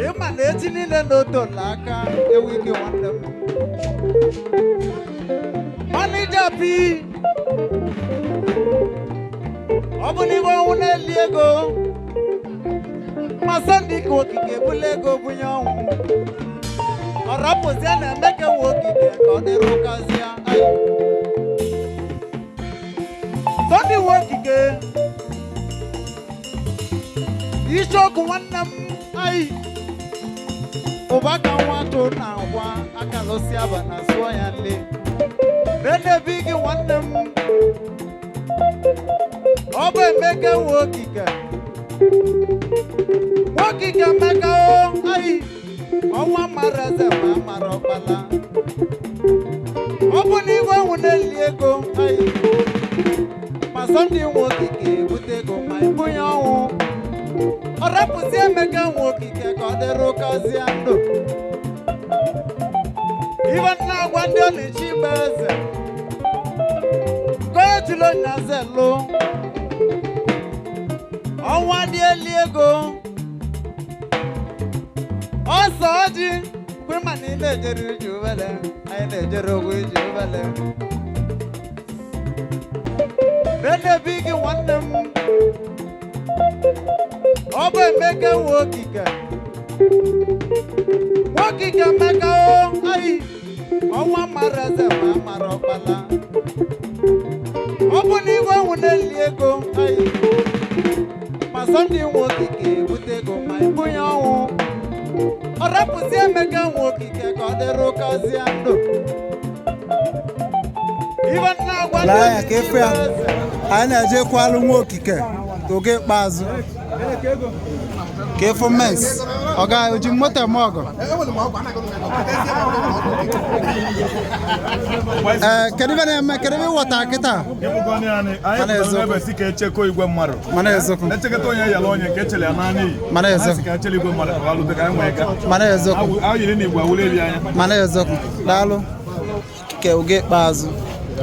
Ịma na echi niile na otola aka ewu ike nwanne m. Manager P, ọ bụ n'igwe ọnwụ na-eli ego ma Sunday ka okike bụla ego bunye ọnwụ ọ rapụzie na Emeka nwe okike ka ọ dịrị ụkazie. Sunday nwe okike isiokwu nwanne m anyị ụba ka nwa tụ na akwa aka lụsị aba na sụọ ya nle na-enebi gị nwanne m. Ọ bụ Emeka nwe okike, nwoke Emeka o ayi ọnwa mara eze ma mara ọkpala. Ọ bụ na igwe nwụ na-eli ego ayi ma Sunday nwe okike ebute ego ma ebunye ọnwụ ọ rapụzi Emeka nwe okike ka ọ dịrị ụkazie ndụ. Ibe nna agwa ndị ọ na-echi igbe eze ka ejula onye ọnwa dị eli ego ọsọ ọjị kwe ma na ị na-ejere ije ubele anyị na-ejere ogwu ije ubele na-enebi gị nwanne m. Ọ bụ Emeka nwe okike, nwoke Emeka o ayi ọnwa mara eze ma mara ọkpala. Ọ bụ na igwe nwụ na-eli ego ayi ma Sunday nwe okike ebute ego ma ebunye ọnwụ ọ rapụzi Emeka nwe okike ka ọ dịrị ụkazie ndụ. Ibe nna agwa ndị Lee anya ka efu ya. Anyị na-eje kwalụ nwa okike oge ikpeazụ ka efu mens ọ ga oji moto eme ọgọ. Ee, kedu ibe na-eme, kedu ibe ịghọta kịta? Anyị pụtara n'ebe si ka echekọ igwe mmadụ. Mana eziokwu. Echekọta onye yala onye nke echere ya naanị iyi. Mana eziokwu. Anyị sị ka echere igwe mmadụ ka alụte ka anyị nwee ga. Mana eziokwu. Ahụ yiri na igwe awụla eri anya. Mana eziokwu. Daalụ. Ke oge ikpeazụ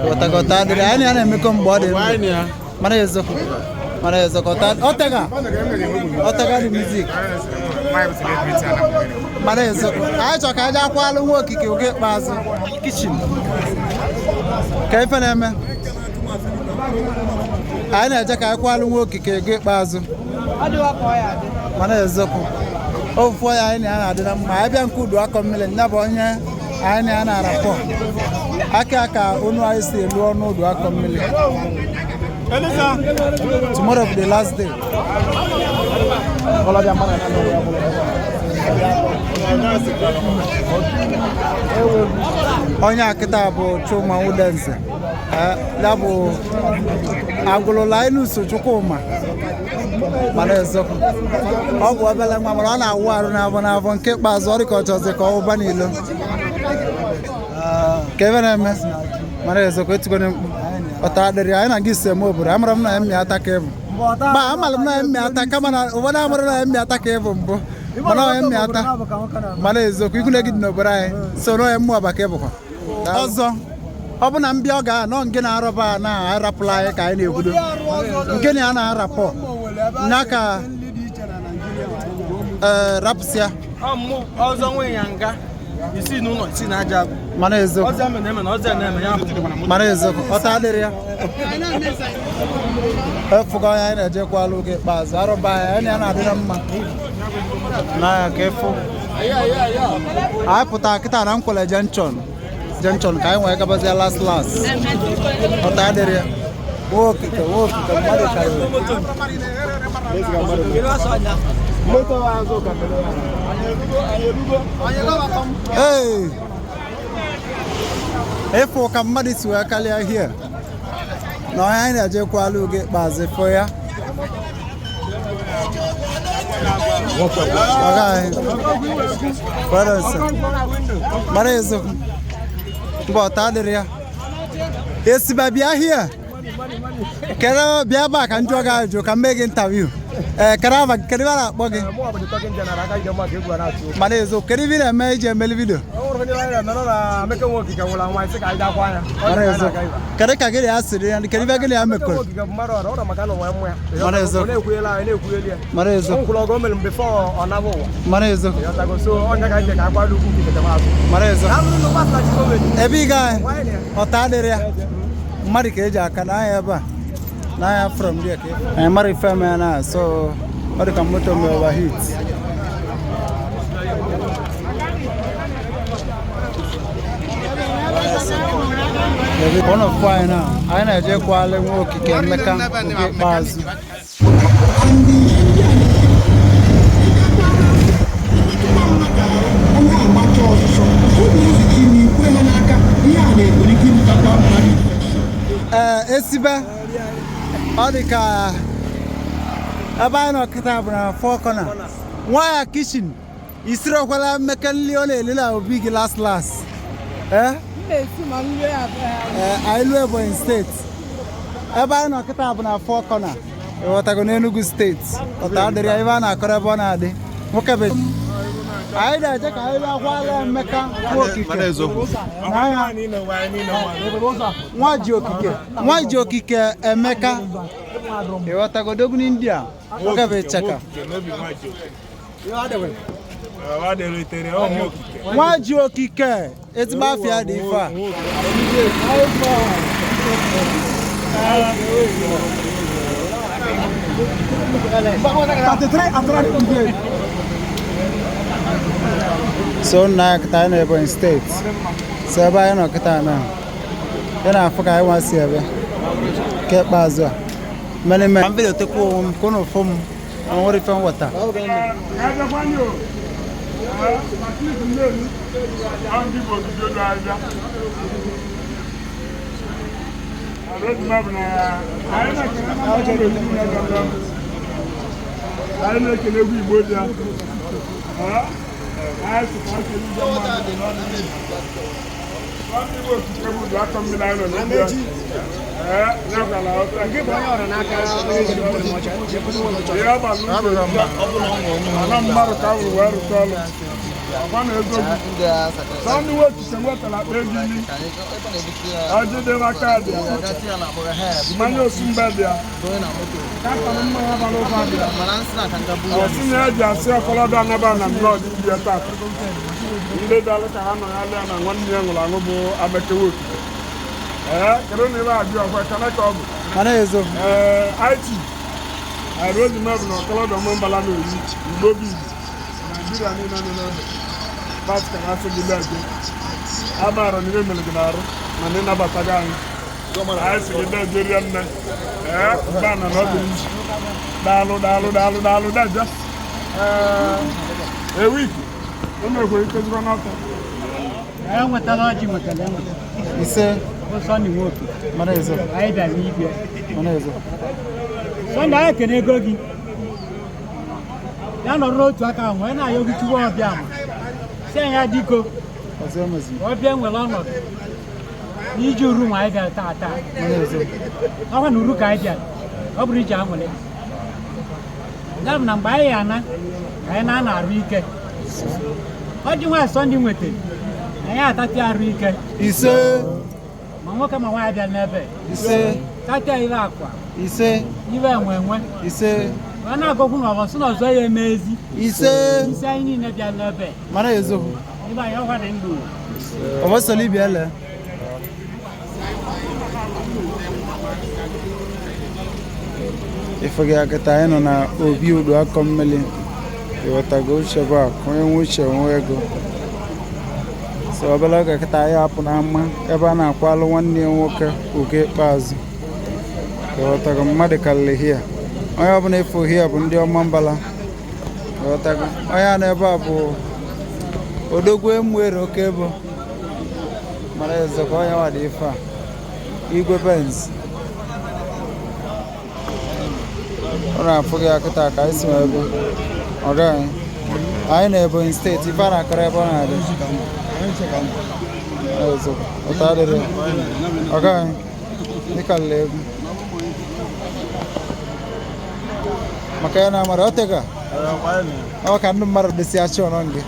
ghọtakọta adịrị anyị na na-emekọ mgbe ọ dị ndụ. Mana eziokwu. Mana eziokwu. Ọtega. Ọtega dị music. Mana eziokwu. Anyị chọrọ ka anyị jee kwalụ nwa okike oge ikpeazụ. Kitchen. Ka ife na-eme. Anyị na-eje ka anyị kwalụ nwa okike ego ikpeazụ. Mana eziokwu. Ofu onye anyị na ya na-adị na mma. Anyị bịa nke udu akọ mmiri nya bụ onye anyị na ya na-arapọ. Aka ka onu anyị si elu ọnụ udu akọ mmiri. Tomorrow be the last day. Onye akịta bụ Chuma Udenze. Ya bụ agụlụla Linus Chukwuma. Mana eziokwu ọ bụ obere nwa mana ọ na-awụ arụ n'afọ n'afọ nke ikpeazụ ọ dị ka ọ chọzi ka ọ wụba n'ilo ka ebe na-eme. Mana eziokwu etigone mkpu ọta adịrị anyị na gị si eme obodo. Amara m na emi ata ka ịbụ ma amara m na emi ata kama na ụfọdụ amara na emi ata ka ịbụ mbụ mana ọ emi ata. Mana eziokwu ikwu na gị dị n'obodo anyị so na onye mmụọ ba ka ịbụkwa ọzọ. Ọ bụ na mbịa ọ ga-anọ nke na-arọba na-arapụla anyị ka anyị na-ekwudo nke na ya na-arapọ n'aka rapụsịa. Ọzọ nwe ya nga isi n'ụlọ isi na aja agwụ. Mana eziokwu. Ọzọ eme na-eme na ọzọ na-eme ya bụ. Mana eziokwu ọta adịrị ya. Efugo onye anyị na-ejekwala oge ikpeazụ arụba anyị anyị na-adị na mma n'anya ka efu anyị pụtara kịta na Nkwelle junction junction ka anyị nwee gabazie last last. Ọta adịrị ya. Nwa okike nwa okike mmadụ karịrị. Ee, ịfụ ka mmadụ si wee karịa hie na onye anyị na-ejekwala oge ikpeazụ fụ ya. Mara eziokwu mba ọta adịrị ya. Esiba bịa hie kere bịa ebe a ka m jụọ gị ajụjụ ka m mee gị interview. Ee, kedu afa gị? Kedu ebe a na-akpọ gị? Mana eziokwu, kedu ibe ị na-eme iji emeli video? Mara eziokwu. Kedu ka gị na ya siri ya? Kedu ibe gị na ya mekọrọ? Mara eziokwu. Mara eziokwu. Mara eziokwu. Mara eziokwu. Ebe ị gaa, ọta adịrị ya. Mmadụ ka eji aka n'anya ebe a. N'anya from there ka anyị mara ife eme na, so ọ dị ka moto mee overheat. One of anyị na anyị na-eje kwale nwa okike Emeka oge ikpeazụ. Onye agbacha ọsọ ụmụ ime ikwe ha n'aka ihe a na-enwere ike ibutakwa mmadụ infection. Ee, esibe ọ dị ka ebe anyị nọ kịta bụ na Four Corner nwaya kitchen. Isirokwala mmeke nli ọ na-eli na obi gị last last. Ee. Ee, anyị lụọ Ebonyi Steeti. Ebe anyị nọ kịta bụ na Four Corner, ịghọtago, n'Enugu Steeti. Ọta adịrị ya, ebe a na-akọrọ ebe ọ na-adị nwoke be anyị na-eje ka anyị bịa kwala Emeka nwa okike n'anya nwa ji okike, nwa ji okike Emeka, ịghọtago, odogwu n'India, nwoke bụ ịchaka. Nwa ji okike, ezigbo afịa dị ife a. Thirty-three. So nna ya kịta anyị na Ebonyi Steeti, so ebe anyị nọ kịta na ya na-afụ ka anyị nwa si ebe nke ikpeazụ a mere mere m video tekwa onwe m ka unu fụ m ọ nwere ife nghọta. Anyị na-ekele egwu Igbo dị ya. Anyị sị ka anyị kele igwe mmadụ dị n'ọdịnihu. Ndị Igbo okike bụ ụdị akọ mmiri anyị nọ n'obi ya. Ee, ya gwara ọta. Ihe ọgba n'uche ya, ala mmadụ ka wụrụ wee rụta ọrụ. Ọkwa na eziokwu. Sọ ndị nwe okike nwetara akpa ego iri. Ọjị dị n'aka dị ya. Mmanya osimbe dị ya. Katọn mmanya bara ụba dị ya. Ọ sị na eji asị ọkọlọdọ anaba na nnọọ dị ya tata. Ndị daalụ ka ha nọ ya lịa na nwanne ya nwụrụ anwụ bụ Amekewe okike. Ee, kedu na ebe adị ọkwa ekele ka ọ bụ. Mana eziokwu. Ee, IT arozimebụ na ọkọlọdọ mbala na oyi Igbo bụ Igbo Naijiria niile nọ n'ebe bat ka ha sị gị leje amaara na ihe mere gị n'arụ mana ịnabataghị anyị. Anyị sị gị leje rie nne. Ee, mgbe na na ọ dị izu. Daalụ, daalụ, daalụ, daalụ, deje. Ee, ewiki o mekwere ikezikwa n'ọtọ. Anyị nwetara ọjị, nwetara enweta. Ise. Bụ Sọnde nwoke. Mana eziokwu. Anyị bịara ibia. Mana eziokwu. Sọnde, anyị kene ego gị ya nọrọ n'otu aka ahụ wee na-ayọ gị Chukwu ọbịa ma si anyị ya diko Ọzọ emezi. ka ọ bịa nwere ọnọdụ n'iji uru ma anyị bịara taa taa. Mana eziokwu. Ọkwa na uru ka anyị bịara, ọ bụrụ iji aṅụrị ya bụ na mgbe anyị ya ana ka anyị na-ana arụ ike ọjị nwa Sọnde nwetara anyị atati arụ ike. Ise. Ma nwoke ma nwaanyị bịara n'ebe Ise. tatia ibe akwa. Ise. Ibe enwe enwe. Ise. Ọ na-agọkwu na ọbọ sị na ọzọ ya eme ezi. Ise. Isi anyị niile bịa n'ebe. Mana eziokwu. Ebe anyị ọkwa dị ndụ. Ọbọsọlị bịa lee. Ife gị akịta anyị nọ na obi udu akọ mmiri, ịghọtago, uche bụ akụ, onye nwe uche nwe ego. So obere oge kịta anyị apụ n'ama ebe a na-akwalụ nwanne ya nwoke ugo ikpeazụ, ịghọtago. Mmadụ karịrị hia, onye ọbụla efu hia bụ ndị ọma mbala, ịghọtago. Onye a n'ebe a bụ odogwu emuere oke ebo mara ezekwa onye nwa dị ife a igwe Benz ọ na-afụ gị akịta ka anyị si wee ebe ọga anyị. Anyị na Ebonyi Steeti, ife a na-akọrọ ebe ọ na-adị eziokwu ụtọ adịrị ọga anyị dịka lele egwu. Maka ya na amara otega. Ọ ka ndị mmadụ dịsị achị ọnọ gị.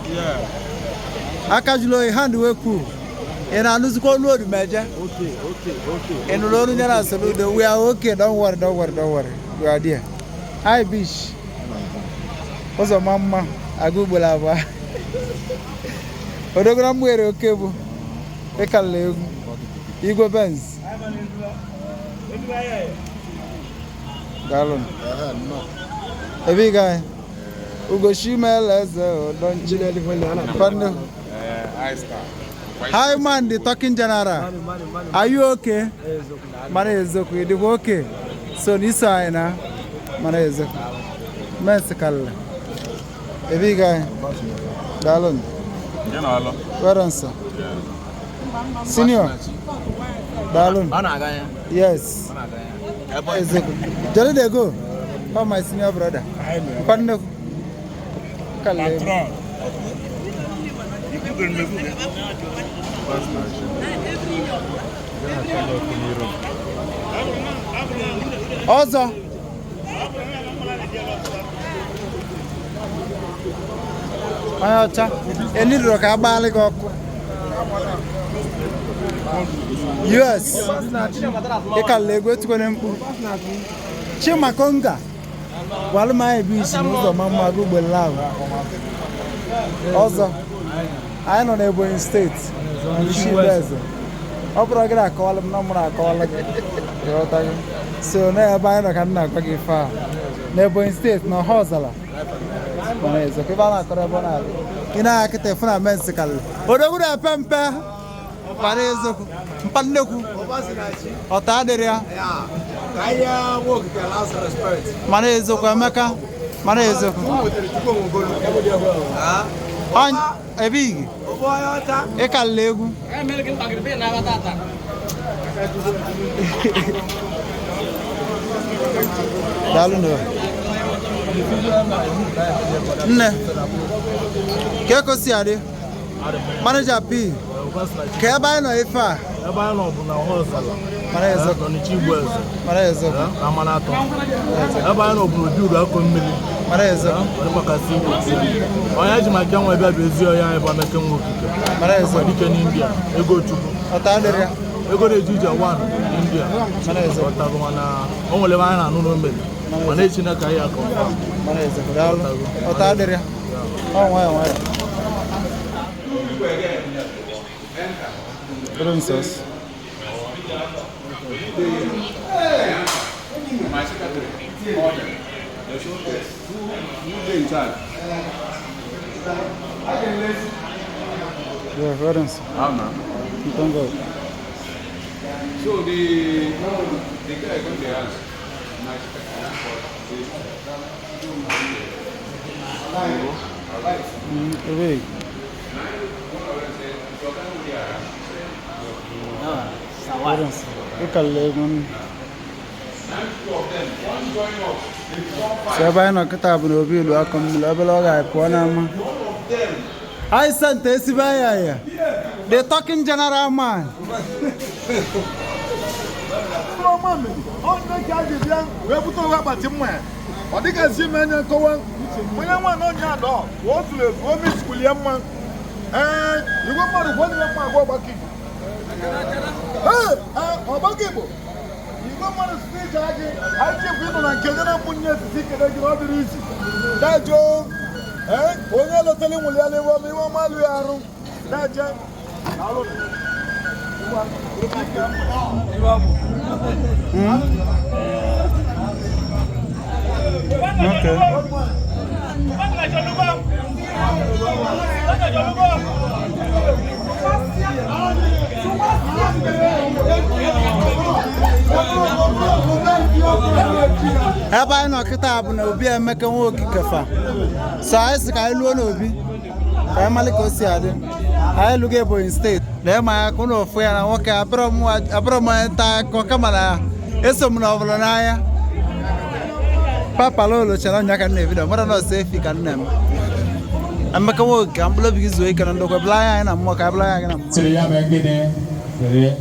Aka jụrụ oyi hand wee cool. Ị na-anụzikwa olu Odumeje? Ị nụrụ olu ya na Soludo? We are okay, don't worry, don't worry, don't worry. We are there. Hi, Bish. Ụzọ ma mma, aga ugboro abụọ. Odogoro m nwere oke bụ ịkalla egwu. Igwe Benz. Daalụ. Ebe ị gaa? Ugochi Meleze Odonchi. Fando. Hi man, the talking general. Are you okay? Mana eziokwu, ị dịkwa okay? So n'iso anyị na mana eziokwu. Mens kalla. Ebe ị gaa? Daalụ. Where sir? Senior. Daalụ. Yes. Eziokwu. Jolly dey go. Oh, my senior brother. Kwanne. Kalla. Ọzọ. Onye ọcha, enidoro ka agbalị gị ọkụ. US, ịkalla egwu etikwana mkpu. Chimakonga, gwalụ m anyị bụ isi n'ụzọ ma mma gị ugboro ahụ. Ọzọ, anyị nọ n'Ebonyi steeti, Ọnịsha Igboeze. Ọ bụrụ gị na-akọwalụ m na mụrụ akọwalụ gị. Ịghọtago? So na ebe anyị nọ ka m na-agwa gị ife a. N'Ebonyi steeti na Ọhaọzala. Mana eziokwu, ebe a na-akọrọ ebe ọ na-adị. Ị na-anya kịta ịfụ na mensi karịrị. Odogwu na-epe mpe. Mana eziokwu, mpa nnekwu. Ọta adịrị ya. Mana eziokwu, Emeka. Mana eziokwu. Ebighi. Ịkalla egwu. Daalụ nụ. Nne, ka eko si adị? Manager P, ka ebe anyị nọ ife a? Ebe anyị nọ bụ na Ọhaọzala. Mara eziokwu. Ọnịcha Igboeze. Mara eziokwu. Na Amanatọ. Ebe anyị nọ bụ n'Obi Uru Akọ Mmiri. Mara eziokwu. Ọdịkpakasị Igbo. Onye ji maka nwa bịa bụ ezi ọya anyị bụ Emeka Nwokike. Mara eziokwu. Dike n'India, ego Chukwu. Ọta adịrị ya. Ego na-eji ije one n'India. Mara eziokwu. Ọtago mana o nwere ebe anyị na-anụ n'omeri. Mana echi na ka anyị akọ. Mara eziokwu. Daalụ. Ọta adịrị ya. Ọ nwayọ nwayọ. Princess. My secretary, order. They show who dey in charge. Yeah, Florence. How now? You can go. So the guy come dey ask my secretary for Wait. Florence. Ịkalla egwu nne. So ebe anyị nọ kịta bụ n'Obi Ilu Akọ Mmiri, obere ọ ga-apụọ n'ama. I sent Esibaya. The talking general man. Onye ka a ga-ebịa wee bute ụgha akpati mma ya ọ dịgazi ime anya nkọwa onye nwa na onye adọ o zuru ezu o mesikulie mma ee igwe mmadụ gwa onye mma agwa ọgbakọ Igbo ee ọgbakọ Igbo igwe mmadụ site ije gị anyị chekwa ịnọ na nke nye na mbụ nye etiti ikele gị na ọ dịrị izi dajo ee onye lọtara nwere ya lewe ọma iwe ọma alụ ya arụ daje Okay. Ebe anyị nọ kịta bụ na Obi Emeka Nwokike fa. So anyị sị ka anyị lụọ n'obi ka anyị malị ka o si adị. Anyị lụgo Ebonyi steeti. Lee ma ya ka ụnụ ofu ya na nwoke abụrọ m onye nta akụkọ kama na eso m na ọbụla n'anya. Papa Lolo chere ọnya ka m na-ebido mara na ọsọ efi ka nne m. Emeka Nwokike ka mkpụrụ obi gị zuo ike na ndokwa bụla anya anyị na mmụọ ka anyị bụla anya gị na mmụọ. Sịrị ya mee gịnị? Sịrị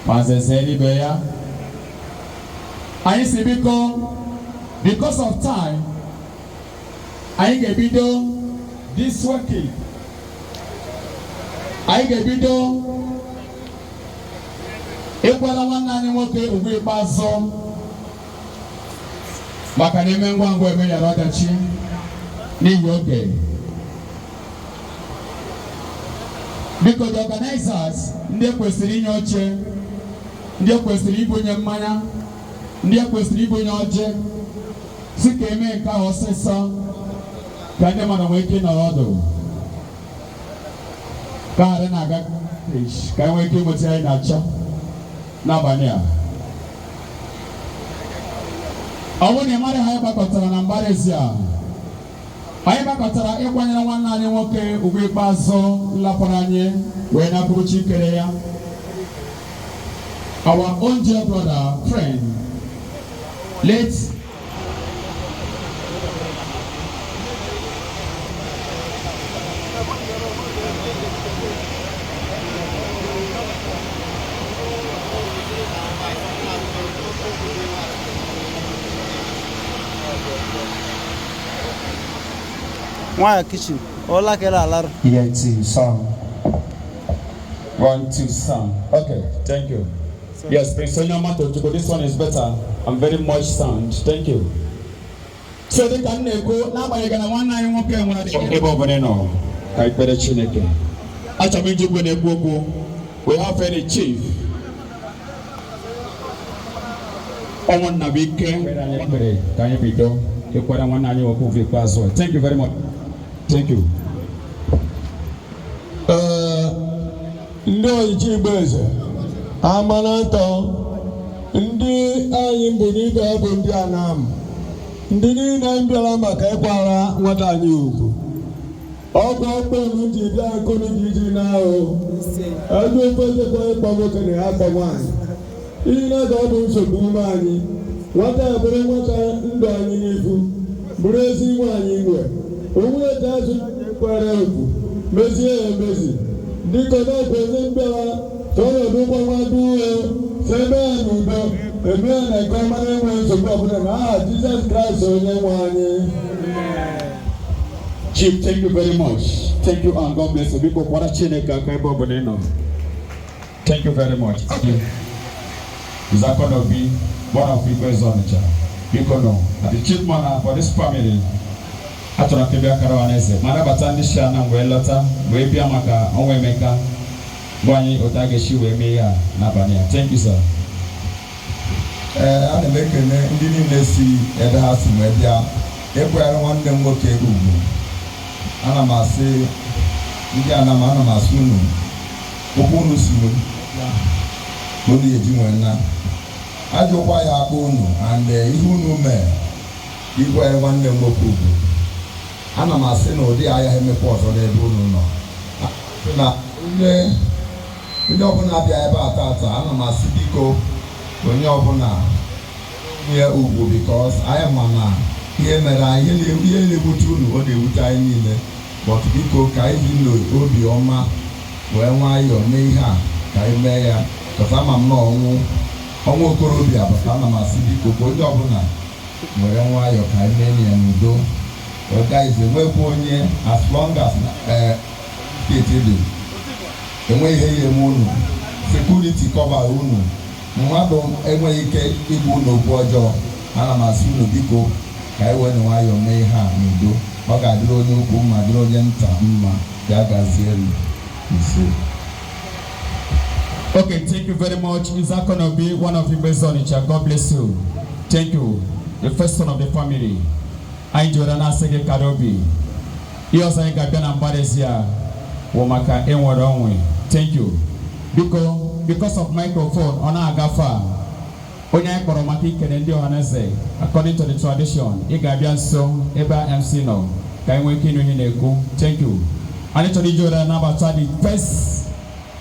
ma zeze ibe ya. Anyị si biko Because of time, anyị ga-ebido this working. Anyị ga-ebido ịkwara nwanne anyị nwoke ugwu ikpeazụ, maka na eme ngwa ngwa emeghara ọdachi n'ihi oge. Biko, the organizers, ndị ekwesịrị inye oche, ndị ekwesịrị ibunye mmanya, ndị ekwesịrị ibunye ọjị, si ka eme nke ahụ ọsịsọ ka ndị mmadụ nwee ike ịnọrọ ọdụ, ka ghara na-aga ka anyị nwee ike ịnweta anyị na-achọ n'abalị a. Ọ bụrụ na ị mara ha, anyị gbakọtara na mbara ezi a, anyị gbakọtara ịkwanyere nwanne anyị nwoke ugwu ikpeazụ lapụrụ anyị wee napụrụ chi kere ya, our own dear brother, friend, late Nwayọ kitchen, ụla ka ị na-alarụ. Yeah, two, sound. One, two, sound. Okay, thank you. Yes, Prince Onyema Tochukwu, this one is better and very much sound. Thank you. So dị ka m na-ekwu, n'agbanyeghị na nwanne anyị nwoke nwere ebe ọbụla ị nọ, ka ikpere Chineke. Achọrọ m iji igwe na-ekwu okwu. We have any chief. Ọnwụ Nnabuike. Ekpere ka anyị bido ịkwara nwanne anyị nwoke ugwu ikpeazụ. Thank you very much. Thank you. Ee, ndị oyichi Igbo eze amanatọ, ndị anyị mbụ n'ibe bụ ndị Anam, ndị niile bịara maka ịkwara nwata anyị ugwu, ọgwụ ọkpọnu ji bịa nkunu ji iji na ahụ ebe kwesịkwa ịkpọ nwoke na ya akpọ nwaanyị ihe na ka ọ bụ nsogbu ume anyị. Nwata a bụrụ nwata ndụ anyị n'ifu, bụrụ ezi nwaanyị nwe onwe etu azụ ekwere ugwu mezie ya emezi, dịka n'ọbụ onye mbịara ka ọnọdụ gbanwado uhe si eme ya n'udo, eme ya na nke ọma, na-enweghị nsogbu ọbụla, na aha Jizọs Kraịst onye nwe anyị. Chief, thank you very much. Thank you and God bless you. Biko kwara Chineke aka ebe ọ bụla ị nọ. Thank you very much. Izakonobi, one of Igwe Onitsha. Biko nọ, the chief man for this family. Achọrọ ka ị bịa kara ọhaneze ma nabata ndị si ana wee lọta wee bịa maka ọnwa Emeka, gwa anyị otu a ga-esi wee mee ihe a n'abalị a. Thank you, sir. Ee, ana m ekene ndị niile si ebe ha si wee bịa ịkwanyere nwanne m nwoke ugwu. Ana m asị ndị Anam, ana m asị unu, okwu unu si unu eji nwee na ajụkwa ya akpọ unu and ihe unu mee ikwanyere nwanne m nwoke ugwu, ana m asị na ụdị ahịa emekwa ọzọ n'ebe unu nọ. Na onye ọbụla bịa ebe a tata, ana m asị biko, onye ọbụla nye ugwu, because anyị ma na ihe mere anyị, ihe na-ewute unu, ọ na-ewute anyị niile. But biko, ka anyị ji n'obi ọma wee nwayọọ mee ihe a, ka anyị mee ya, because ama m na ọnwụ ọnwụ okorobịa bụ. Ana m asị biko, ka onye ọbụla were nwayọọ ka anyị mee ya n'udo. Guys, enwekwa onye, as long as steeti dị, enweghị ihe ya eme unu. Security cover unu, mmadụ enweghị ike igbu unu okwu ọjọọ. Ana m asị unu biko, ka anyị wee nwayọọ mee ihe a n'udo. Ọ ga-adịrị onye ukwu mma, dịrị onye nta mma. Ya gazie elu ise. Okay, thank you very much. Izakonobi, one of Igwe Onitsha. God bless you. Thank you. The first son of the family. Anyị jụrụ na-asị gị kara obi. Ihe ọzọ anyị ga-abịa na mbara a wụ maka ịnwere onwe. Thank you. Biko, because of microphone, ọ na-agafe a. Onye anyị kpọrọ maka ikele ndị ọhaneze, according to the tradition, ị ga-abịa nso ebe MC nọ ka anyị nwee ike ịnụ ihe na-ekwu. Thank you. Anyị chọrọ iji ohere nabata the first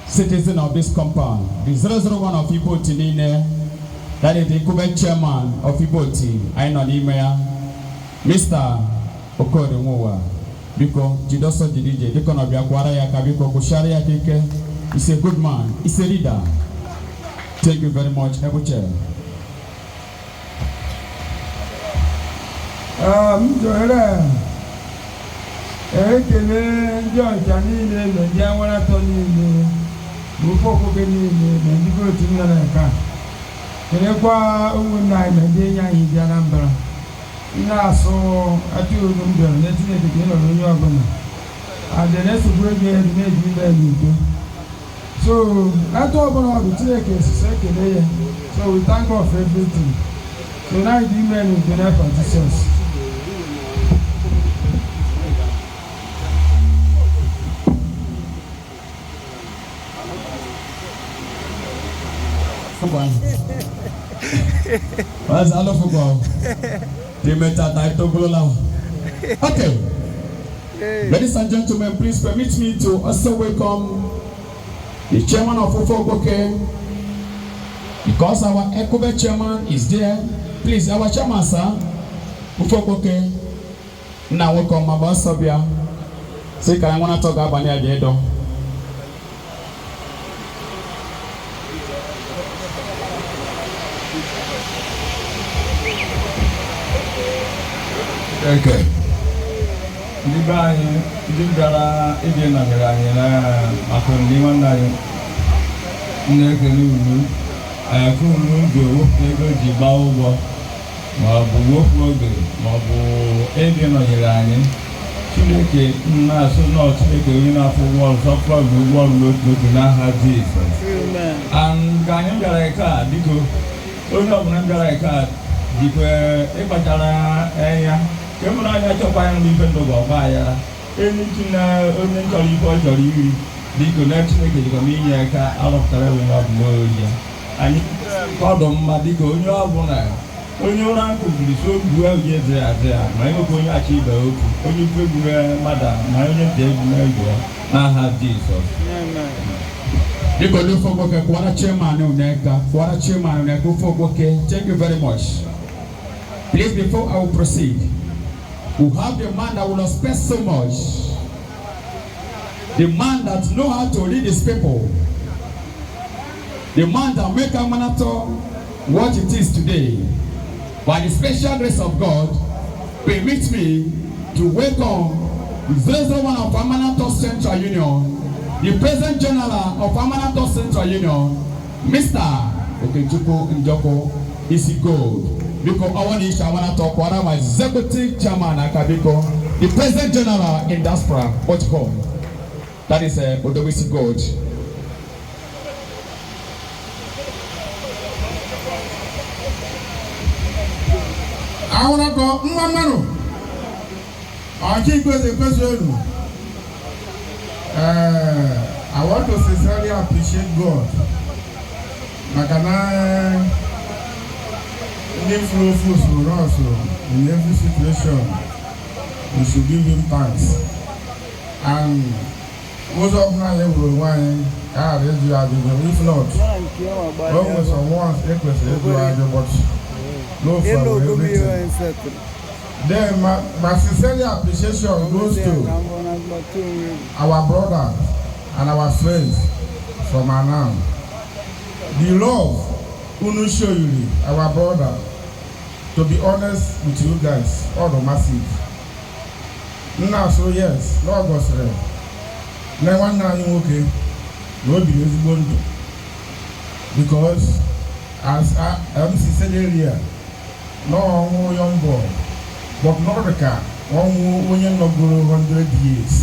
citizen of this compound, the 001 of Iboti niile, that is the incumbent chairman of Iboti, anyị nọ n'ime ya, Mr. Okorie Nwowa. Biko, jide ọsọ jide ije, dịka na ọbịa kwara ya aka, biko kwụsịara ya aka ike. He's a good man, he's a leader. Thank you very much, Ebuche. M ji ohere a ekele ndị Ọnịcha niile na ndị Anwaratọ niile na ofe Okwoke niile na ndị otu nọ na nke a, kelekwa ụmụnne anyị na ndị enyi anyị dị Anambra na-asụ atụrụ m bịara na Chineke ka ị nọrọ onye ọbụla adị na-esogbu ego elu na-eji ime ya n'udo. So atụ ọbụla ọ bụ Chineke sise ekele ya. So we thank God for everything. So now you ime ya n'udo n'afa Jizọs. Mas alo football. Okay. Ladies and gentlemen, please permit me to also welcome the chairman of Ofe, because our Ekobe chairman is there. Please, our chairman, sir, Ofe, now welcome Mama Sabia. Say, I want to talk about the. Okay. Ndị be anyị, ndị bịara ịdị nọnyere anyị na maka ndị nwanne anyị, na-ekele unu ka unu ga-ewepụ ego ji gbaa ụgwọ ma ọ bụ wepụ oge ma ọ bụ ịdị nọnyere anyị. Chineke na-asụ nọọ, Chineke onye na-akwụ ụgwọ ọrụ sọpụrụ gị ụgwọ ọrụ n'otu n'otu n'aha Jizọs. And ka anyị bịara nke a, biko, onye ọbụla bịara nke a jikwa ịkpachara anya ka e mụrụ anya chọkwa ya n'ife ndụ ga ọgba aghara enyi chi na onye chọrọ ife ọ chọrọ iri. Biko, na Chineke jikwa m inye aka arọpụtara onye ọbụla ori ya anyị ka ọ dị mma. Biko, onye ọbụla onye ụra nkụziri so gbuo onye eze azị ya ma enwekwa onye achọ ibe okwu, onye ukwu egburu mmadụ ma onye ntị egwu egwu ya n'aha Jizọs. Biko, ndị Ofe Okwoke, kwara chairman Uneka, kwara chairman Uneka Ofe Okwoke. Thank you very much. Please, before I will proceed, we have the man that will respect so much, the man that know how to lead his people, the man that make Amanato what it is today. By the special grace of God, permit me to welcome the 001 of Amanato Central Union, the President General of Amanato Central Union, Mr. Okechukwu Njoko Isi Gold. Biko, ọwọ́ ni iṣẹ́ Amanato kwara my executive chairman aka, biko, the President General in diaspora, what you call? That is Odogwu Gold. Awụrakọ nwa mmanụ ọchị ikwesị ekwesị olu. I want to sincerely appreciate God maka na ndị furu ofu usoro ọsọ. In every situation, we should give him thanks, and ụzọ ọbụla anyị hụrụ onwe anyị ka a ghara ịjụ ajụjụ. If not, o nwere some ones ekwesịrị ịjụ ajụ, but no for everything. Then my sincere appreciation goes to our brothers and our friends from Anam. The love unu show you, our brother, to be honest with you guys, all the massive. Nna, so yes, Lord gosiri na nwanne anyị nwoke na o biri ezigbo ndụ, because as MC said earlier, na ọnwụ young boy, but not ka ọnwụ onye nọgoro 100 years.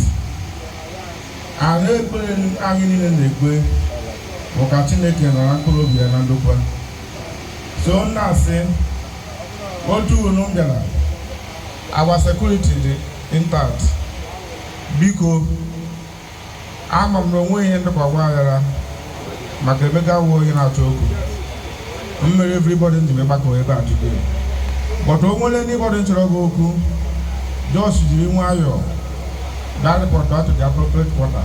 Ana ekpere anyị niile na-ekpe bụ ka Chineke nara mkpụrụ obi ya na ndokwa. So nna, asị otu unu bịara, our security dị intact. Biko, ama m na onwe ihe ndịkwa gwa aghara maka Emeka wụ onye na-achọ okwu mmeri. Everybody ndị gbakọ ebe a today, but o nwere anybody chọrọ gị okwu, just jiri nwayọọ that report to the appropriate quarter.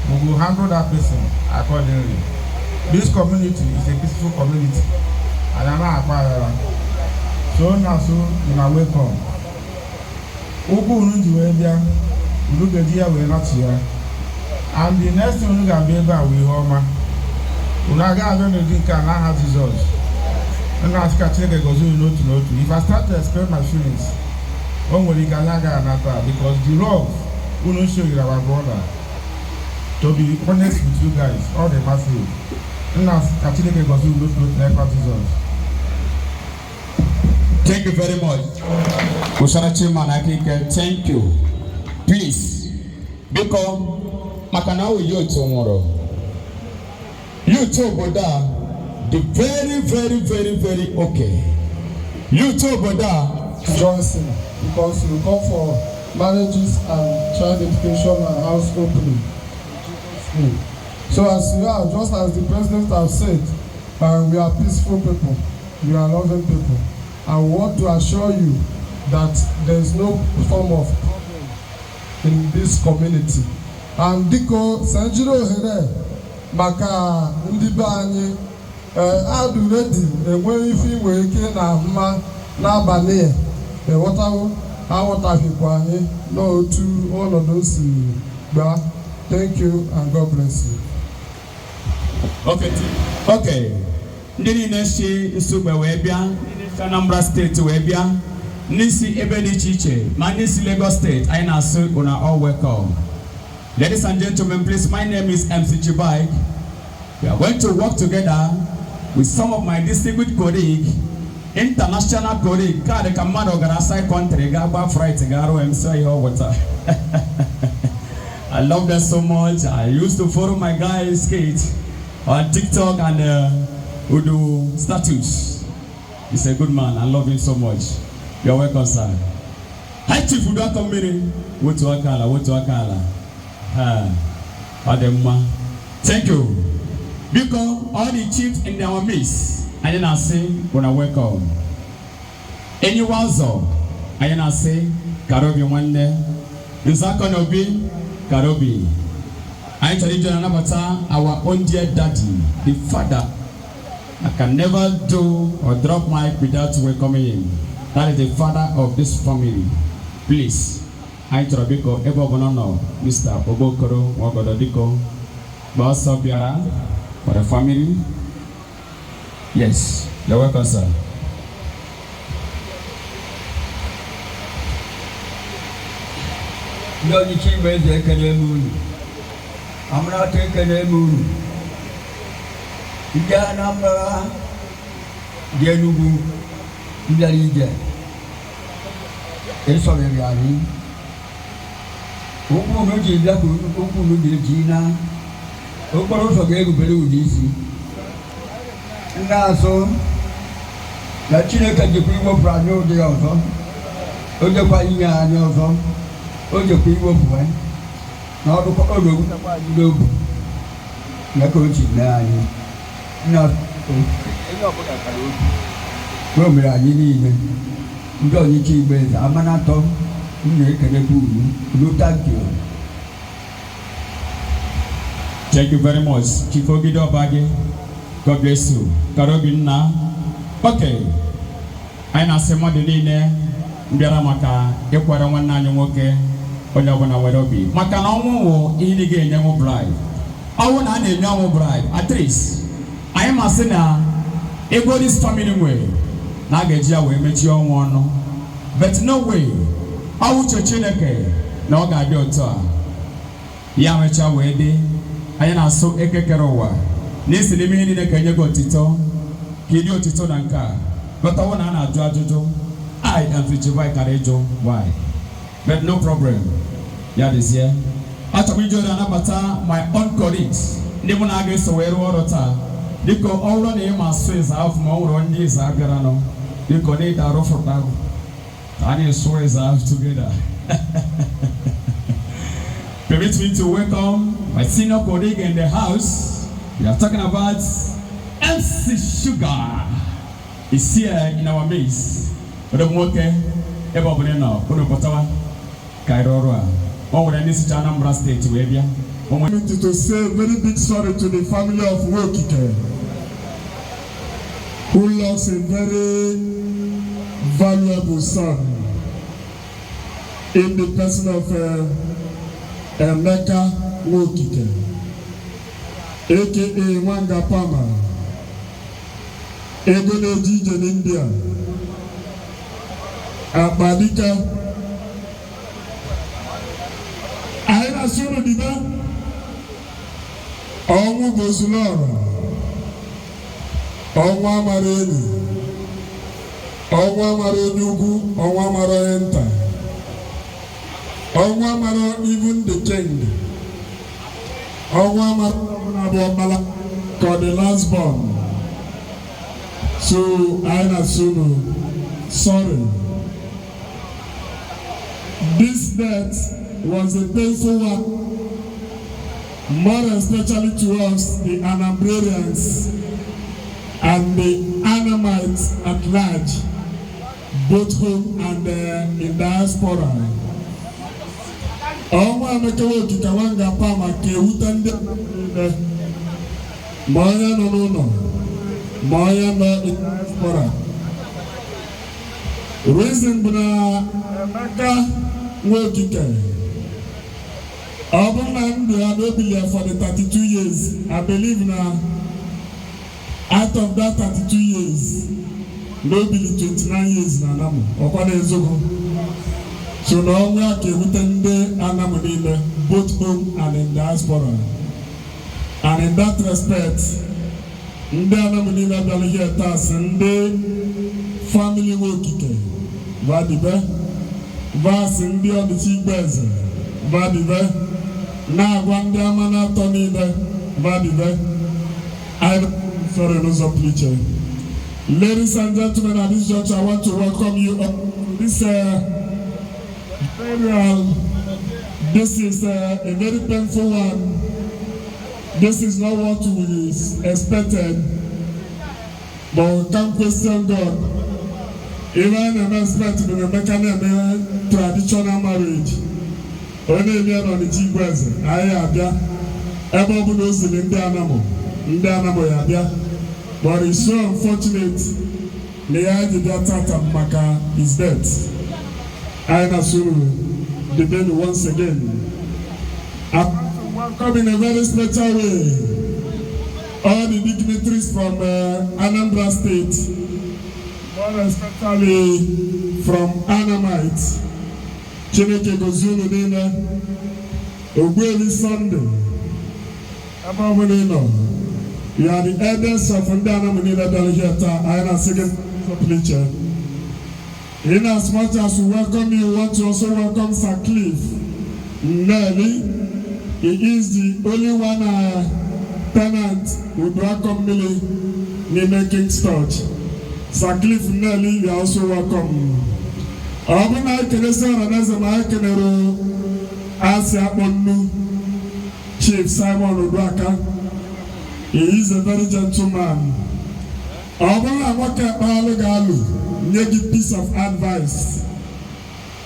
We will handle that person accordingly. This community is a peaceful community and ana akpa aghara. So na so una welcome. Ụkwụ unu ji wee bịa, unu ga-eji ya wee nachi ya, and the next thing unu ga-abịa ebe a wụ ihe ọma. Unu agaghị abịa n'ụdị nke a n'aha Jizọs. Nna, asị ka Chineke gọzie unu n'otu n'otu. If I start to explain my feelings O nwere ike anyị agaghị anata because the love unu show our brother, to be honest with you guys, all the massive. Nna, ka Chineke gọzie unu n'otu n'otu n'efa Jizọs. Thank you very much. Usara Chima na Akike, thank you. Please, biko, maka na ọ youth nwụrụ. Youth obodo a dị very, very, very, very okay. Youth obodo a Johnson, because you come for marriages and child education and house opening. So as you are, just as the president have said, we are peaceful people, we are loving people. I want to assure you that there is no form of problem in this community. And biko, sanjiri ohere maka ndị be anyị adụ ready enweghị ife ị nwere ike na mma n'abalị a ịghọtawo aghọtaghịkwa anyị n'otu ọnọdụ si gbaa. Thank you and God bless you. Okay. Ndị niile si Nsugbe wee bịa, ndị si Anambra Steeti wee bịa, ndị si ebe dị iche iche, ma ndị si Lagos Steeti, anyị na-asị una all welcome. Ladies and gentlemen, please, my name is MC Chibike. We are going to work together with some of my distinguished colleagues, international colleagues. Kaadị ka mmadụ gara outside country, ga gba flight, ga arụ MC ihe ọ wụta. I love them so much. I used to follow my guy skate on TikTok and Udu status. He's a good man. I love him so much. You're welcome, sir. High Chief Udu Akommiri. Wotu akala, wotu akala. Ha. Ọ dị mma. Thank you. Biko, all the chiefs in our midst, anyị na-asị una welcome. Enyiwa ụzọ, anyị na-asị Karobi nwanne. Nzakọ na Obi, Karobi. Anyị chọrọ ije anabata our own dear daddy, the father. I can never do or drop mic without welcoming him. That is the father of this family. Please, anyị chọrọ biko ebe ọbụla nọ, Mr. Ogbokoro Nwagodo biko, gba ọsọ bịara for the family. Yes, you're welcome, sir. Ndị ọchịchị Igbo eze, ekele m unu. Amarata, ekele m unu. Ndị Anambra dị Enugwu bịara ije ịsọrịrị anyị, ụkwụ unu ji bịa ka ụkwụ unu ga-eji na okporo ụzọ ga-erubere unu isi. Ndị asụ na Chineke jikwa iwepụ anyị ụdị ọzọ, o jekwa inye anyị ọzọ, o jekwa iwepụ ya na ọdụkwa ọ ga-ewutekwa anyị n'obu ya ka o ji mee anyị na onye ọbụla kara obi o mere anyị niile. Ndị ọchịchị Igbo eze amanatọ, m na-ekelekwa unu unu. Thank you. Thank you very much. Chief Ogido Obage, God bless you. Karobi nna. Okay. Anyị na-asị mmadụ niile bịara maka ịkwara nwanne anyị nwoke, onye ọbụla nwere obi. Maka na ọnwụ wụ ihe ị ga-enyenwu bribe. Ọnwụ na a na-enye ọnwụ bribe. At least, anyị masị na ego this family nwere na a ga-eji ya wee mechie ọnwụ ọnụ. But no way, ọ uche Chineke na ọ ga-adị otu a. Ya mechaa wee dị, anyị na-asụ ekekere ụwa n'isi n'ime ihe niile ka enye gị otito, ka ịdị otito na nke a gọtawo na a na-ajụ ajụjụ. I am Fijibai kara ịjụ why, but no problem, ya dịzie. Achọrọ m iji ohere anabata my own colleagues, ndị mụ na aga eso wee rụọ ọrụ taa. Dịka ọ bụrụ na ị ma asụ ịza afọ ma ọ nwere ndị ịza bịaranụ, biko na ịda arụfụta ka anyị sụọ ịza together. Permit me to welcome my senior colleague in the house. We are talking about MC Sugar. Is here in our midst. Odogwu nwoke, ebe ọ bụla ị nọ, unu pụtawa ka ịrụ ọrụ a. O nwere ndị sicha Anambra Steeti wee bịa. O nwere To say a very big sorry to the family of Wokike, who lost a very valuable son in the person of Emeka Wokike, aka Wanga Pama, ego na-eje ije n'India, Akpadika. Na-asị unu dibe. Ọnwụ bụ ozulọra. Ọnwụ amara enyi, ọnwụ amara onye ugwu, ọnwụ amara onye nta, ọnwụ amara even the king, ọnwụ amara ọbụla bụ ọkpara ka ọ dị last born. So anyị na-asị unu sorry. This death was a painful one, more especially to us, the Anambrarians and the Anamites at large, both home and in diaspora. Ọnwụ Emeka Okike Nwangapa maka ewute ndị niile, ma onye nọ n'ụlọ ma onye nọ in diaspora. Reason bụ na Emeka Nwokike, ọ bụrụ na ndụ ya n'obili ya for the 32 years, I believe na out of that 32 years, n'obili 29 years na Anam. Ọkwa na eziokwu so na ọnwụ ya ka ewute ndị Anam niile, both home and in diaspora. And in that respect, ndị Anam niile bịara here taa sị ndị family Nwokike vadibe, vasị ndị Ọnịcha Igbo Eze vadibe, na-agwa ndị ama na-atọ niile vadibe. Anyị sorry n'ụzọ pụrụ iche. Ladies and gentlemen, at this juncture, I want to welcome you up to this burial. This is a very painful one. This is not what we expected, but we can't question God. Even na expect bụ na Emeka na-eme traditional marriage. Ọ na-eme ya n'Ọnịcha Igbo Eze, anyị abịa. Ebe ọ bụla o ziri ndị Anamụ, ndị Anamụ ya abịa. But it's so unfortunate na ya ji bịa tata maka his death. Anyị na-asị unu debenu once again. I want to welcome in a very special way all the dignitaries from Anambra State, more especially from Anamite. Chineke gozie unu niile. Ogbuefi Sunday, ebe ọ bụla ị nọ, you are the elders of ndị Anam niile bịara here taa. Anyị na-asị gị pụrụ iche. In as much as we welcome you, we want to also welcome Sir Cliff Nneli. He is the only one tenant with welcome mmiri n'ime King's Church. Sir Cliff Nneli, you are also welcome. Ọ bụrụ na anyị kelesi ọra na eze ma anyị kelere asị akpọ nnu Chief Simon Oduaka. He is a very gentleman. Ọ bụrụ na nwoke ekpeghalụ ga-alụ nye gị piece of advice,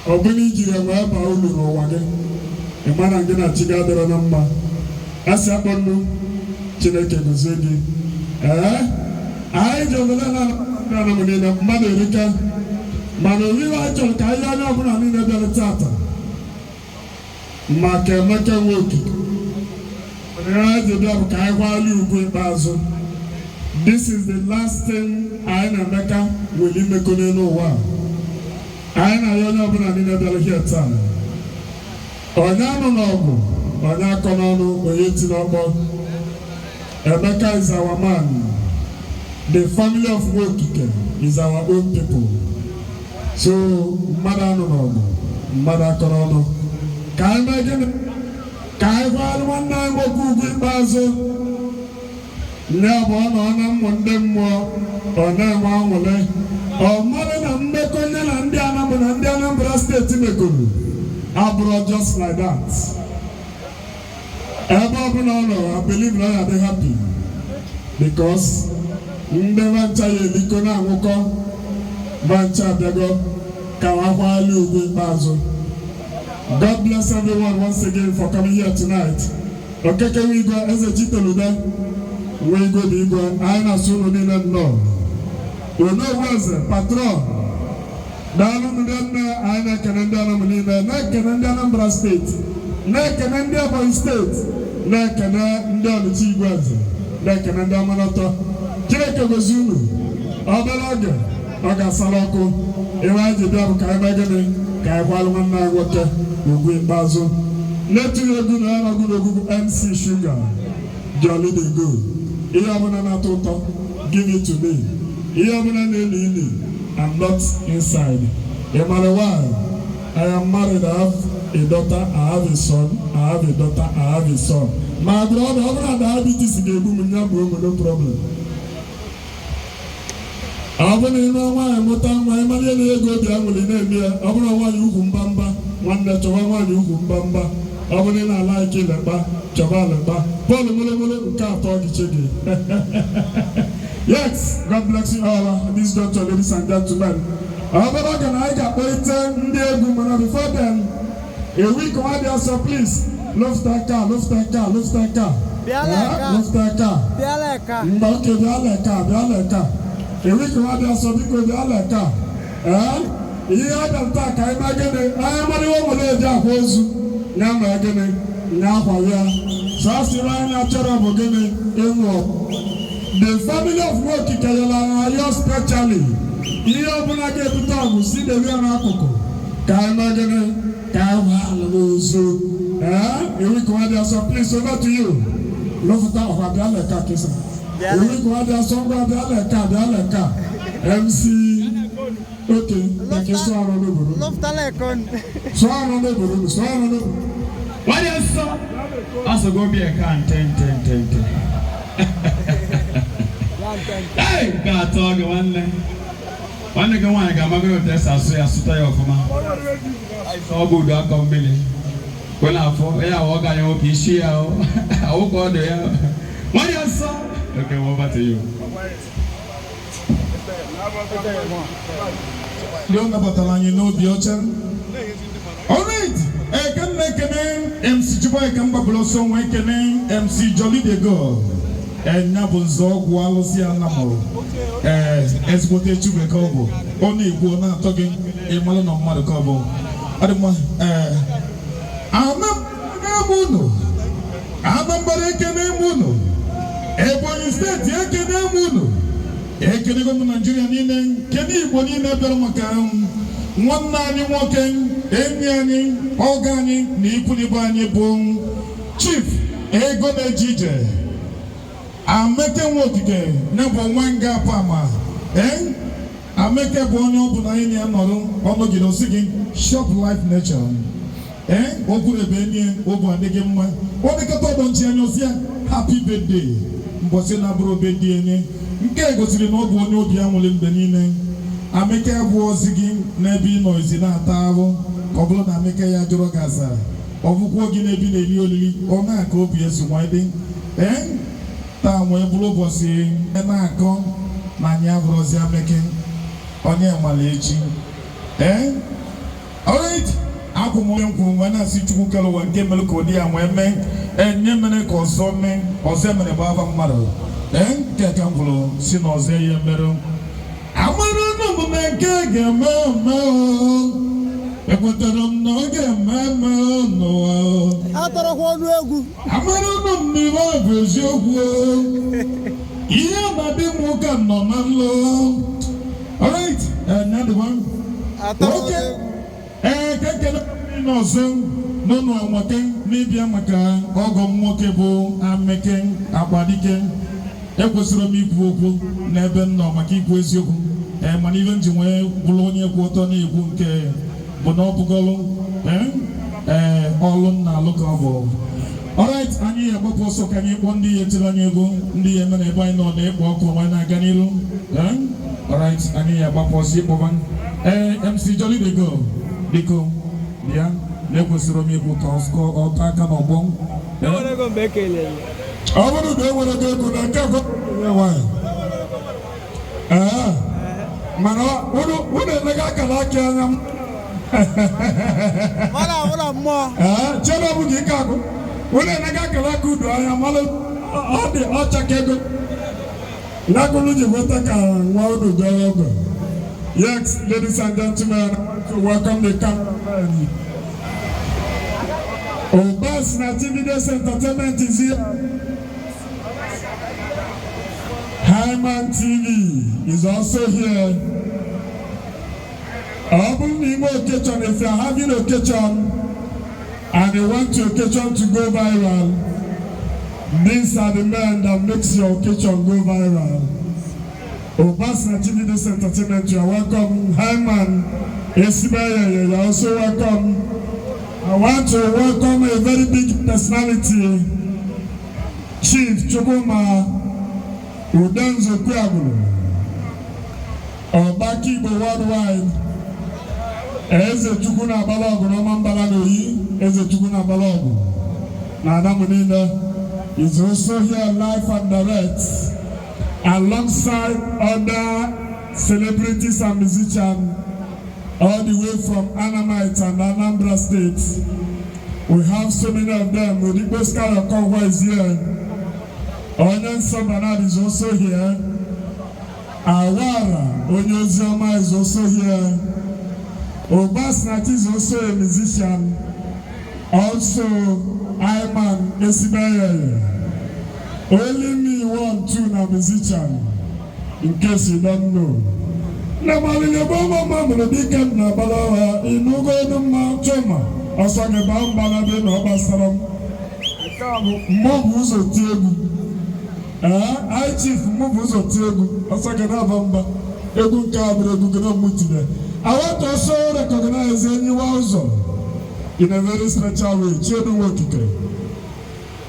ọ bụrụ ijiri ya wee baa uru n'ụwa gị, ị ma na gị na chi gị adịrọ na mma. Asị akpọ nnu, Chineke gozie gị. Ee, anyị ji obere na ndị Anam niile mmadụ erika, mana oriri anyị chọrọ ka anyị onye ọbụla niile bịara tata maka Emeka Nwokike. Ihe anyị ji bịa bụ ka anyị kwali ugwu ikpeazụ. This is the last thing anyị na Emeka nwere imekọ n'elu ụwa a. Anyị na-arịọ onye ọbụla niile bịara here taa, onye anụ n'ọgụ, onye akọ n'ọnụ, onye ti n'ọkpọ. Emeka is our man. The family of Nwokike is our own people. So mmadụ anụ n'ọgụ, mmadụ akọ n'ọnụ, ka anyị mee gịnị? Ka anyị kwalụ nwanne anyị nwoke ugwu ikpeazụ. Nne bụ ọ nọ na mmụ ndị mmụọ, ọ na-enwe aṅụrị, ọ mmadụ na mmekọ nye na ndị Anambra na ndị Anambra Steeti mekọrọ abụrụ just like that. Ebe ọbụla ọ nọ, I believe na ọ ya dị happy because ndị bancha ya eliko na-anwụkọ bancha abịago ka wakwali ugwu ikpeazụ. God bless everyone once again for coming here tonight. Okeke Igwe Eze Chitelude nwe igwe bụ igwe, anyị na-asụ unu niile nnọọ. Onowu Eze patron, daalụ ndị nne. Anyị na-ekene ndị Anam niile, na-ekene ndị Anambra Steeti, na-ekene ndị Ebonyi Steeti, na-ekene ndị Ọnịcha Igwe Eze, na-ekene ndị Amanatọ. Chineke gozie unu. Obere oge ọ ga-asara ọkụ. Ihe anyị ji bịa bụ ka anyị mee gịnị? Ka anyị kwalụ nwanne anyị nwoke ugwu ikpeazụ. Na-etinye egwu na ya na-agụ n'egwu bụ MC Sugar Jolly Dey Go. Ihe ọbụla na-atọ ụtọ, give it to me. Ihe ọbụla na-eli ili, I'm not inside. Ị mara why? I am married, I have a daughter, I have a son, I have a daughter, I have a son. My brother, ọ bụrụ na diabetes ga-egbu m, ya gbuo m, no problem. Ọ bụrụ na ịnụ nwaanyị mụta nwa, ịmara na ego obi aṅụrị na-eme ya. Ọ bụrụ nwaanyị ukwu mbamba, nwanne, chọba nwaanyị ukwu mbamba. Ọ bụrụ na ala ike lekpa, chọba lekpa bọọlụ molomolo nke atọ gị che gị. Yes, God bless you all at this juncture, ladies and gentlemen. Ọ bụrụ oge na anyị ga-akpọlite ndị egwu, mana before then, a week nwa dị ọsọ, please, lofta aka, lofta aka, lofta aka. Lofta aka. Mgbe oke bịa leka, bịa leka. Ewi ka nwa dị ọsọ, biko, bịa leka. Ee, ihe a bịara taa ka anyị mee gịnị? Anyị mara ihe o nwere eji akwa ozu ya mee gịnị ya akwa ya. Sọsịrị anyị na-achọrọ bụ gịnị? Ịnwụ. The family of Nwokike yọrọ anyị ayọ specially, ihe ọbụla ga-ebute ọgụ, si debe ya n'akụkụ ka anyị mee gịnị? Ka anyị waa alụrụ ozu. Ee, ewi ka nwa dị ọsọ, please, over to you. Lọ́fọ̀tà ọ̀hún, bịa leka kịsà. Ewi ka nwa dị ọsọ, ngwa, bịa leka, bịa leka. MC, okay, kàkí sọ àrùn n'obodo. Sọ àrùn n'obodo, sọ àrùn n'obodo. Wọ́n yẹ sọ. Asọ̀gọ́ bí ẹ̀ka ntẹ̀ ntẹ̀ ntẹ̀ ntẹ̀. Ee, nke atọ gị nwanne. Nwanne gị nwaanyị ga-amago otu esi asụ ya, sụta ya ọfụma. Ọ bụ udu akọ mmiri. Kwe na-afọ, ya awọ ga ya nwoke isi ya o. Awụ ka ọ dị ya. Wọ́n yẹ sọ. Okay, over to you. Ndị ọ nabatara anyị n'obi ọcha. Alright, eke m na-ekene MC Chukwueke ka m gbapụrụ ọsọ nwee kene MC Jolly Dey Go. Enya bụ nzọọgwụ alụsị ya namụrụ. Ee, ezigbote Chukwueke ọ bụ. Ọ na-ekwu, ọ na-atọ gị, ịmalụ na mmadụ ka ọ bụ. Ọ dị mma, ee. Anambra unu. Anambra, ekene m unu. Ebonyi Steeti, ekene m unu. Ekenego m Naijiria niile, kene Igbo niile bịara maka nwanne anyị nwoke, enyi anyị, ọgọ anyị na ikwu n'ibe anyị bụ Chief Ego na-eje ije Ameke Nwokike na bụ nwa nga apama. Ee, Ameke bụ onye ọ bụla anyị na-anọrọ ọnọgide osi gị shop life nature. Ee, okwu ebe enyi obu adịghị mma, ọ dịkọta ọgbọ nchi anya osi ya happy birthday mbọsị na-abụrụ birthday enye. Nke a gosiri na ọ bụ onye obi aṅụrị mgbe niile. Ameke bụ ozi gị n'ebe ị nọ ezi na-ata ahụ, ka ọ bụrụ na Ameke ya jụrụ gị asa, ọ bụkwuo gị n'ebi na-eli olili, ọ na-aka obi esi nwee dị. Ee, taa nwee bụrụ ụbọchị na-akọ na anyị abụrụzi Ameke onye mara echi. Ee, alright, akwụ m onye nkwụ wee na-asị Chukwu kere ụwa nke mere ka ụdị ya wee mee enye mere ka ọzọ mee ọzọ emere bụ ava mmadụ. Ee, nke ka m kwuru si na ọzọ ya merụ amara n'omume nke ga-eme eme o. Ekwetara m na ọ ga-eme eme n'ụwa o. Atọrọkwa ọnụ egwu. Amara nọ m n'iwe bụ eziokwu o. Ihe na-adị m ụka nọ na nlọ. Alright, nyadịwa. Okay, ee, ka ekele ndị ọzọ n'ụlọ nwoke n'ịbịa maka ọgọ m nwoke bụ Ameke Akpadike. Ekwesịrị m ikwu okwu n'ebe m nọ maka ikwu eziokwu. Ee, mana ihe m ji wee bụrụ onye kwụ ọtọ na-ekwu nke bụ na ọ bụgọlụ ee ọlụ m na-alụ ka ọ bụ. Alright, anyị agbapụ ọsọ ka anyị kpọọ ndị ya etiri anyị egwu, ndị ya mere ebe anyị nọ na-ekpo ọkụ wee na-aga n'iru. Ee, alright, anyị agbapụ ọsọ ịkpọba ee MC Jolly Dey Go. Biko bịa, na-ekwesịrị m ikwu ka ọ taa aka n'ọgbọ. Ọ bụrụ na e nwere gị ego na nke akọ nwaanyị, ee, mana unu emega akara aka anya m. Mara ụlọ mmụọ. Ee, chere bụ gị ike agụ, unu emega akara aka udo anya malụ ọ dị ọcha ka ego n'akụlụ ji nweta ka nwa unu gara ọgọ. Yes, ladies and gentlemen, I want to welcome the cameraman. Obas Nativides Entertainment is here. Hyman TV is also here. Ọ bụrụ na ime occasion, if you are having occasion, And you want your occasion to go viral, these are the men that makes your occasion go viral. Obasina Chividos Entertainment, you are welcome. Hyman Esibeye, you are also welcome. I want to welcome a very big personality, Chief Chukwuma Udenzo Kweagulu, Ọbaki Igbo worldwide, Eze Chukwu na-agbala ọgụ n'ọma mbala n'oyi, Eze Chukwu na-agbala ọgụ na Adamu niile is also here live and direct alongside other celebrities and musicians all the way from Annamite and Anambra State. We have so many of them. Odigbo Sky Okonkwo is here. Onyenso Bernard is also here. Awara Onyeozioma is also here. Obasnati is also a musician. Also, Ayman Esibeye. Only me one, two, na musician. In case you don't know. Na malile boma mama dike m na balawa inugo enu mma choma ọsọ gị baa mba na dị na ọ gbasara m. Nke a bụ mmụ bụ ụzọ tie egwu. Ee, I chief mụ bụ ụzọ tie egwu ọsọ gị na-aba mba egwu nke a bụrụ egwu gị na mụ tinye. I want to also recognize Enyiwa Ụzọ in a very special way, Chiedu Nwokike.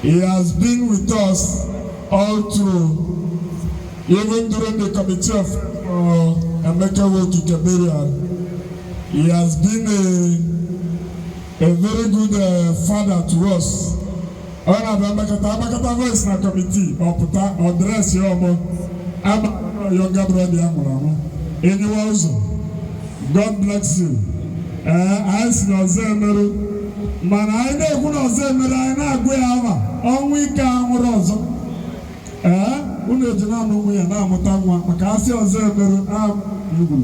He has been with us all through, even during the committee of Emeka Nwokike burial. He has been a very good father to us. Ọ na-abịa amakata amakata voice na committee ọpụta ọ dress ya ọmọ ama younger brother ya nwụrụ anwụ. Enyiwa Ụzọ, God bless you. Ee, anyị si na ọzọ emerụ mana anyị na-ekwu na ọzọ emerụ anyị na-agụ ya ama ọnwụ ike anwụrụ ọzọ. Ee, unu eji naanị ụmụ ya na-amụta nwa maka asị ọzọ emerụ igwuru.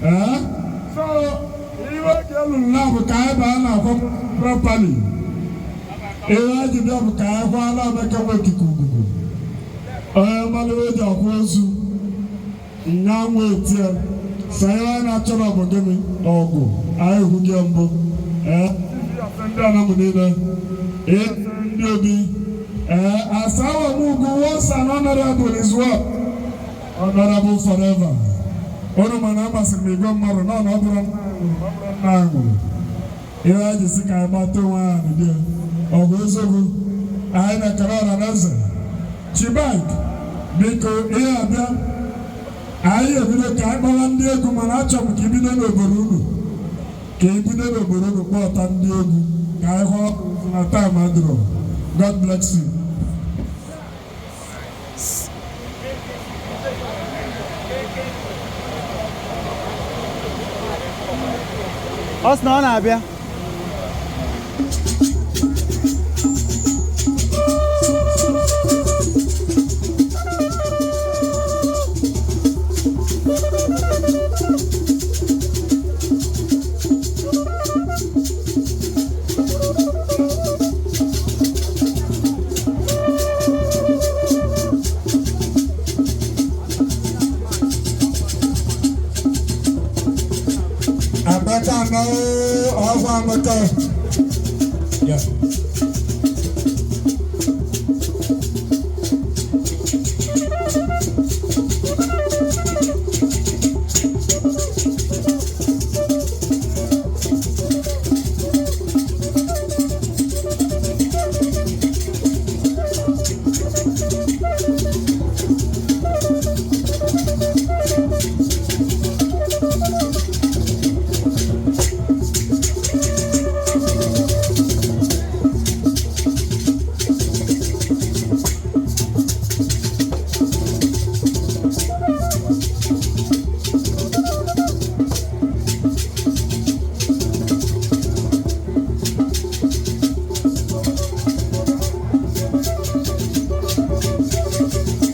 Ee, so ihe oge eluru na bụ ka anyị baa na akwa properly. Ihe anyị ji bịa bụ ka anyị kwala Emeka Nwokike ugwu. Onye mmanụ eji akwa ozu nya nwa etie sọ ihe anyị na-achọrọ bụ gịnị ọgụ anyị hụ gị mbụ. Ee, ndị anamụ niile ee ndị obi ee asawa m ugwu once an honorable is what honorable forever. Unu mana amasịrị m igwe mmadụ nọ na ọ bụrụ nna anyị nwụrụ ihe anyị ji sị ka anyị gbata onwe anyị n'ụdị ọ bụ eziokwu anyị na-ekele ọra na eze Chibak biko ihe abịa anyị ebido ka anyị kpọwa ndị egwu mana achọrọ m ka ibido n'obodo unu ka ibido n'obodo unu kpọta ndị egwu ka anyị hụ na time adịrọ. God bless you. Ọ sị na ọ na-abịa. Amaka no, ọgwụ Amaka. Yeah.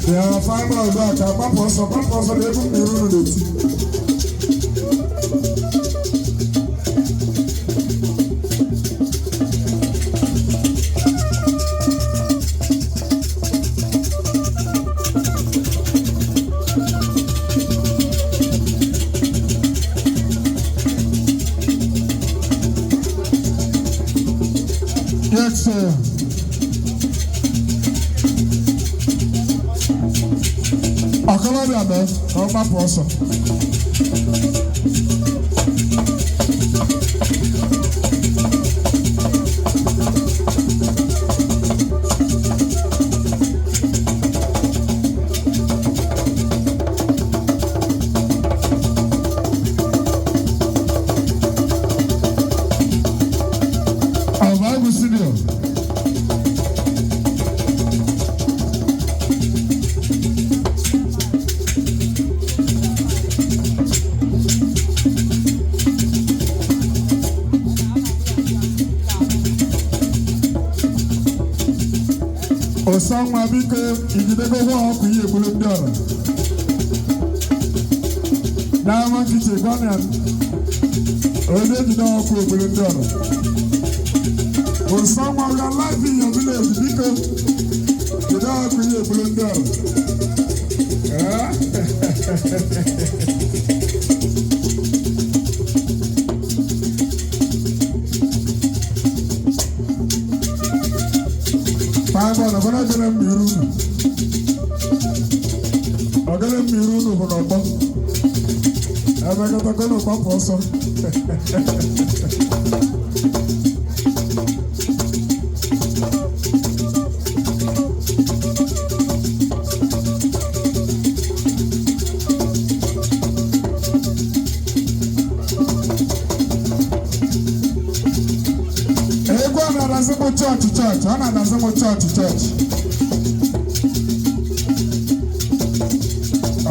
Bịa final ugbu a ka gbapụ ọsọ gbapụ ọsọ na egwu mmiri unu na-eti. Yes, sir. Ọkọlọbịa mee ka ọ gbapụ ọsọ. Ọba Senior. Ọsanwa biko ijidego hụ ọkụ ihe egbulu ndị ọra. N'ama nkịtị gwana ya onye ejide ọkụ egbulu ndị ọra. Ọsanwa, we are live in your village, biko jide ọkụ ihe egbulu ndị ọra. Eh? Five ọ̀nà gẹ́nẹ́ mmiri unu. Ọ̀gẹ́nẹ́ mmiri unu bụ n'ọgbọ. Ebe kọtọkọ gbapụ ọsọ. Egwu a na-adasị m chọọchị chọọchị, ọ na-adasị m chọọchị chọọchị.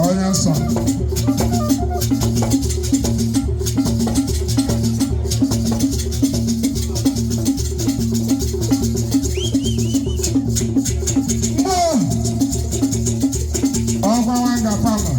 Onye nsọ. Mgbe ọkwa nwanga pama.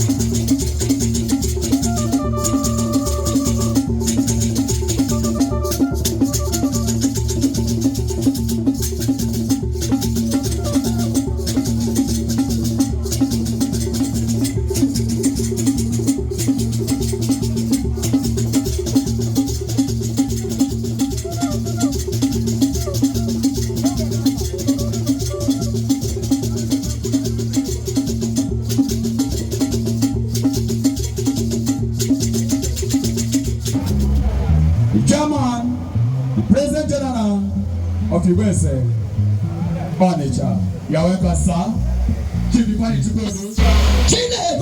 The chairman, the president general of Igwese, Onitsha. You are welcome, sir. Chief Ifeanyi Chukwuogu.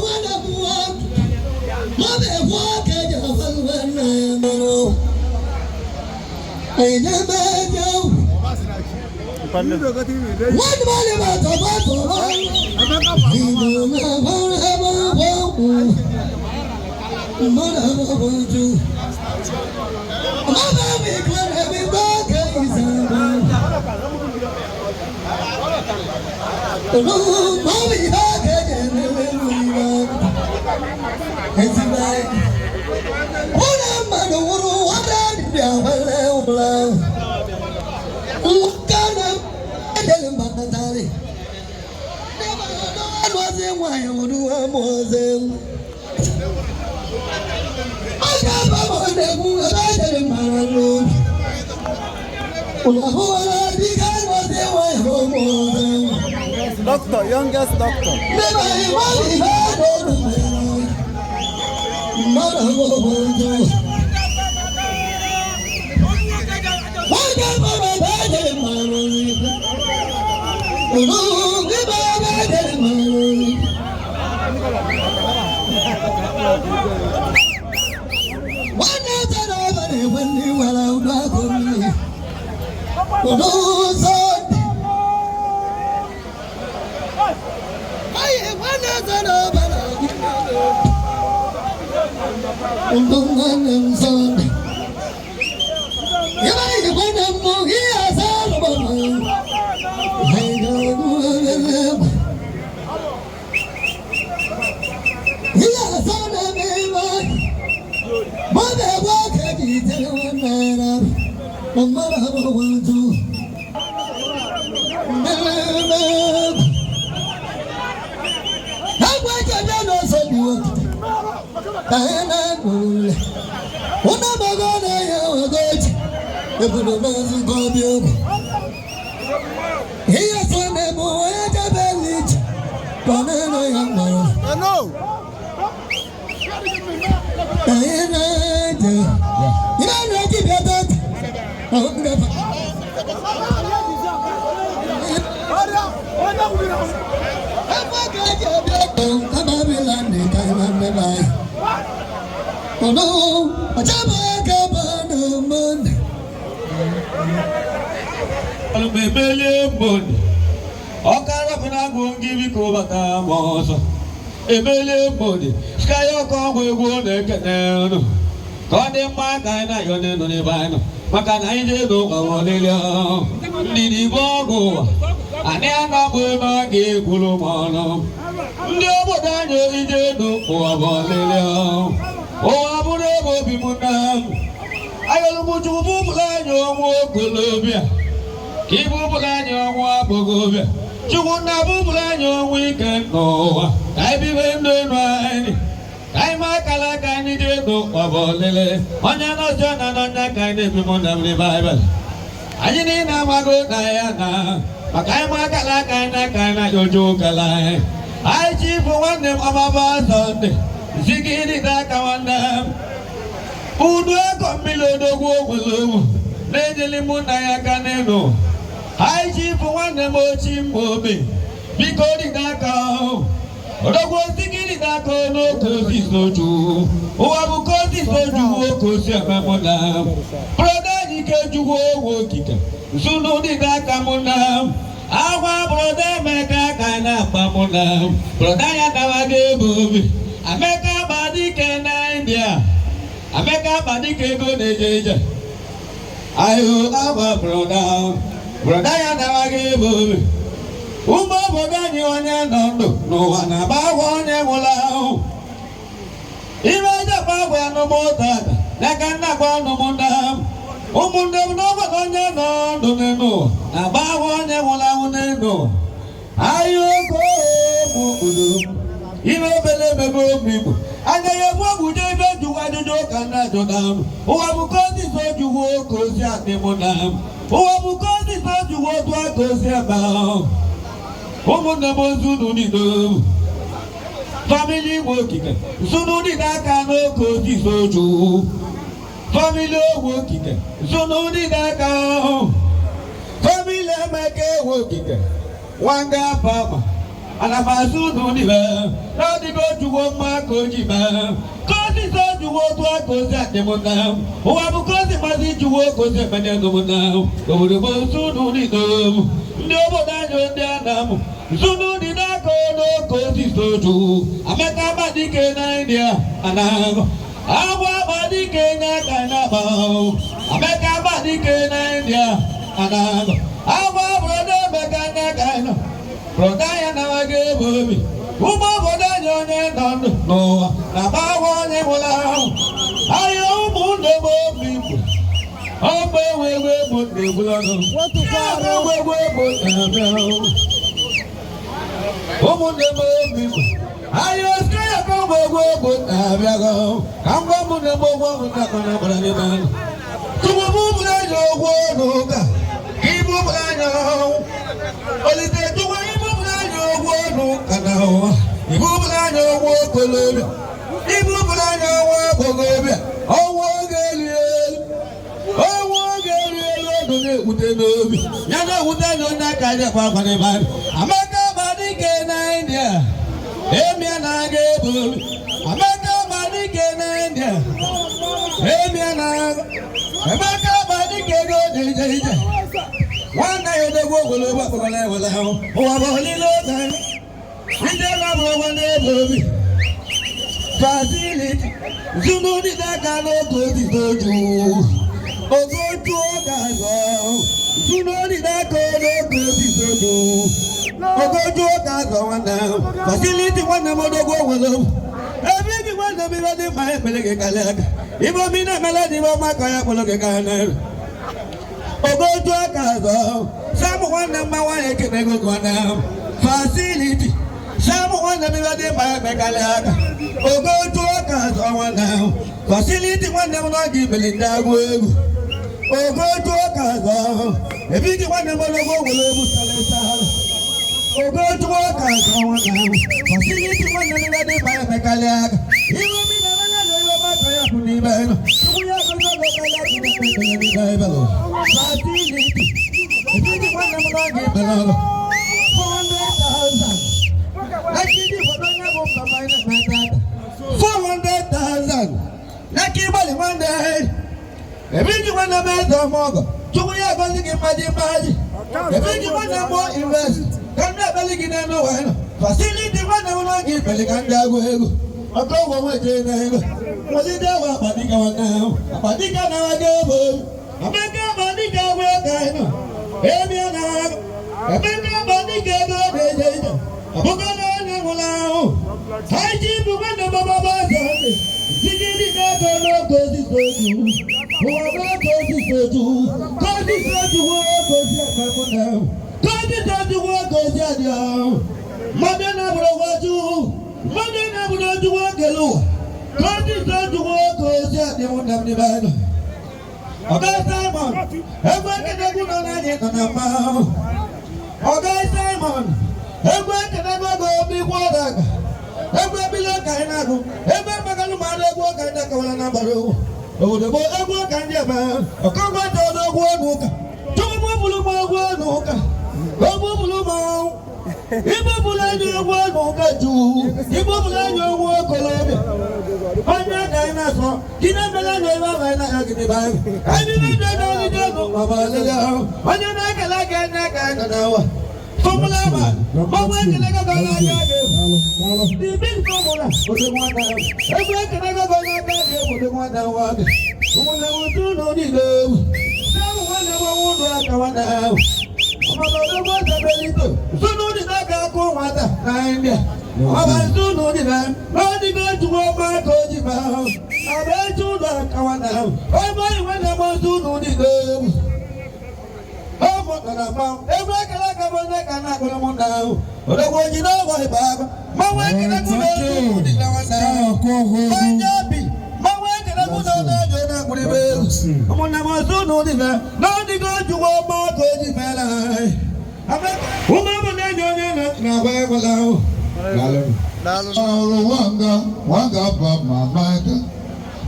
Doctor, youngest doctor. Obodo m nzukọ obi ogwu. Ihe so na-eme onye jebe ije ka ọ na-ere ya mmanụ. Anyị na-eje. Ihe na-eji bịa tata. Ọ ngafe. Emelie mboni ọkara bụ na-agụ gị biko bata ma ọzọ emelie mboni sky ọkọ ọgwụ egwu na-ekene unu ka ọ dị mma ka anyị na-ayọ n'elu n'ebe anyị nọ maka na anyị jee n'ụwa ọlịlị ndidi bụ ọgwụ ụwa anyị anọbụ n'oge ekwuru m ọnụ ndị obodo anyị ije n'ụwa bụ ọlịlị ụwa bụrụ ebe obi m na ayọlụmchukwu bụbụla anyị ọnwụ okolobịa ka ibu bụla anyị ọnwụ agbọghọbịa chukwu na bụbụla anyị ọnwụ ike n'ụwa ka anyị bibe ndụ enu anyị ka anyị ma akala aka anyị dị elu ụwa bụ ọlịlị onye nọsọ na n'ọnya ka anyị na-ebi mụ na mmiri baịbụl anyị niile amago na ya na maka anyị ma akala aka anyị na aka anyị na ojo ụkala anyị anyị chi bụ nwanne m ọmaba Sọnde zigidi n'aka nwanne m udu akọ mmiri odogwu ogwolowo na-ejeli mụ na ya aka n'elu anyị chi bụ nwanne m ochi mma obi biko dị n'aka odogwu osigiri n'aka n'oke osisi oju ụwa bụ ka osisi oju oke osi eme mụ na brọda anyị ike jugwu ogwu okike zunu dị n'aka mụ na agwa brọda Emeka ka anyị na-akpa mụ na brọda ya dawago ebe obi Emeka gbadike na India Emeka gbadike ego na-eje ije ahụ agwa brọda brọda ya dawago ebe obi ụmụ obodo anyị onye nọ ndụ n'ụwa na-agba agwa onye nwụrụ ahụ ime ejekwa agwa anụmụtata n'aka nna gwa anụmụnna ụmụnne m n'obodo onye nọ ndụ n'elu ụwa na-agba agwa onye nwụrụ anwụ n'elu ụwa ahịa ogo mụ udo ime obele emebe obi igbo anya ya egbu ọgwụ je ebe jụwa ajụjụ ka nna jụna m ụwa bụ ka osisi ojugwu oke ozi adị mụ na m ụwa bụ ka osisi ojugwu otu aka ozi ebe ahụ ụmụnne m ozu unu niile famili Igbo okike zunu dị n'aka n'oke osisi oju famili ogwu okike zunu dị n'aka ahụ famili Emeka ewu okike nwanga pama ana m azụ unu niile n'ọdịgo ojugbo mma ka o ji mee ka osisi ojugbo otu aka ozi adị m na ụwa bụ ka ozi mazi jugbo oke ozi emene m na obodo m ozu unu niile ndị obodo anyị ndị anam zunu dị n'aka n'oke osisi oju Emeka Amadike na India anahụ agwa Amadike n'aka n'agba Emeka Amadike na India anahụ agwa brọda Emeka n'aka nọ brọda ya na-amaghị ebe obi ụmụ obodo anyị onye nọ ndụ n'ụwa na-agba agwa onye nwụrụ ahụ ahịa ụmụnne m obi igbo ọgbọ ewu egwu egwu na-egwuru ọnụ egwu egwu egwu na-abịa ụmụnne m obi igbo ahịa osike ya ka ọgbọ egwu egwu na-abịago ka ngwa ụmụnne m ogwu ọgwụ ndakọ na agbara n'ime anụ tupu m ụmụnne anyị ogwu n'ụka ka ibu ụmụnne anyị ọnwụ olite chukwu ibu ụmụnne anyị ogwu n'ụka na ụwa ibu ụmụnne anyị ogwu okolobịa ibu ụmụnne anyị ọnwụ agbọghọbịa ọnwụ oge elu elu ọnwụ oge elu elu ọdụ na-ewute n'obi ya na-ewute na onye aka anyị akwa akwa n'ebe anyị Amaka Amadike na India emia na-aga ebe obi Amaka Amadike na India emia na-aga Emeka Amadike ego dị ije ije nwanne ya odogwu ogologo akpọkọrọ ewele ahụ ụwa bụ olile oge anyị ndị na-abụrụ nwanne ebe obi fasiliti zunu dị n'aka n'oge osisi oju ogoju ọga-azọ zunu dị n'aka n'oge osisi oju ogoju ọga-azọ nwanne m fasiliti nwanne m odogwu onwere m ebe gị nwanne m ibe dị mma ekpere gị karịa aka ibe omi na-emele dị ibe ọma ka ya kpọrọ gị gaa n'elu ogoju ọga-azọ samụ nwanne m nwaanyị ekene gị nwanne m fasiliti samụ nwanne m ibe dị mma ekpe karịa aka ogoju ọga-azọ nwanne m fasiliti nwanne m n'oge imeli ndị agụ egwu Ogoju ọka azọ. Ebigi nwanne m ologbo nwere egwu sara. Ogoju ọka azọ nwanne m. Fasiliti nwanne m dị mkpa emekarị aka. Ihe omi na-eme na ihe ọma ka ya kwụ n'ime elu. Chukwu ya gozi oge ka ya kwụ n'ime elu. Fasiliti. Ebigi nwanne m n'oge ikpere ọlụ. 400,000. Láti ìfọdọ́ ní ẹ̀bùn bàbá iná mẹ́ta. 400,000. Láti ìbọ̀lì nwanne. Ebigi nwanne m eze ọmọ ọgọ. Chukwu ya gozi gị mmaji mmaji. Ebigi nwanne m invest. Ka ndị ebeli gị n'elu ụwa nọ. Fasiliti nwanne m n'oge ikpere ka ndị agụ ego. Ọkọ ụgwọ nweje n'ego. Nwelite ewe akpadika nwanne ahụ. Akpadika na-aga ebe. Amaka akpadika agwa ka anyị nọ. Emi a na-agụ. Emeka akpadika ego na-eje ije. Abụkọ na onye nwụrụ ahụ. Anyị ji bụ nwanne m ọgbaba ọzọ dị. Zigidi na-ego n'oge osisi otu. Ụwa n'oge osisi otu. Ka osisi otu nwee oge osi ekpemụ na ahụ. Ka osisi otu nwee oge osi adị ahụ. Mmadụ na-abụrụ oju. Mmadụ na-abụrụ oju nwoke ụwa. Ka osisi otu nwee oge osi adị mụ na ndị be anyị. Ọga Simon, egwu ekenegwu nọ n'anyị nọ na mmanwụ. Ọga Simon, egwu ekenegwu ego obi kwụ ọda aka. Egwu ebili ọka anyị na-agụ. Egwu emekalu mmadụ egwu ọka anyị na-akawara na agbara owu. Obodo bụ egwu ọka ndị ebe ahụ. Ọkọngwa dị ọdụ egwu ọnụ ụka. Chukwu bụrụ m egwu ọnụ ụka. Egwu bụrụ m ọnwụ. Igbo bụrụ enyi egwu ọnụ ụka juu. Igbo bụrụ enyi egwu okolobịa. Onye ka anyị na-asọ, gị na-emere enyi ebe ahụ anyị na-ahịa gị n'ebe ahụ. Anyị na-eje ego ndị ego ma ọ bụ ahụ. Onye na-ekele aka enye aka anyị nọ n'ụwa. Fọmụla ma, mmanwụ ekele gọgọ n'aka gị. The big fọmụla, otu nwanne ahụ. Egwu ekele gọgọ n'aka gị, otu nwanne nwa gị. Ụmụnne m otu ụlọ niile egwu. Ụmụ nwanne m ụlọ aka nwanne ahụ. Ọmọdé sẹbẹlito sunu ní n'aka kó nwata na India. Ọba sunu ní na n'ọdị ga-ejuwo ọma ka o ji ma ahụ. Ọba eju ụlọ aka nwanne ahụ. Ọba iwe na mọ sunu ní n'egwu. Ọmụ nọ na mmanwụ. Egwu ekele aka bụ onye ka na-akpọrọ mụ na ahụ. Odogwu oji n'ọgwọ ịba agba. Mmanwụ ekele kwụ n'egwu dị na nwanne ahụ. Onye obi. Mmanwụ ekele kwụ n'ọdụ ọjọọ na-akpụrụ ibe egwu. Ụmụnne m sunu ní na n'ọdị ga-ejuwo ọma ka o ji meela anyị. Ụmụ na-enye onye na-agba egwela ahụ. Ọrụ nwanga nwanga ba ma Amaka.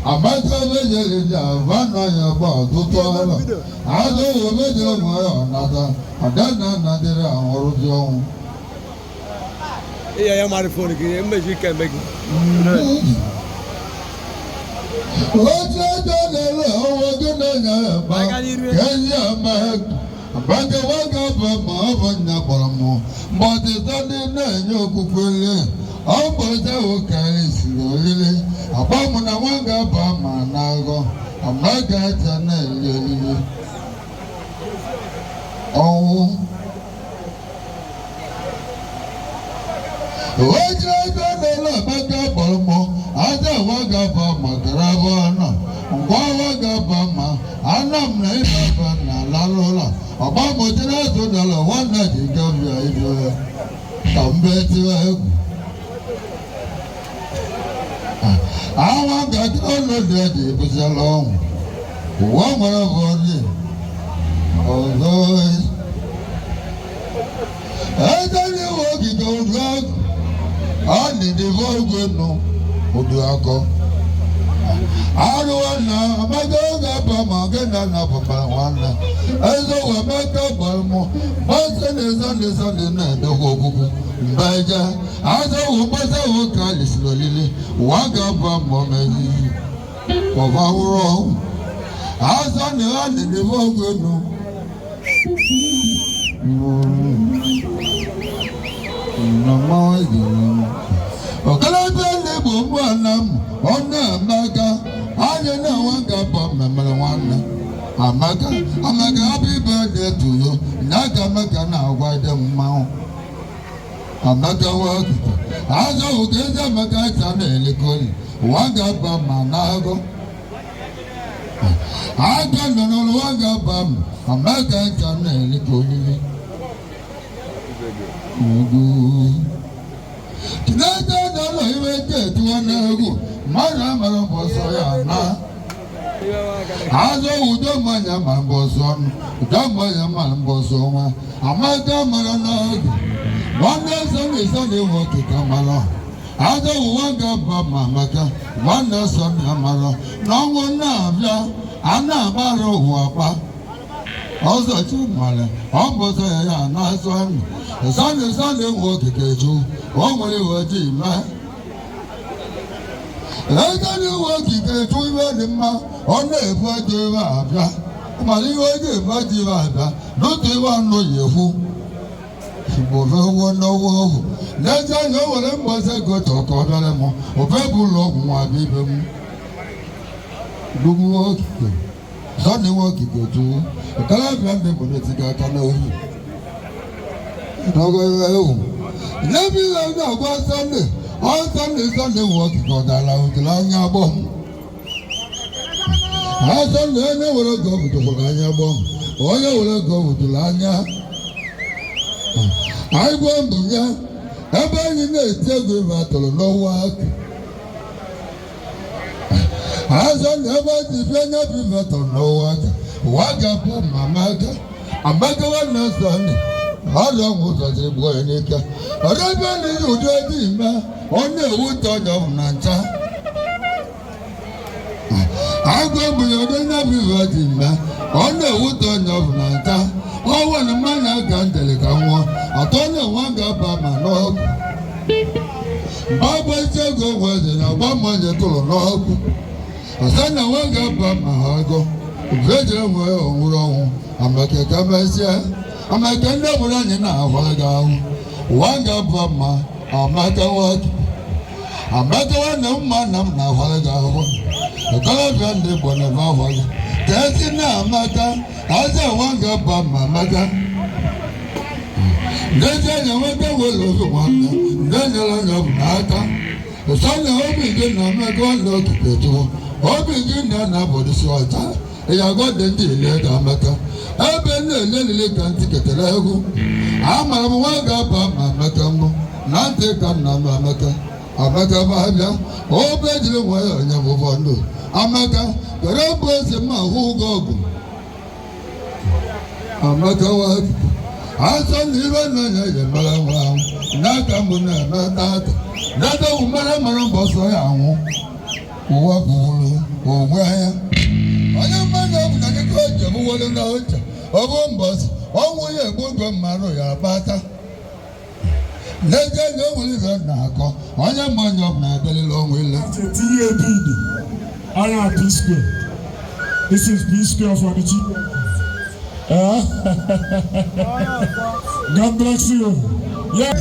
Amaka mejere ji ava na ya gba ọtụtụ ọrụ. Azụghị mejere nwere ọnata. Ọdana nadịrị ahụrụ dị ọnwụ. Iya ya mara fon gị, mmeji ike eme gị. Otu ego na-ele ọnwa gị na-enye ebe ka ezi ama Amaka nwoke bụ ma ọ bụ nna kpọrọ m mgbe ọdịda ndị na-enye okwukwe lee ọ bụ ezewo ka anyị siri oriri agba m na nwa ga-aba ma na-agọ Amaka aja na-eri oriri ọnwụ ojiri ego na-ele Amaka kpọrọ m aja nwa ga-aba ma gara abụọ nọ ngwa nwa ga-aba ma ana m na ịba na lalụ ụlọ ọgba mojiri azụ dara nwanne ji gabịa ibe ya ka mbe tiwe egwu awa ngaji ọnọdụ eji ebuzela ọnwụ ụwa nwere bọdị ọzọ eze n'iwe ogige ụdụ agụ ọ nịdịbe ogwe nụ ụdụ akọ Arụwa na Amaka ga-aba ma gị na napụtara nwanne eze ụwa Amaka gbara mụ gbasa na sọnde sọnde na-edokwa okwukwu mbeje azọwụ gbasawụ ka lisiri olili ụwa ga-aba ma ọ mezizi ọba wụrụ ọnwụ azọ na ha nịdịbe ogwe nụ Okolobịa na-egbo mgbu ana m ọ na-amaka anya na-enwe ngaba mmemmere nwanne Amaka Amaka happy birthday to you na ka Amaka na-agwa dị mmanwụ Amaka nwa azụ ka ezi Amaka ta na-elekori ụwa ga-aba ma na-agụ aka nọ n'ụwa ga-aba m Amaka ta na-elekori ugwu Chineke nọ iwe nke tiwa n'egwu mmadụ amara mbọsọ ya na Azọ udo mmanya mara mbọsị ọnụ, udo mmanya mara mbọsị ọnwa, amaka mara n'oge. Nwanne Sọnde Sọnde nwoke ka mara. Azọ ụwa ga-aba ma amaka, nwanne Sọnde amara. N'ọnwụ na-abịa, a na-agbara ụwa akpa. Ọzọ chi mara, ọ bụ sọ ya ya na-asọ ndụ. Sọnde Sọnde nwoke ka eju, o nwere iwe ji mee. Eze ndị nwoke ga-eju iwe dị mma, ọ na-ebu ajọ iwe abịa. Mana ihe o ji ebu ajọ iwe abịa, n'otu iwe anụ ya ekwu. Igbo fewo n'ọwụ ohu. N'ezie na o nwere mgbasa ego chọọ ka ọ bịara m, ofe bụ ụlọ ọgwụ nwa abịa ibe m. Dugbu okike, Sọnde nwoke ga-eju, okorobịa ndị bụ na-etiga aka n'ohi. N'ogo ewu. N'ebe ihe na-agwa Sọnde, ọ Sọnde Sọnde nwoke ka ọ dara ojiri anya agbọ m. Ha Sọnde onye were oge ọ butukwara anya agbọ m, onye were oge ọ buturu anya. Anyị gwa mbụ ya, ebe anyị na-eti egwu ibe atụrụ n'ọnwa aka. Ha Sọnde ebe anyị bịa anya bụ ibe atụrụ n'ọnwa aka, ụwa ga-abụ ma amaka. Amaka nwanne Sọnde, ọrịa ọgwụ ụzọ jiri gbuo ya n'ike. Ọrịa n'ihi ụdị ọjọọ ime, ọ na-ewute ọnya ọ bụ na ncha. Agwa mgbe ọdị nya bụ ibe dị mma, ọ na-ewute ọnya ọ bụ na ncha. Ọnwa na mmanya ga njele ka nwụọ, atọ na-enwe ga-aba ma n'ọkụ. Ọgba isi ego nweze na agba mmanya tụrụ n'ọkụ. Ọsọ na nwe ga-aba ma ha agụ. Ofe jere nwee ọnwụrụ ọnwụ, amaka ka mesịa. Amaka ndị obodo anyị na-ahụ gị ahụ. Ụwa ga-aba ma amaka nwoke. Amaka nwanne m ma nna m na-ahụ gị ahụ. Okorobịa ndị Igbo na-ebe ahụ gị. Ka esi na amaka, aza nwa ga-aba ma amaka. N'ezie anya nweta nwere obi nwanne, ndị nyere onye ọ bụ n'aka. Sọnde obi gị na amaka nwanne okike jụụ. Obi gị na na-abọdụsi ọcha. Ịya dị ndị ile ga amaka. Ebe na-ele lele ka ntị ketara egwu. Amara m nwa ga-aba ma amaka mbụ. Na ntị ka nna m amaka. Amaka bụ abịa. Obe jiri nwa ya onye bụ ndụ. Amaka, kere bụ eze ma hụ ụgwọ ọgụ. Amaka nwa asọ na ibe nna ya ya mara nwa ahụ. N'aka mbụ na-eme tata. N'aka bụ mara mara mbọ sọ ya anwụ. Ụwa bụrụ onwe ya. Onye mmadụ ọ bụla dịka oche bụ were na oche. Ọ bụ mbọsị, ọnwụ ya egbu oge mmadụ ya akpata. N'ezie na o nwere ibe na-akọ, onye mmanya ọ bụla abịalila ọnwụ ile. Tinye bid. I am P Square. This is P Square for the chief. God bless you. Yeah.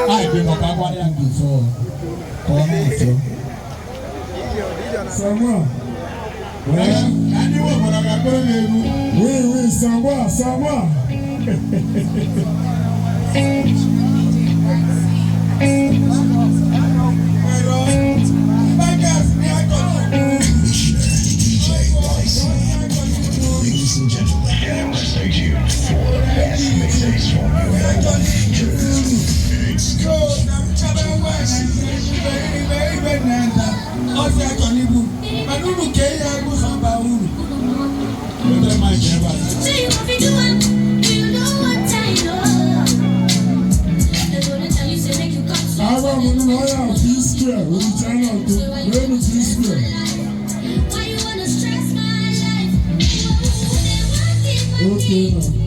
I been up one before. Samoa. Oui, oui, Samoa, Samoa. Ladies and gentlemen, stay tuned for the best mixes from your features. It's ka ị nọ.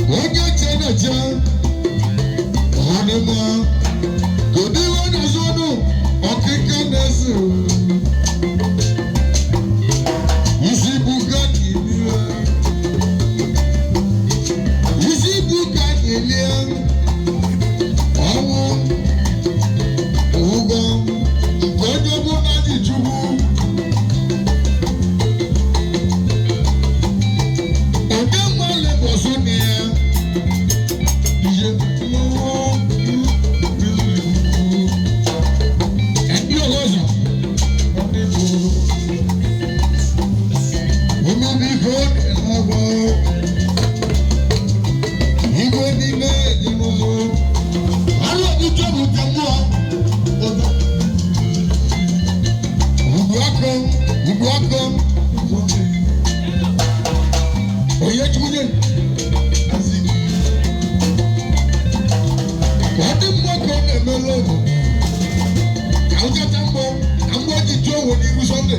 Onye che na-eche ọdịmma kedu ihe na-azụ ọnụ ọkịka na-esi isi buga kilie isi buga kilie ọnwụ ụgwọ nke onye ọbụla ji chukwu onye mmalị bọsụ na ya ihe ẹni ọlọ́sàn omi bí kò ní lọ́wọ́ igwe n'ime ìdìbò alóògùn jọ́bù tẹ mú ọ ugwu akọ ugwu akọ onye chukwunye ọdị mmụọ ka ọ na-eme lọgụ ka ụjọta mbọ ka mgbọ ji jụọ owo n'ihu Sọnde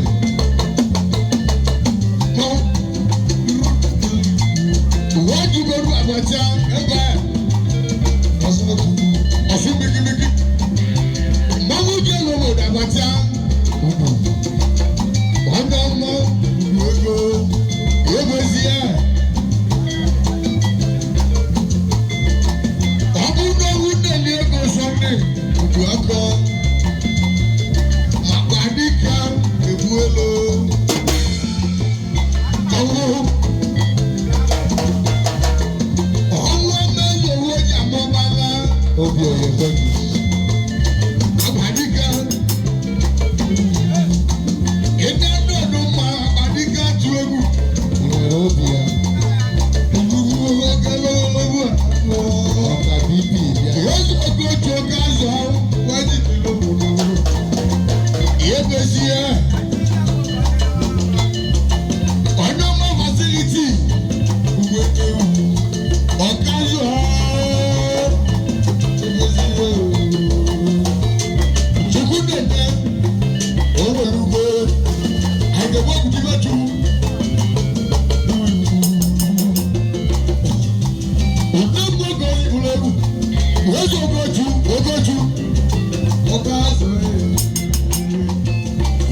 wọ́n ju gbẹrú àgbàjá ẹgbẹ́ ọ̀fun mikimiki mọ́mú jẹ́ lọ́wọ́ àgbàjá ọ̀dọ́ ọmọ ego ego ezi ya ọ bụrụ na ọnwụ nne ego Sọnde ugwu akọ maka dịka egbu elu ọnwụ ọnwụ ọmọ owó ní àmọ́bálá obi ọ̀yẹ̀ tọ́jú àgbàdìgá iná dọ̀dún ma àgbàdìgá tu egwu nwere obi ya olùkú oge lọ́wọ́ ọ̀kà bíbí ya yóò oge otu oge azụ ọrụ wájú ìlú ihe gosi ya onye ọma fasiliti ugwe ewu ọ̀kazù chukwu nene owelugo agẹgbọgùdìbẹtù ọdẹgbọgọ ìbúlẹ̀rù wọ́sọ̀ ogoju ogoju ọ̀kazù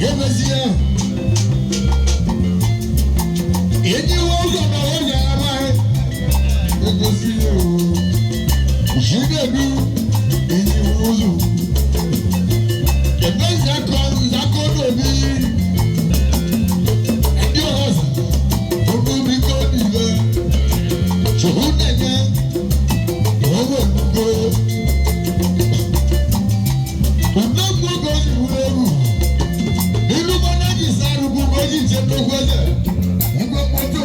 yẹ́mẹsíẹ́ èyí wọ́n sọ̀rọ̀ wọ́n yàrá báyìí ìṣúdẹ̀bí èyí wúlò ẹ̀fẹ́ ìṣàkọ́ ìṣàkọ́dọ̀ bí ẹ̀dí ọ̀sán olómi kọ́ nìyẹn ṣòwò nẹ̀yẹ ọwọ́ ìdúgbò ọ̀nàgbọ́gbọ́ ìwúrẹ́rù nínú mọ́nájì sáré gbogbo yìí ṣe tó gbẹ́sẹ̀ nígbà mọ́tò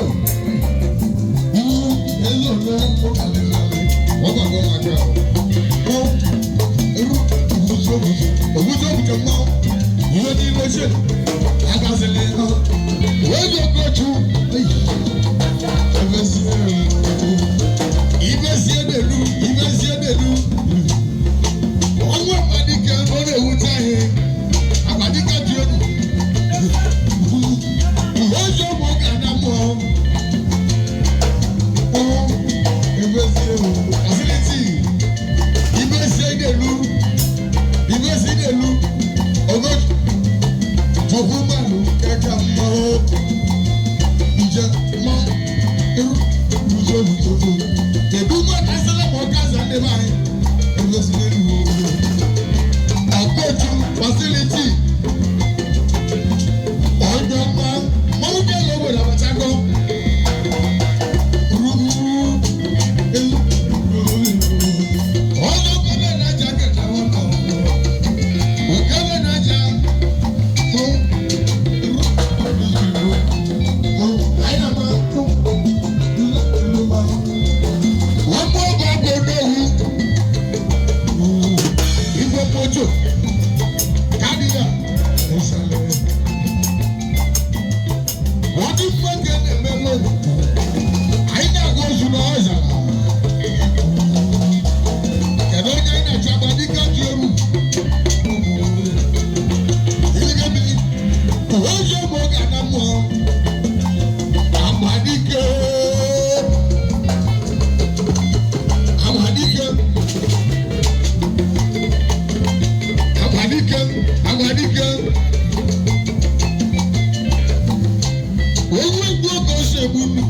Owó egwu oge ose egbu nnu.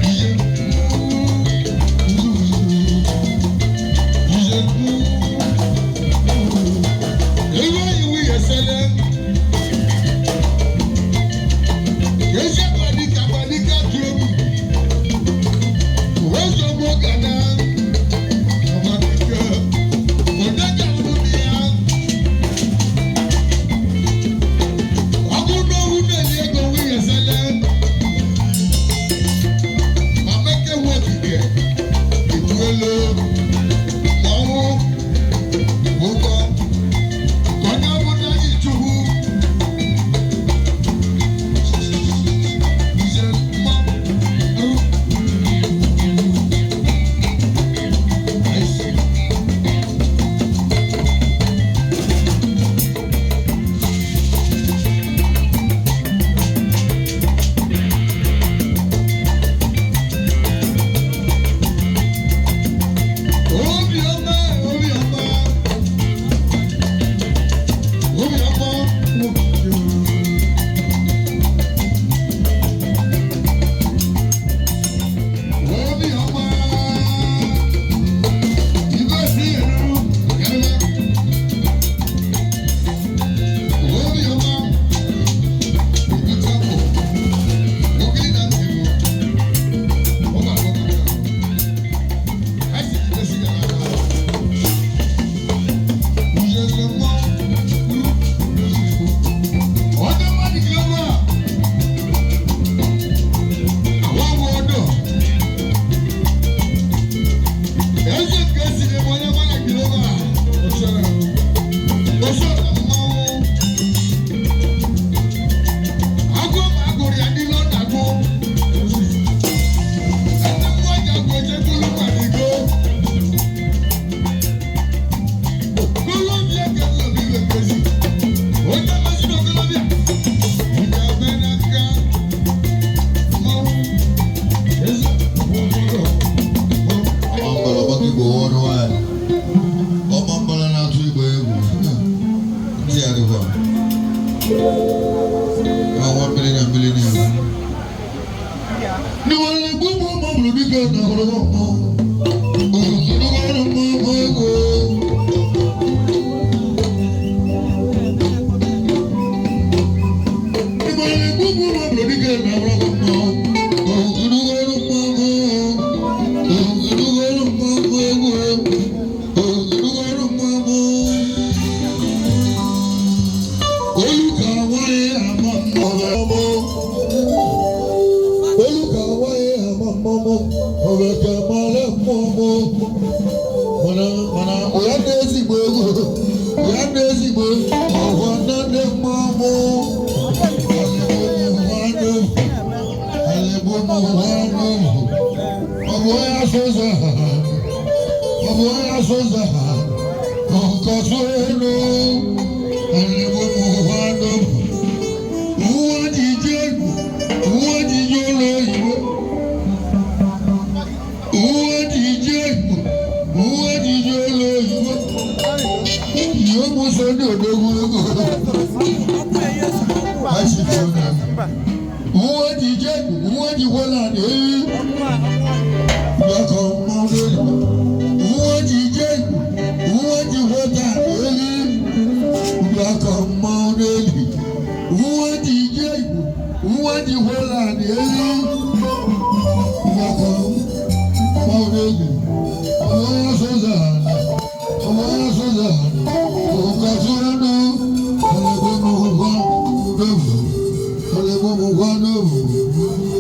Ihe. Ihe. Ego iwu ya sele. Ezi agbalika agbalika tu obi. Ozo mo gana. Ọmọdé. Onye ga-ahụ ya. Ọgụnọwụ na-enye ego nwunye sele. Mameke nwe okike. Etuelo. Ọnwụ. Ụgwọ. Onye ọbụla yi chukwu. Ije mma. Obiọma, obiọma. Obiọma. Obiọma. Ibe si eru, yarima. Obiọma. Ibi tako. Ogiri na ntị bụ. Ọ ga-agwa gị. Ọmọmbala na-atụ igbe egwu. Ndị a dịkwa. Ọnwa mmiri na mmiri na-egwu. Ndị nwere egwu ụmụ ụmụ bụrụ dike na ọhụrụ mmụọ. Ogologo mmụọ egwu. Ndị nwere egwu ụmụ ụmụ bụrụ dike na ọhụrụ mmụọ. Ogologo mmụọ. Ogologo mmụọ egwu.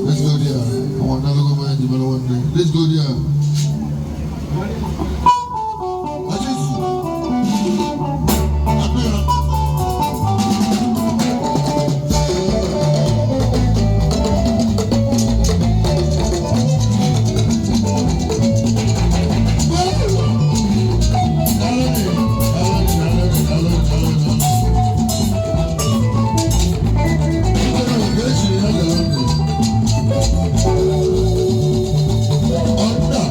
Let's go there. I want to go man, one day. Let's go there. Onda.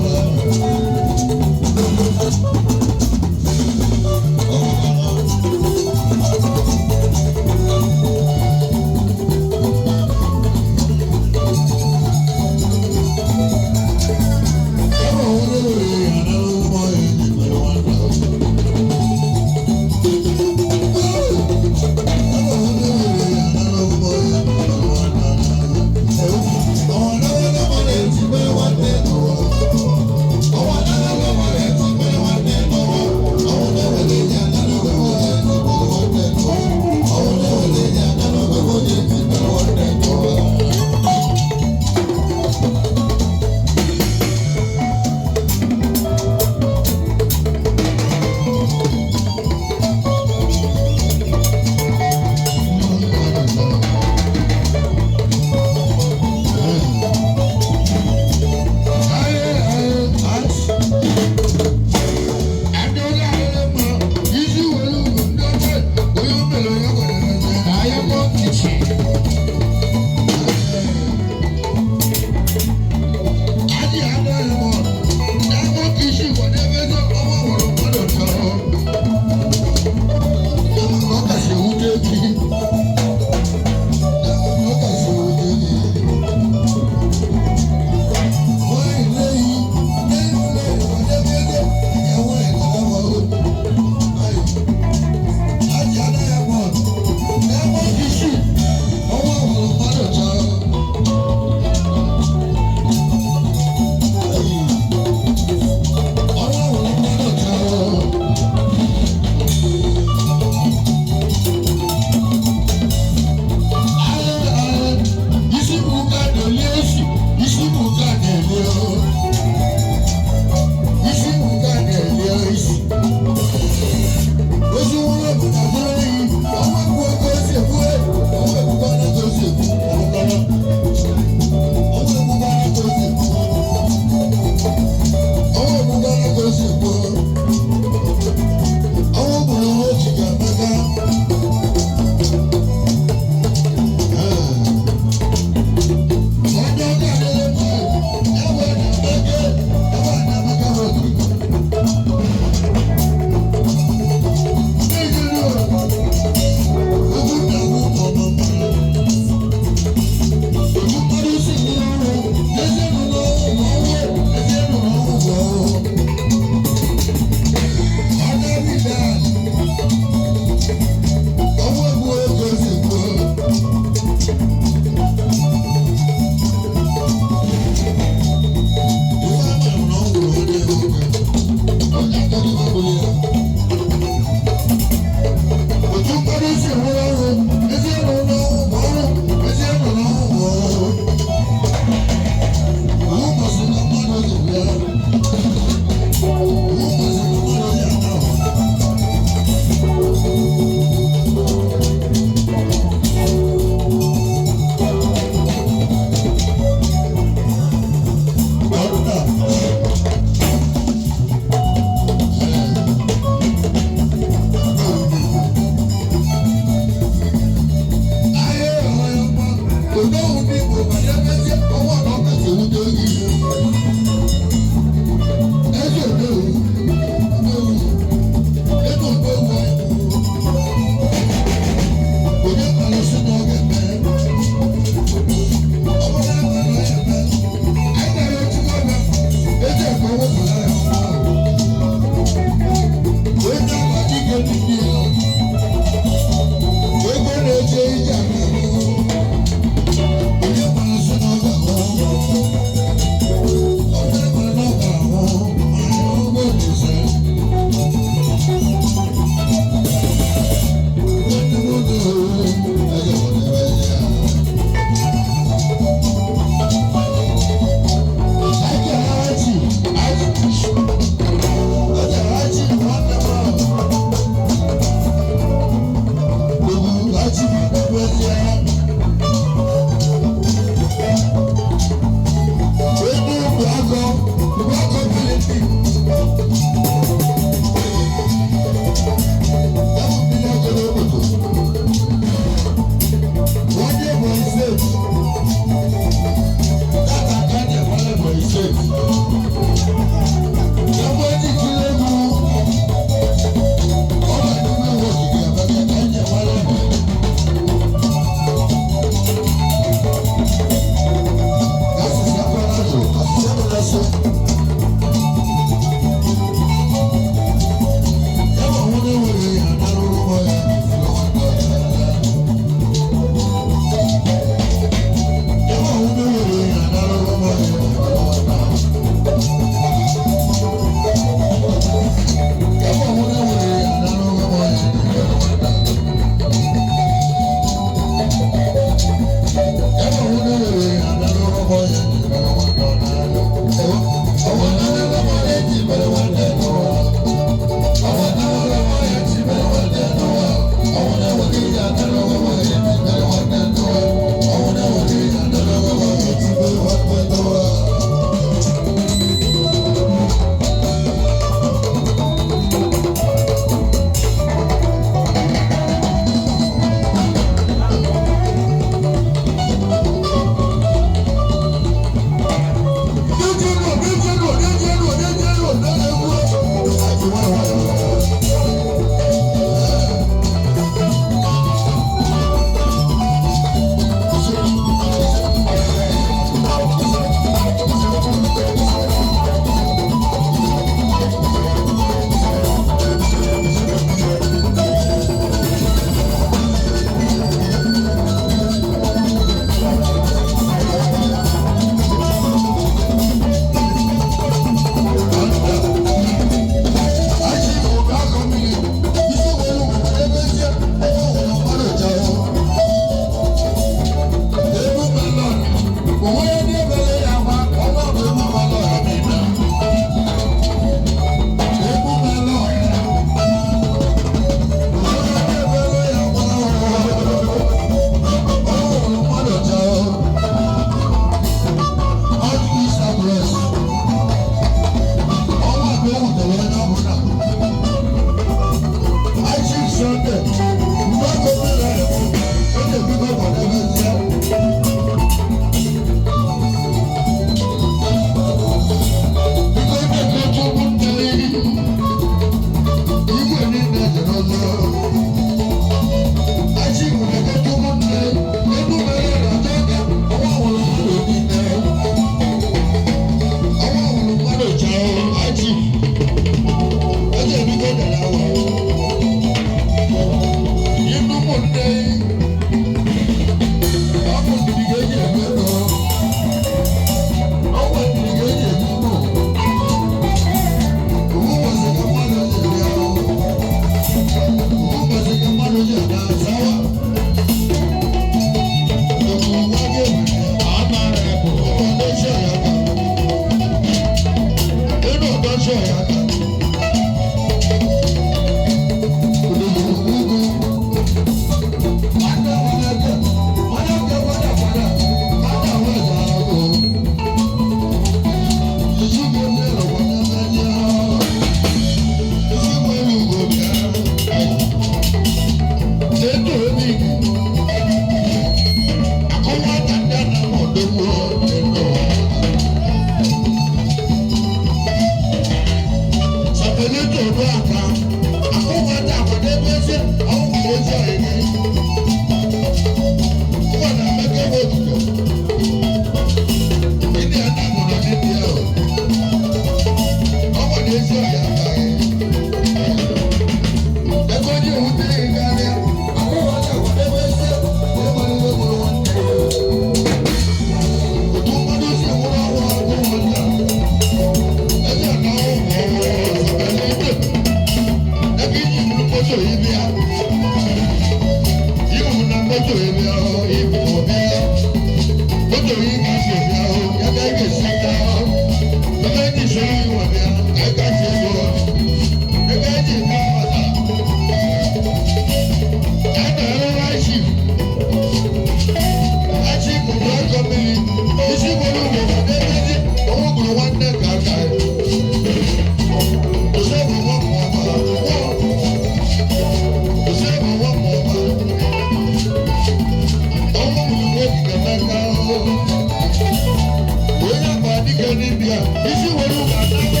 Onye akpa dike n'India, isi were ụmụ anago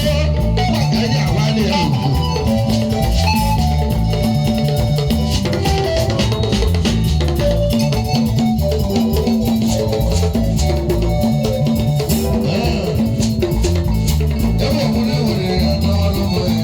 maka anyị awali ya ugwu. Ebe ọbụla e nwere ya n'ọrụ ụmụ ya.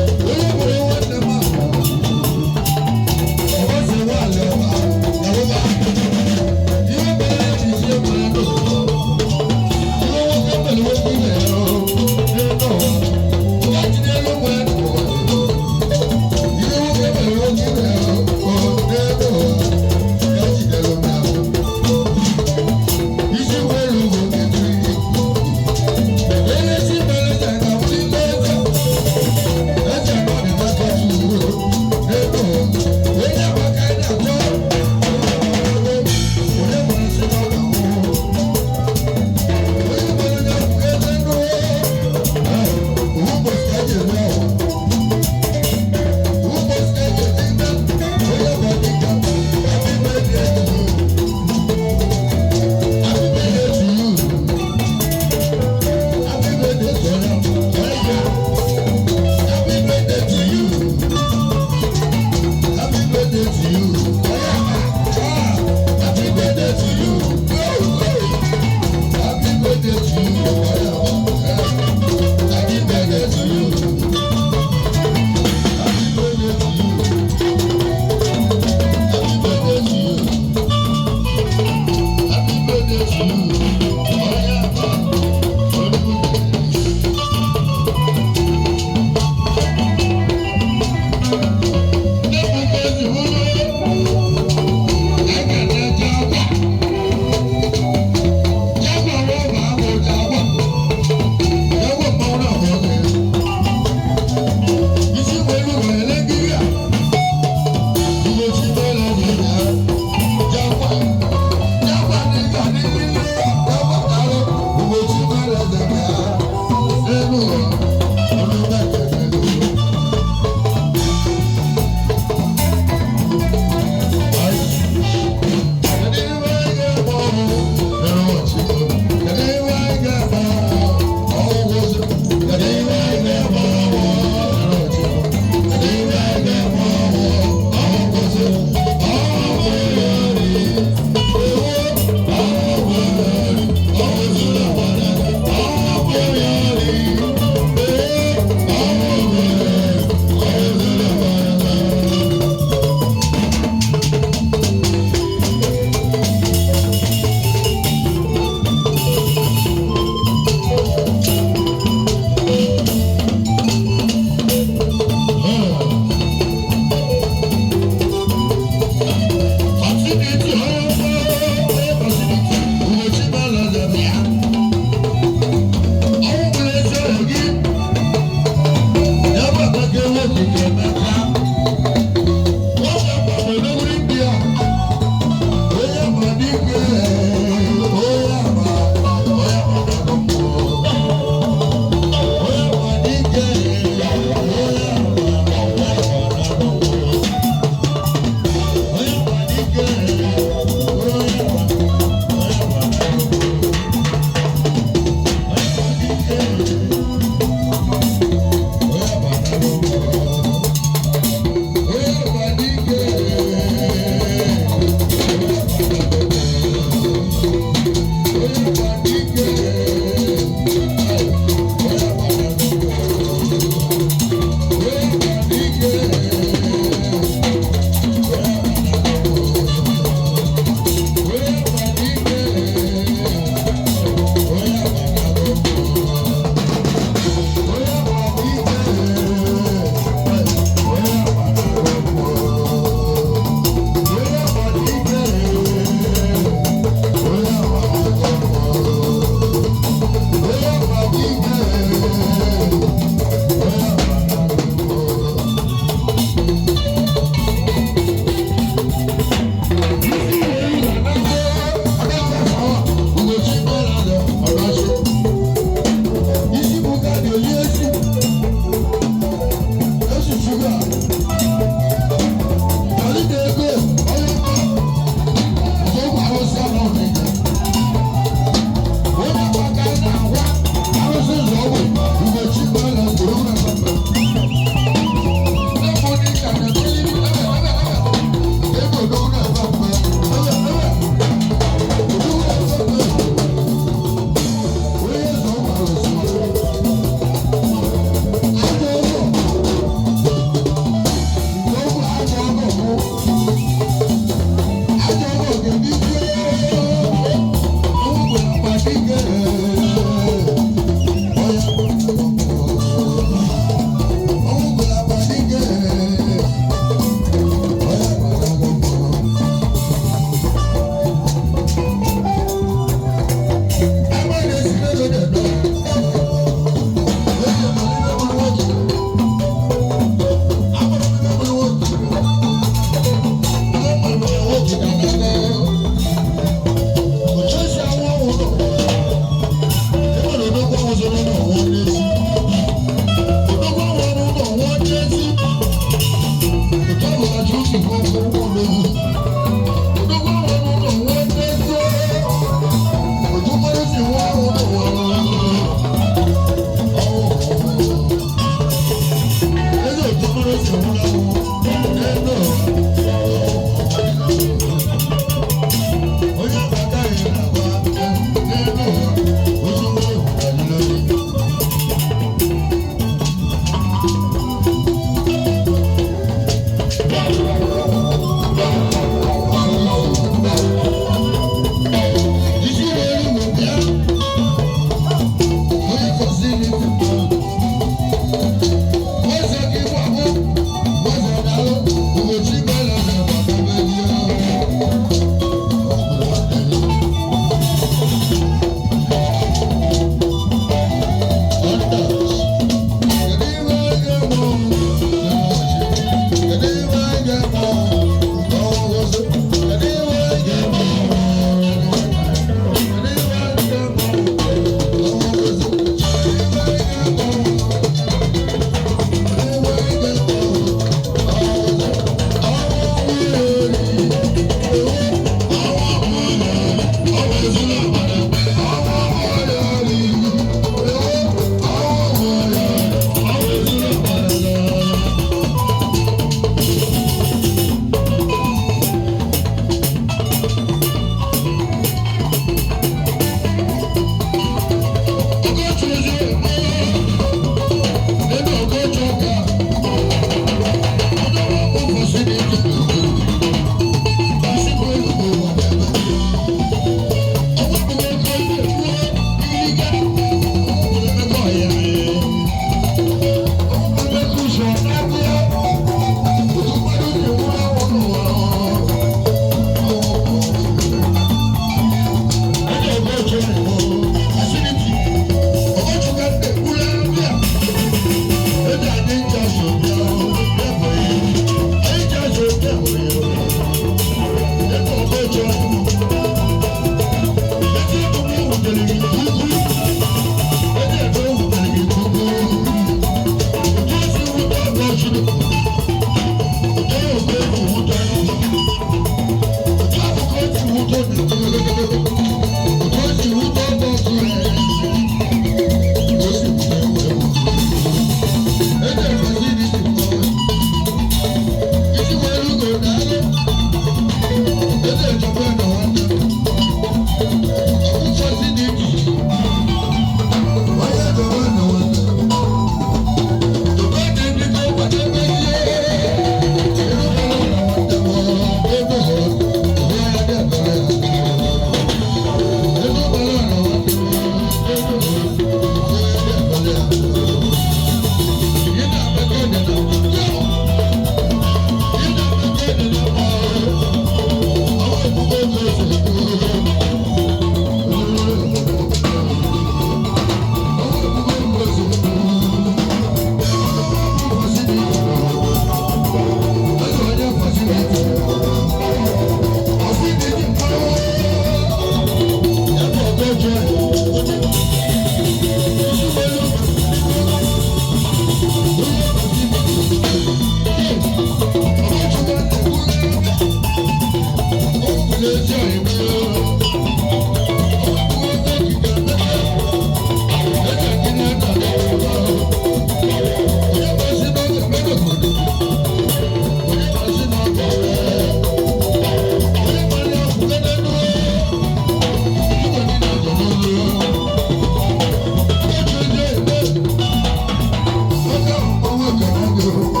Thank you.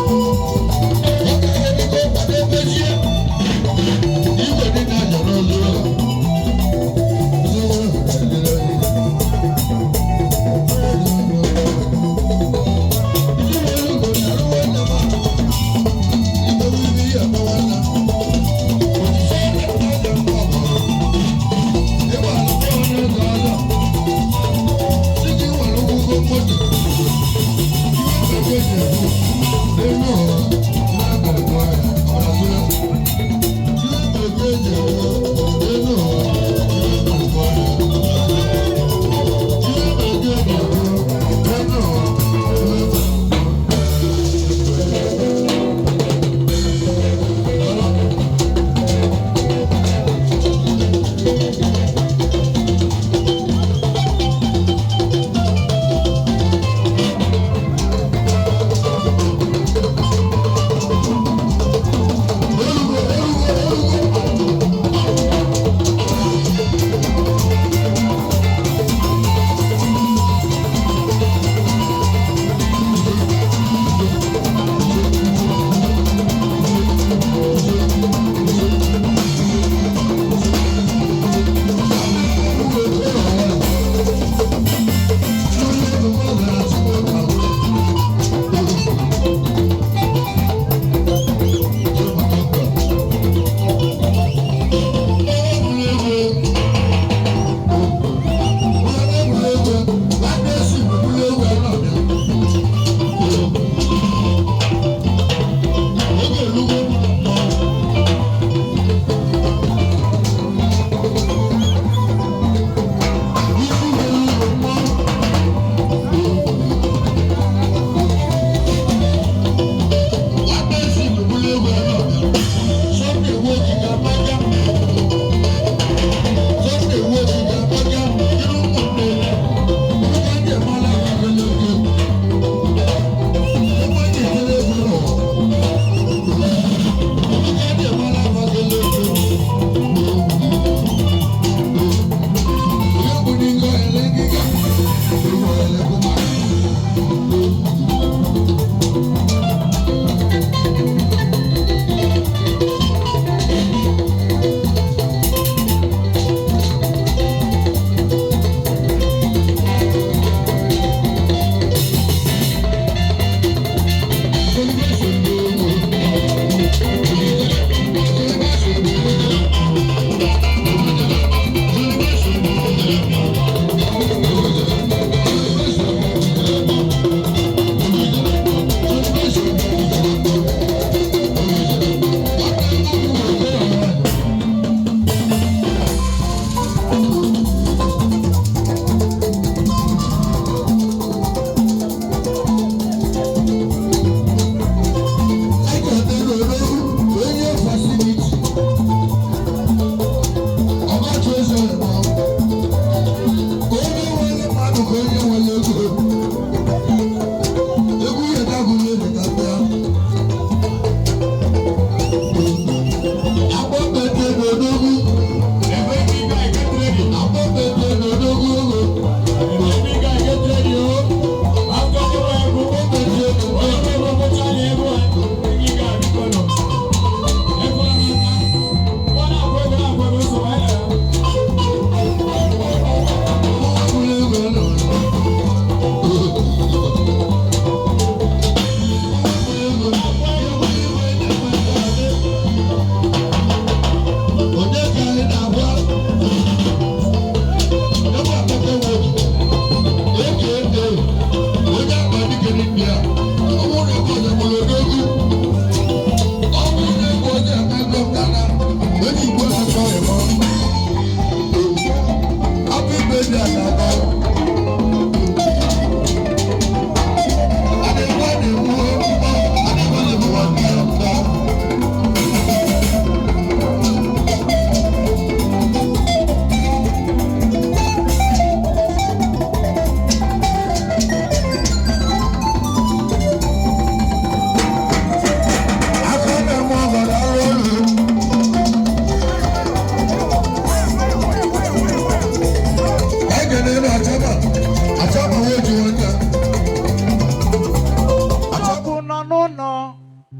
n'ụlọ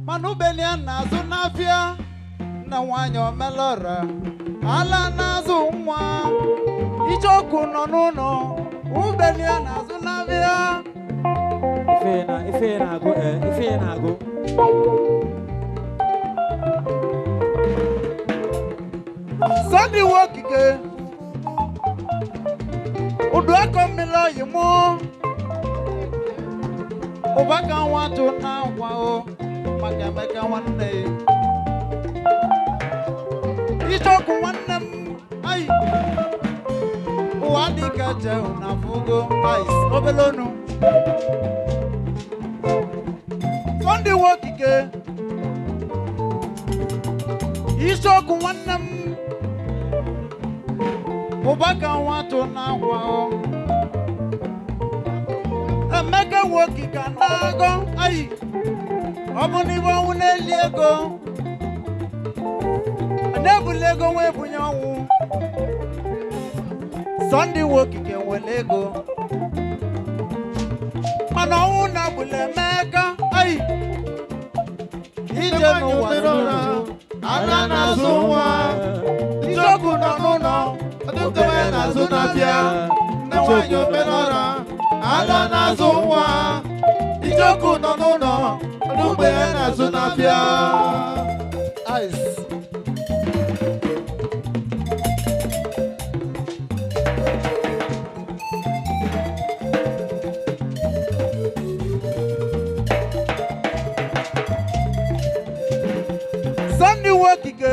mana ubeli ya na-azụ n'afịa nna nwanyị omelora ala na-azụ nwa icheoku nọ n'ụlọ ubeli ya na-azụ n'afịa. Ife na-agụ ife na-agụ. Sunday Nwokike udu akọ mmiri oyi mụ ụbaka nwa tụ na nkwa o maka Emeka nwanne ya icheoku nwanne m ayi ụwa dị ka jehu na fugo ice obele onu. Sunday Nwokike icheoku nwanne m ụbaka nwa tụ na nkwa o Emeka Nwokike na-agọ ayi ọ bụ na ibe ọnwụ na-eli ego na-ebuli ego nwa ebunye ọnwụ. Sunday Nwokike nwere ego mana ọnwụ na-agbuli Emeka ayi ije n'ụwa ala na-azụ nwa icheoku nọ n'ụlọ ọdụkọwa na-azụ n'afịa nne nwanyị omenọra ala na-azụ nwa icheoku nọ n'ụlọ ọdụmgbe ya na-azụ n'afịa. Ice. Sunday Nwokike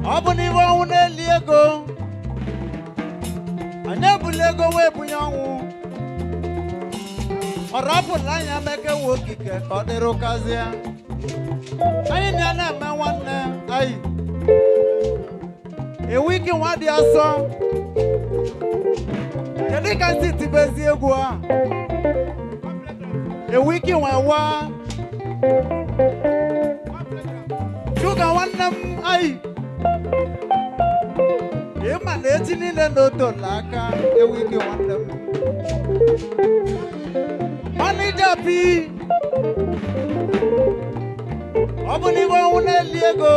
ọ bụ na ibe ọnwụ na-eli ego anyị ebuli ego wee bunye ọnwụ ọ rapụla anyị Emeka Nwokike ka ọ dịrị ụkazie anyị na ya na-eme nwanne anyị ewiki nwa dị asọ. Kedu ka nsi tibezi egwu a ewiki nwa wa Chuka nwanne m ayi ịma na echi niile na otola aka ewiki nwanne m manija pi ọ bụ na ibe ọnwụ na-eli ego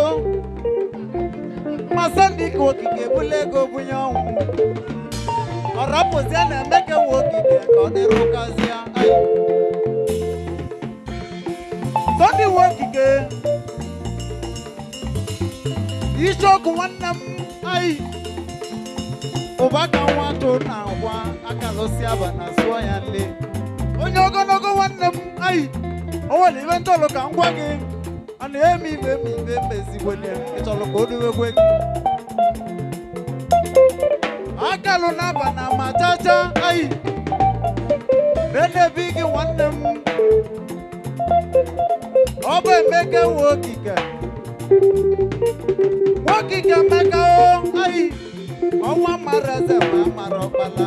ma Sunday Nwokike ebula ego bunye ọnwụ ọ rapụzie na Emeka Nwokike ka ọ dịrị ụkazie ayi. Sunday Nwokike icheoku nwanne m ayi ụbaka nwa tụ na akwa akalụsi aba na sụọ ya nle onye ogologo nwanne m ayi o nwere ibe ntọlụ ka m gwa gị a na-eme ibe eme ibe mezigwele ịchọlụ ka o duwegwe gị akalụ na-aba na ma chacha ayi na-enebi gị nwanne m ọ bụ Emeka Nwokike Nwokike Emeka o ayi ọnwa mara eze ma amara ọkpala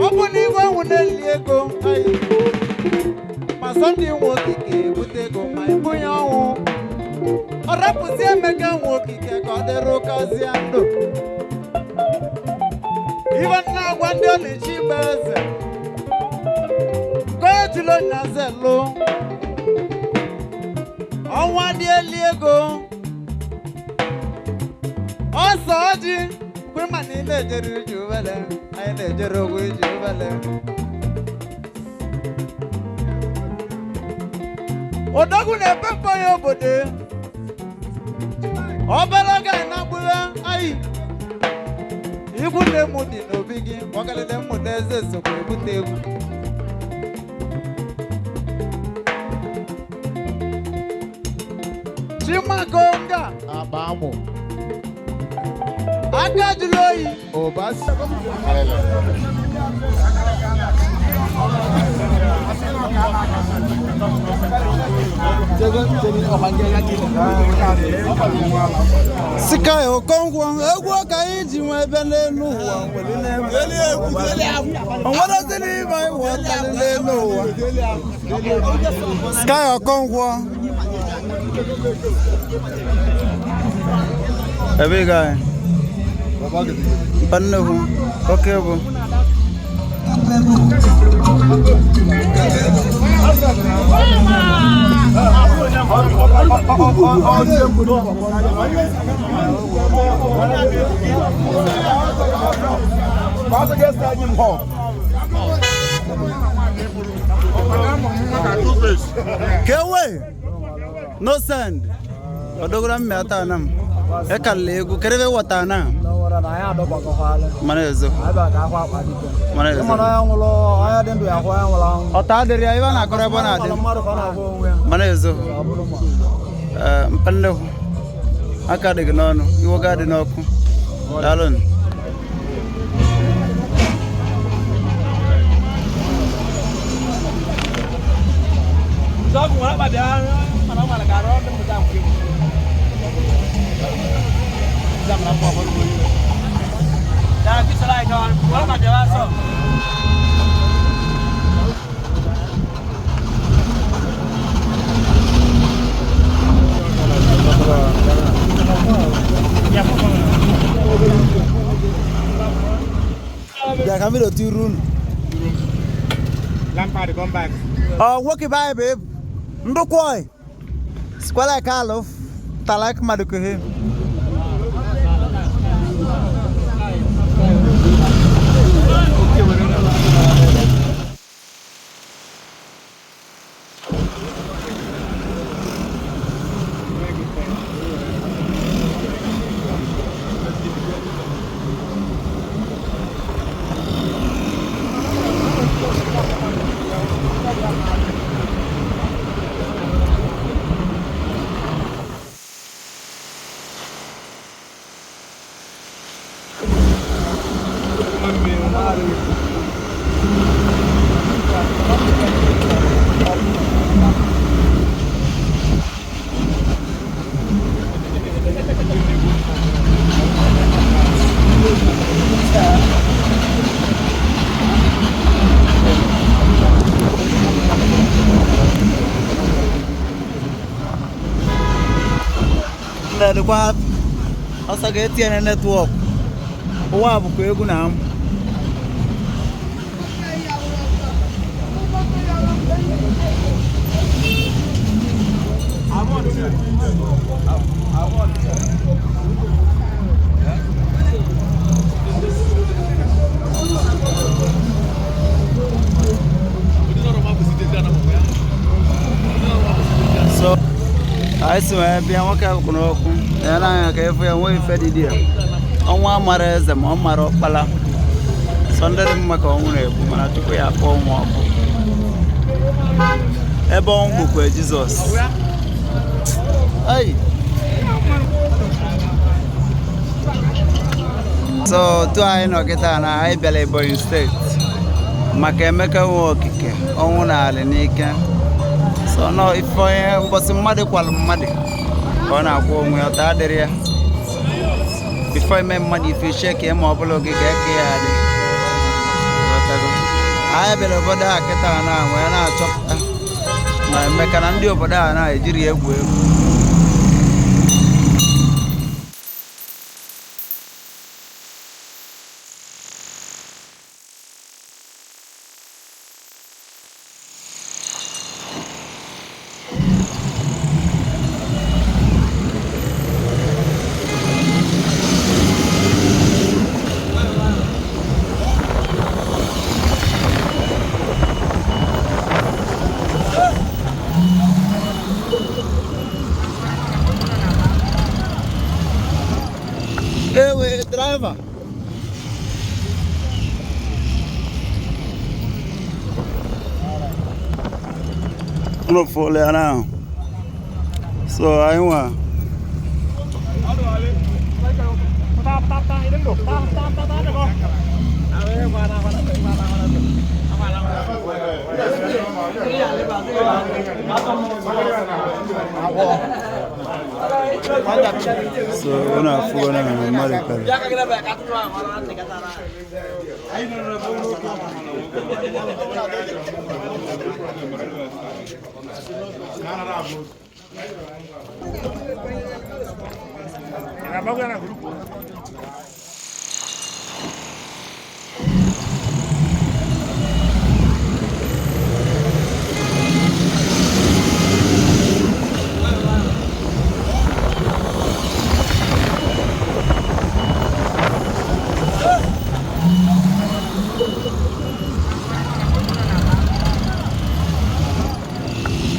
ọ bụ na igwe ọnwụ na-eli ego ayi ma Sunday Nwokike ebute ego ma ebunye ọnwụ ọ rapụzi Emeka Nwokike ka ọ dịrị ụkazie ndụ ibe nna agwa ndị ọlịchi igbe eze ka ejula onye lụ ọnwa dị eli ego ọsọ ọjị kwema na ị na-ejere ije ubele anyị na-ejere ogwu ije ubele odogwu na-epe mkpọ ya obodo obere oge anyị na-agbụghe anyị ikwu nne m dị n'obi gị ọkalịle mmụ na eze sokwa ebute egwu Chimakonga Abamo aka jụrụ oyi Obasi. Sika Okonkwo egwu ọka anyị ji nwe ebe n'elu ụwa onwerezi n'ime anyị ghọtara n'elu ụwa. Sky Okonkwo ebe ị ga mpa nnukwu oke bụ. Kewe no send odogora mmata na m ekalla egwu kerebe wọta na mana ezo mana ezo ọta adịrị ya ibe a na-akọrọ ebe ọ na-adị mana ezo mpa nnekwu aka dị gị n'ọnụ iwe ga adị n'ọkụ daalụnụ. Bịa ka mmiri otu iru unu. Lampard, come back. Ọ nwoke be anyị bụ ebu. Ndụkwoi. Sikwala ka alụ talak mmadụ kuhe. Dịkwa ọsọ ga-etinye na netwọk ụwa bụkwa egwu na m. So anyị si wee bịa nwoke ahụ kwuru okwu ya na anya ka efu ya nwee ife dị dị ya ọnwa amara eze ma ọ mara ọkpala sọ ndị dị mma ka ọnwụ na-ekwu mana tupu ya akpọ ọnwụ ọkụ ebe ọnwụ bụkwa Jizọs. Ai. So otu anyị nọ kịta na anyị bịara Ebonyi steeti maka Emeka nwe okike ọnwụ na alị n'ike. So no ife onye ụbọchị mmadụ kwalụ mmadụ ka ọ na-akwụ onwe ya ọta adịrị ya bifo ime mmadụ ife iche ka ma ọ bụla oge ka eke ya adị. Ghọtago? Anyị bịara obodo a kịta na wee na-achọpụta na Emeka na ndị obodo a na-ejiri egwu egwu. Ewe driver. Look for there now. So I want. So una fuga na mmadụ kare.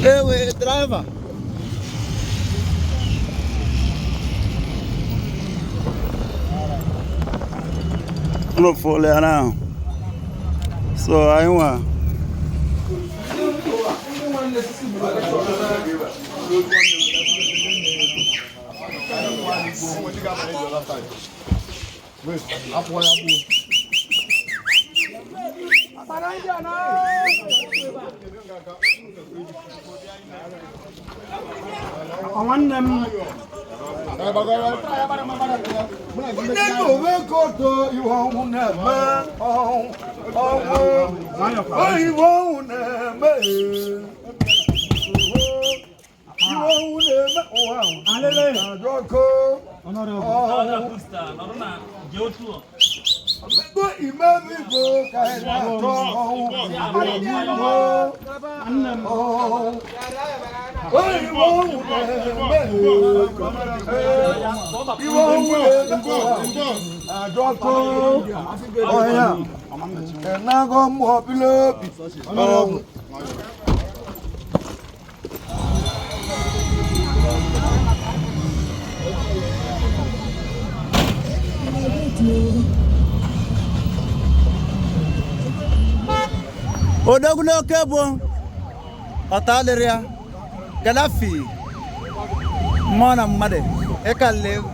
Ewe driver. Unu fụlụ ya now. So anyị nwa Nwanne m Nne owe koto iwe ọnwụ na-eme ọnwụ ọnwụ iwe ọnwụ na-eme iwe ọnwụ na-eme ụwa ajọkọ ọnwụ Ego imemigo ka ị na-achọ ọnwụ ọnwụ iwe ọnwụ na-eme iwe ọnwụ na-eme ajọkọ ọhịa ịnagọ mmụọ bili obi ọnwụ. Odogwu n'oke bụ ọta adịrị ya. Gaddafi mmụọ na mmadụ ịkalị egwu.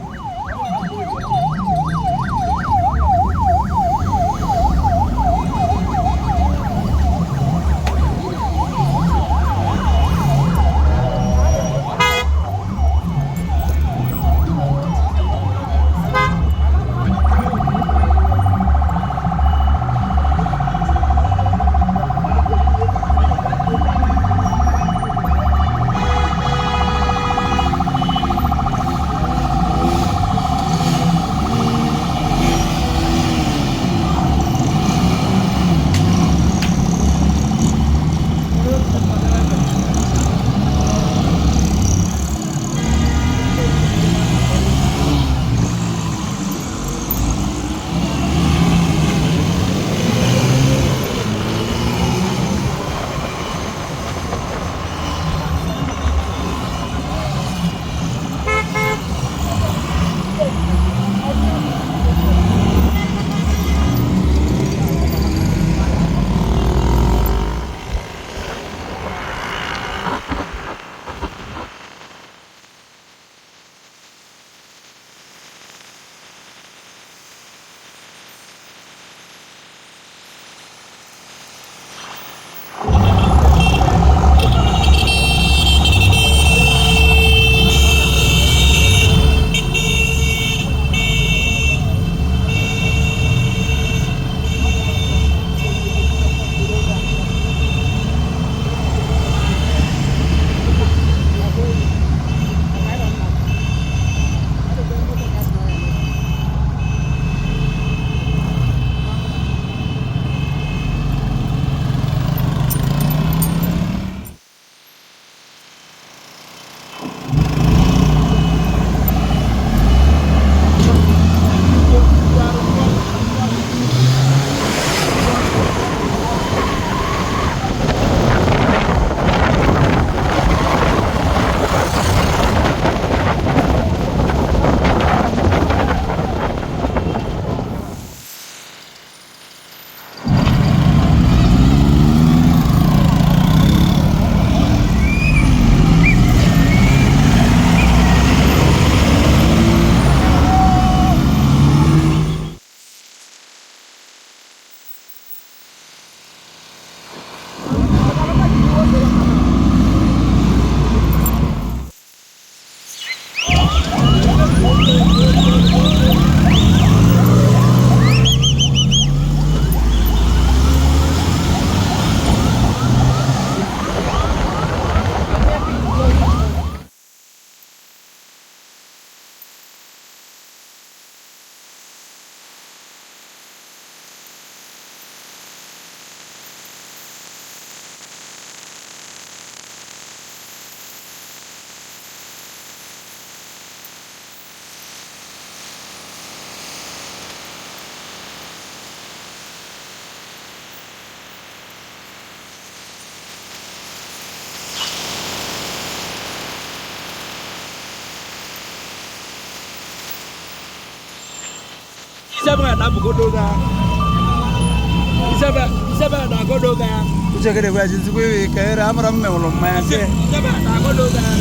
Uche kere gwa jizikwa iwe ka ere amara m menwụrụ mmanya nke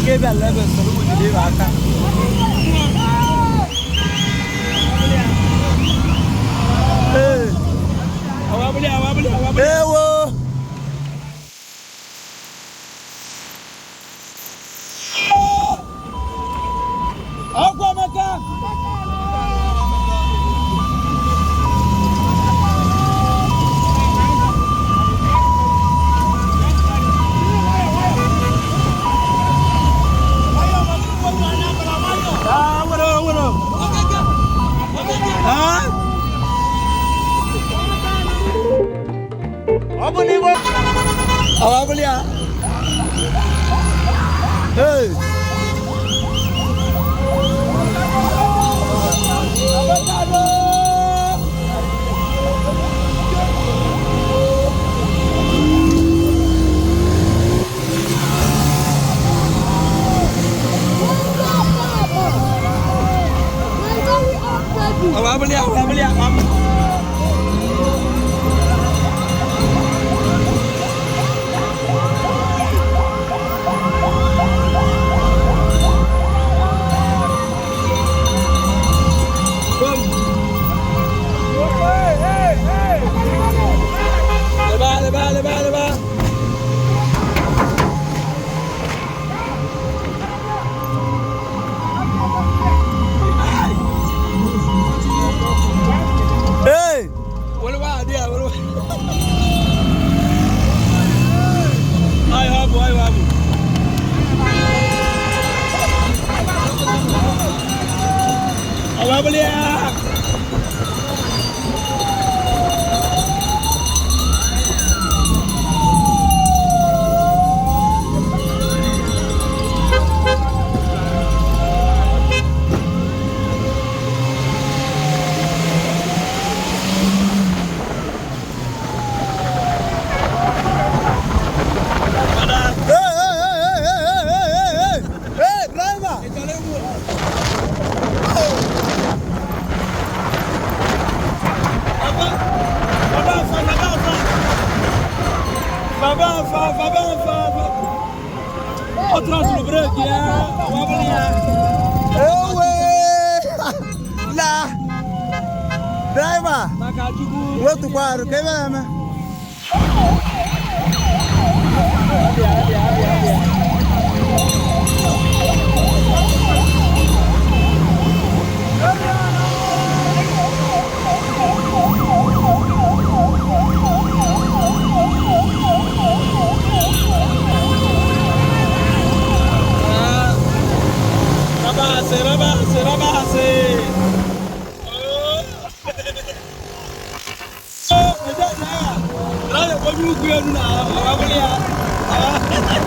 nke bịa lebe soro m jide iwe aka. Ewo! Ọgwụ Emeka! Ọ bụ n'igwe. Awabụlia. Hey! Awabụlia, awabụlia, awabụlia. Hey! Hey, hey, hey, hey, hey, hey, hey, hey! Hey, driver! Ewe! La! Driver! Wetukwa arụ ka ebe na-eme.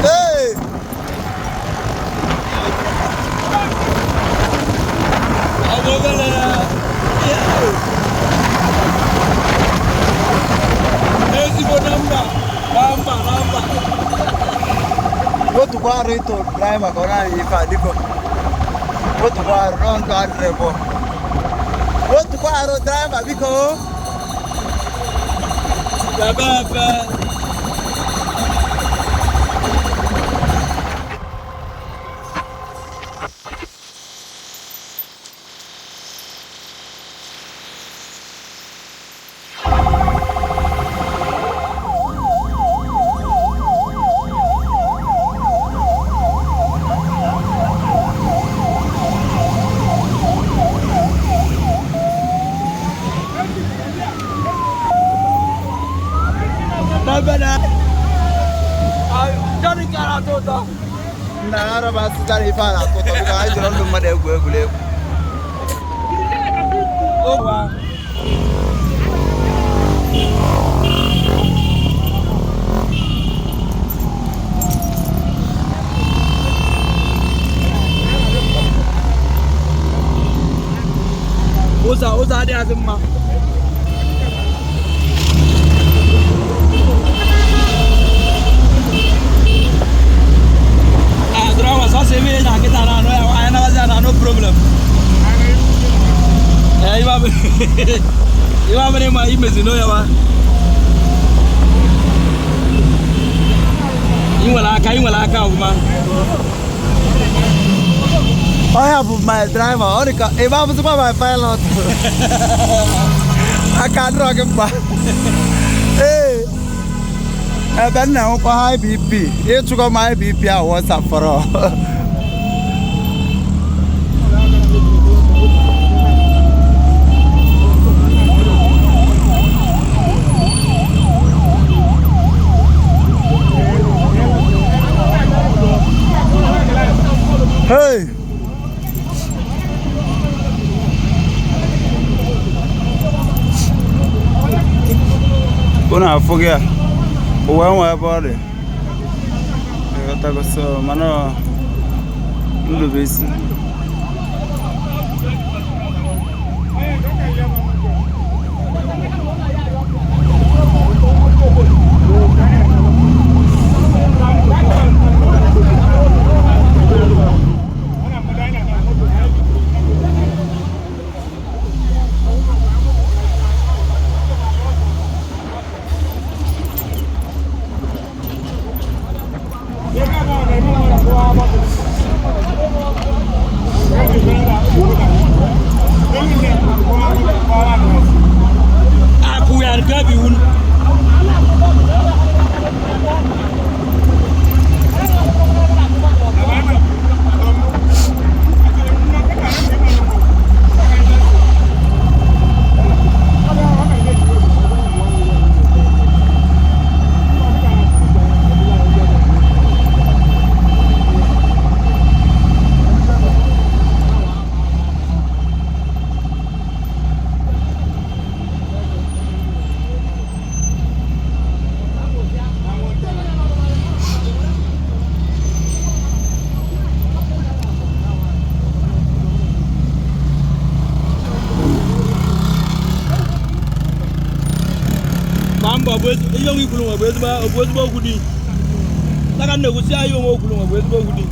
Hey! Wetukwa arụ ịtụ driver ka ọ na-anya ife a dịko. Wetukwa arụ nọ ndụ adịrị bụ. Wetukwa arụ driver biko. Nna araba asịtara ife a na-atụ ụtọ biko anyị jụrụ ndụ mmadụ egwu egwuregwu. Ụzọ adịghịzị mma. Ah, sọ sị ebe na nkịta na anụ ya, anyị nabazi ya na no problem. Eh, ibe abụ. Imezi n'oya wa. Ị nwere aka ọfụma. Ọya bụ my driver, ọ dị ka ebe abụzikwa my pilot. Aka adịrọ gị mkpa. Ee, ebe m na-enwekwa high BP, ịchụkọ m high BP ahụ WhatsApp fọrọ. Hey! Unu afụ gị a, ụwa nwe ebe ọ dị. Ịghọtago so mana ndụ bụ isi. Ihe onwe ikwuru nwe bụ ezigbo okwu dị. Taka na-ekwusi ahịa onwe okwuru nwe bụ ezigbo okwu dị.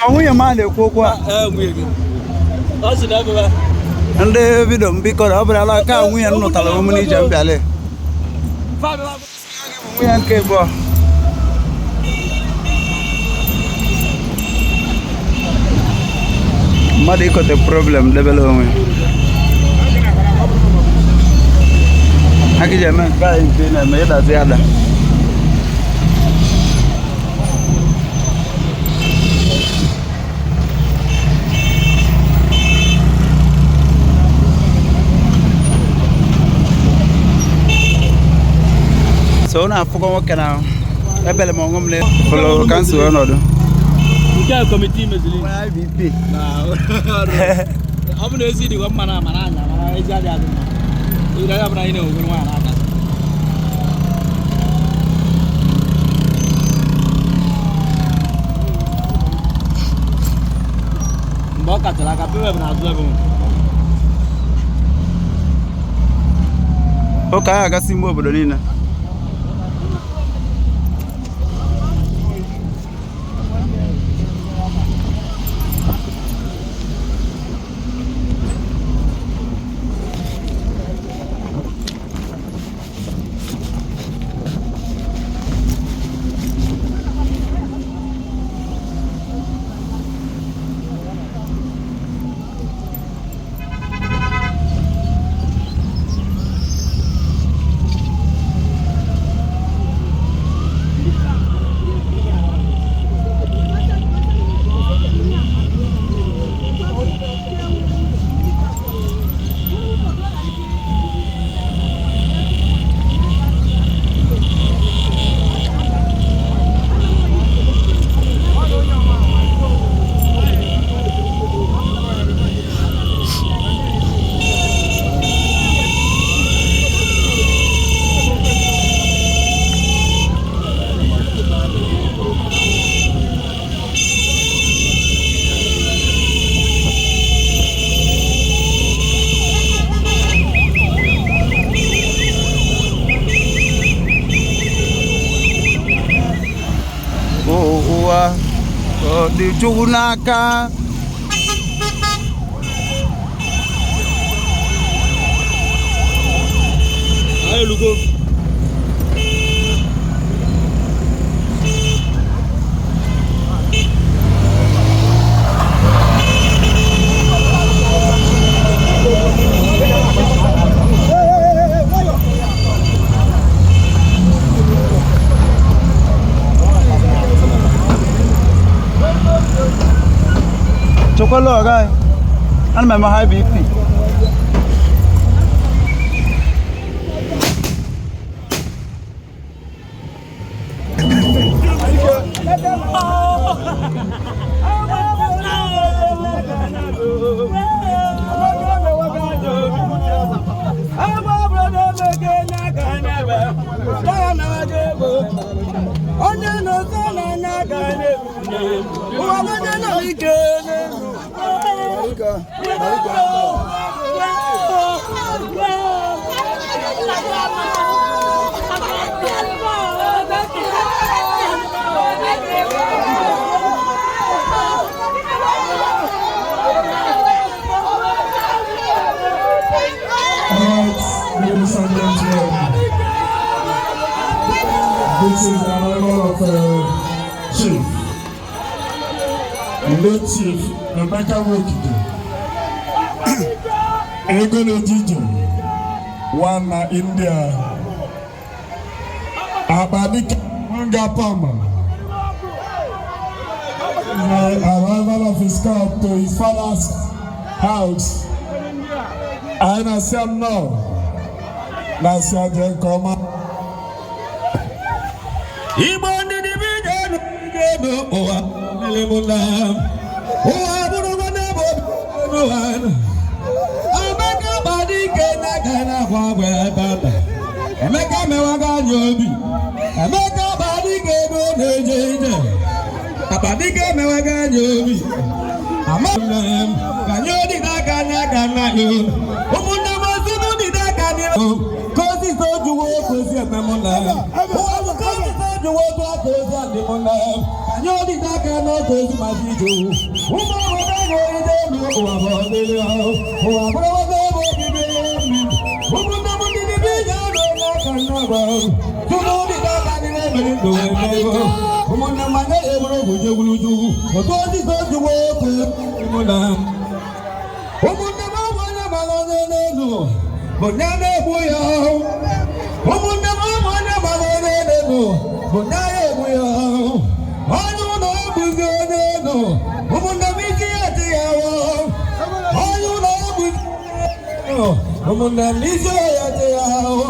Nwunye m a na-ekwu okwu a. Ndị bido m biko na ọ bụrụ ala ka nwunye m nụtara onwe m n'ije m bịala. Nwunye nke abụọ. Mmadụ ịkọte problem debere onwe. Ha kije eme nke anyị nke ị na-eme ịdazi ada. So unu afụgo nwoke na ebele m onwe m na fọlọ kansụl ọnọdụ. Nke a kọmitii meziri. IBP. Ọ bụ na ezi dịkwa mma na amara anya mana ezi adịghị adị mma. Ire ya bụ na anyị na-enwere nwaanyị n'aka. Mgbe ọ kachara aka pewe bụ n'azụ ebe m. Ụka ahụ agasị ime obodo niile. Dị Chukwu n'aka. Elugo. Chekwala ọga anyị, ana m eme high BP. Onye na-eze n'anya ga ụwa onye nọ ike. Alright, ladies and gentlemen, this is the arrival of Chief, the late Chief Emeka Wokide, Ego Ejije, one na India, Abadika Manga Pama, the arrival of his car to his father's house. Anyị na-asị nnọọ na-asị aja nke ọma. Igbo ndị dịbe ije enu ụwa lele mụ na ụwa bụrụ nwanne bụ n'ụwa. Emeka gbadike n'aka na-akwa agwa tata. Emeka mewaga anyị obi. Emeka gbadike ego na-eje ije. Agbadike mewaga anyị obi. Ama m ka anyị odi n'aka n'aka nna ya. Ụmụnne m ozunu dị n'aka n'ihu. Kosi sojuwo kosi ememụ na. Ụwa bụ kosi sojuwo otu aka ozi adị mụ na. Anyị odi n'aka n'otu ozi ma dị ije. Ụmụ obodo anyị oride elu ụwa bụ ọdịrị ahụ. Ụwa bụrụ nwoke bụ obibi mmiri. Ụmụnne m ndị dịbe ije ọrụ n'aka nna gwa. Tụrụ dị n'aka ndị na-emeri ndụ emego. Ụmụnne m anyị eburu ogwu jegburu jugwu. Otu ozi sojuwo otu mụ na. Ụmụnne m ọ bụ onye mara onye n'elu bụ onye na-egbu ya. Ụmụnne m ọ bụ onye mara onye n'elu bụ onye na-egbu ya. Onye ụlọ egbuzi onye elu. Ụmụnne m isi ya dị ya wọ. Onye ụlọ egbuzi onye elu. Ụmụnne m isi ya dị ya wọ.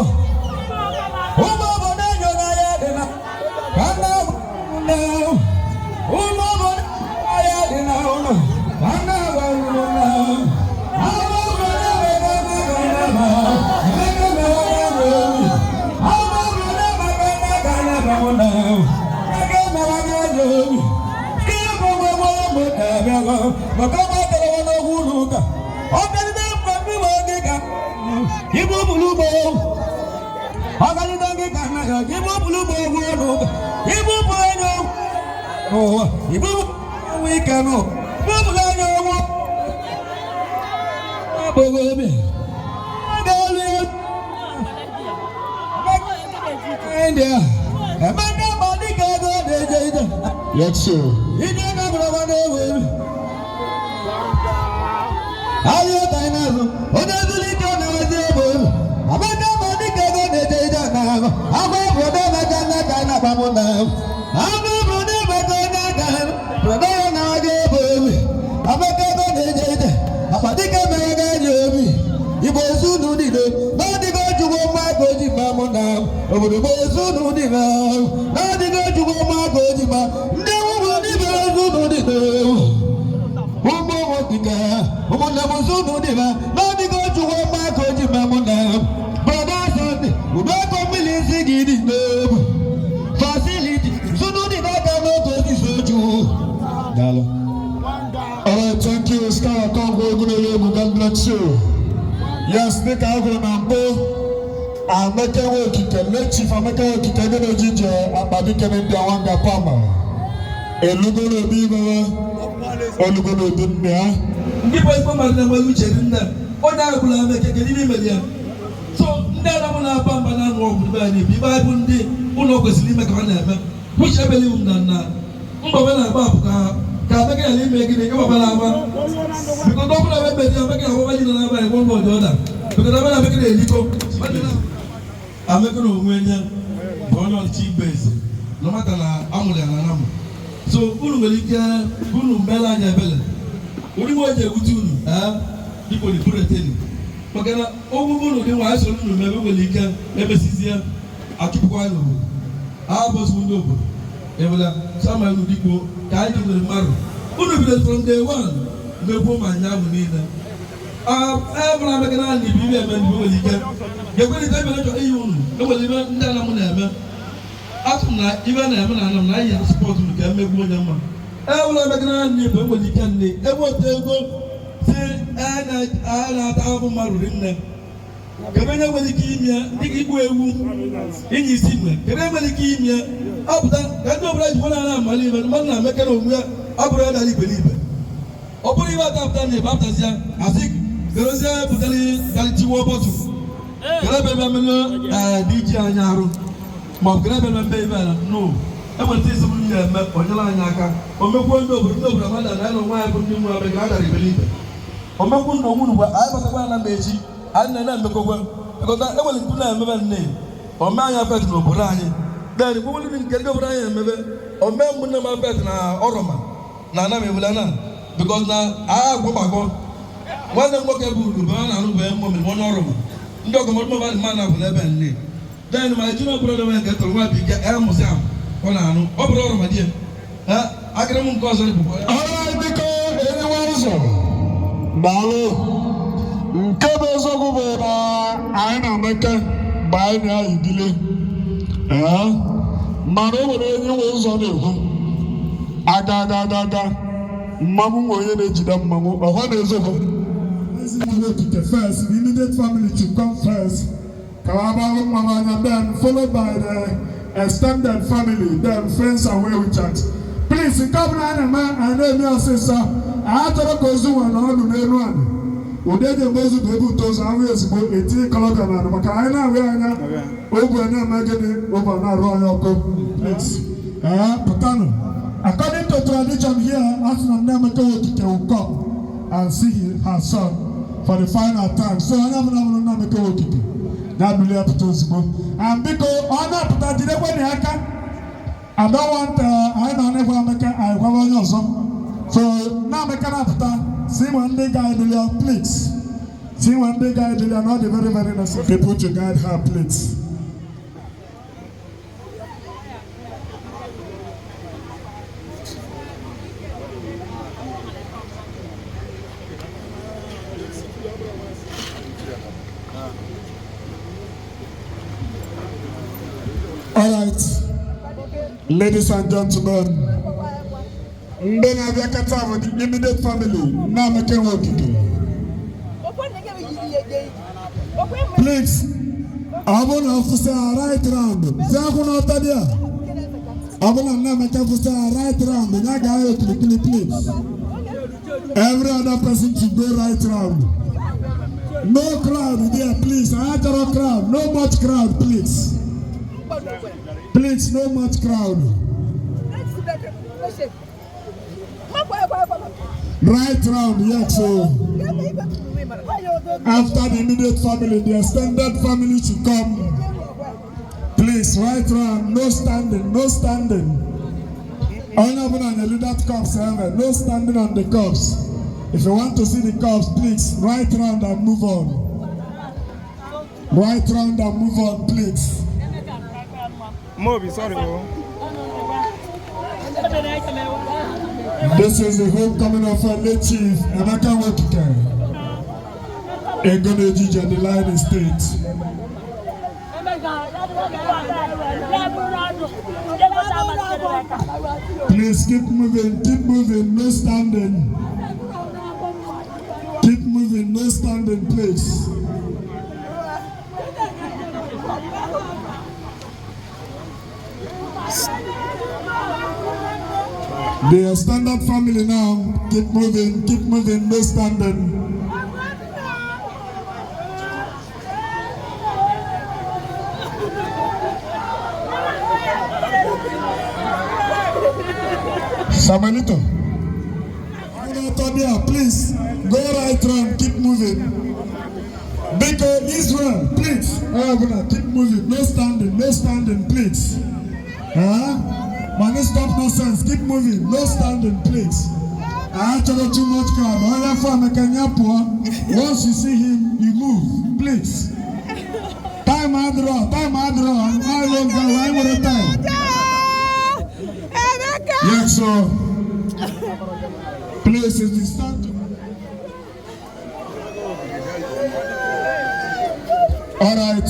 Ụmụ obodo enyo na ya dị na ka nna ụmụnne. Ụmụ obodo ya dị na ụlọ ka nna gwa ụmụnne. Yes, sir. Obodo bụ ezunu dị na na-adịghị ejugbo mmadụ ejima ndị nwụrụ ndị bere ezunu dị na ụmụ nwoke ụmụnne m zunu dị na na-adịghị ejugbo mmadụ ejima mụ na brọda Sunday udo ego mmiri isi gị dị n'ebu fasiliti zunu dị n'aka n'otu osisi oju. Daalụ. All right, thank you, Star Congo Ogunelegu. God bless you. Yes, dịka a gụrụ na mbụ, Amaka Nwokike, late Chief Amaka Nwokike, ego na-ejije Akpadike n'India Wanga Pama. Elugo n'obi baba, olugo n'obi nne ya. Ndị bụ ezigbo mmadụ na-enweghị uche dị nne onye ahụ gwụrụ ame keke n'ime imeli ya. So ndị anamụ na-aba mba na-anụ ọgwụ be anyị bụ ibe anyị bụ ndị ụlọ kwesịrị ime ka ọ na-eme uche ebelighị m na na mbọ be na-agba bụ ka ka ameke ghara ime gịnị ịgbaba na-agba biko na ọbụla ebe mezi ameke na agbaba niile na-aba anyị gwọngwọ ọdị ọda biko na ebe na ameke na-eliko ameke na onwe nye bụ onye ọchịchị igbe eze na mata na amụrụ ya na anamụ. So unu nwere ike unu meela anyị ebele ụdị nwa eji ewute unu dịka odipureteni maka na ogwugwu unu dị nwa anyị soro unu mebe nwere ike emesizie achụpụkwa anyị n'obodo abụzụ ndị obodo ewela sama unu dịkpo ka anyị nwere mmadụ unu bidoro from day one megbuo ma anya ahụ niile ebụla ameka na anyị bụ ibe eme ndị nwere ike ga-ekwerịta ebe chọrọ iyi unu enwere ibe ndị anamụ na-eme atụ m na ibe na-eme na anam na anyị ya sọpọtụ unu ka emegbuo onye mma ewela ameka na anyị bụ enwere ike nne ebe otu ego si a na-ata ahụhụ mmadụ rinne kedu onye nwere ike ime dịka igbu ewu inye isi mgbe kedu onye nwere ike ime apụta ka ndị obodo ji nwana amali ime mmadụ na-emeke na onwe ya abụrụ ya dara iberibe ọ bụrụ ibe ata apụta na ebe apụtazịa asị kerezie pụtara darịtiwa bọtụ kere ebe ebe mene dị iji anyị arụ ma ọ bụ kere ebe ebe mbe ibe ala no enwere isi m ya eme o nyere anyị aka o mekwuo ndị obodo amada na anyị na onwe anyị bụ ndị nwe abịa ka a dara iberibe o mekwu ndị onwe ugbu anyị batakwa na mba echi anyị na na-emekọkwa ekọta enwere nkwu na-emebe nne ome anyị afet n'obodo anyị then gwewere nke ndị obodo anyị emebe ome ụmụnne m afet na ọrọma na anam ebula na because na agha agwọgbagọ nwanne m nwoke bụ uru bụ a na-arụ bụ mmụ mere onye ọrọma ndị ọgọmọdụ mmadụ na-abụ n'ebe nne then ma junior brother nwere nke tọrọ nwa bụ ike ya mụsị ahụ ọ na-anụ ọ bụrụ ọrọma di ya akịrị m nke ọzọ bụkwa Ọrụ biko eriwe ụzọ daalụ nke bụ eziokwu bụ na anyị na-emeke mgbe anyị na-ayigile mana o nwere onye nwe ụzọ na-ekwu aga aga aga aga mmanwụ nwe onye na-ejide mmanwụ ọhọ na eziokwu. Okike first, the immediate family should come first. Ka mmanwụ anya, then followed by the extended family, then friends and well-wishers. Please, nke ọbụla a na-eme a na-eme ọsịsọ a chọrọ ka ozu nwe na ọnụ n'elu anị ụdị eji eme ozu bụ ebe ụtọ ozu ahụ ezigbo etinye kọlọbịa na anị maka anyị na-ahụ anya ogwe na-eme gịnị ogwe na-arụ anyị ọkụ. Please, pụtanụ. According to tradition here, asị na Nnaemeka Okike will come and see her son for the final time. So onye ọbụla bụrụ Nnaemeka Okike ga-abili apụta ozugbo. And biko ọ na-apụta jidekwenụ aka. I don't want anyị na onye gwa Emeka anyị gwawa onye ọzọ. So Nnaemeka na-apụta si nwe ndị guide ya, please. Si nwe ndị guide ya na ọ dị very very necessary. People to guide her, please. All right, ladies and gentlemen, ndị na-abịakọta bụ the immediate family Nnaemeka Okike. Please, ọ bụrụ na ọ fụsị right round, si akwụ n'ọtọ dị a. Ọ bụrụ na Nnaemeka fụsị right round, ya gaa ya okirikiri, please. Every other person should go right round. No crowd there, please. I chọrọ crowd, no much crowd, please. Please, no much crowd. Right round, yes. So after the immediate family, the extended family should come. Please, right round, no standing, no standing. Onye ọbụla na-elu that corpse, no standing on the corpse. If you want to see the corpse, please, right round and move on. Right round and move on, please. Mobi, sorry, bro. This is the homecoming of our late chief, Emeka Okike. Egonejiji and the Lion Estate. Please keep moving, no standing. Keep moving, no standing, please. The extended family now, keep moving, no standing. Samuelito. Please go right round, keep moving. Biko, Israel, please. Keep moving. No standing, no standing, please. Huh? Money stop nonsense. Keep moving. No standing, please. Actually, too much crowd. Once you see him, you move, please. Time draw, time draw. I won't go. I want time. Yes, so please, it is time to. All right,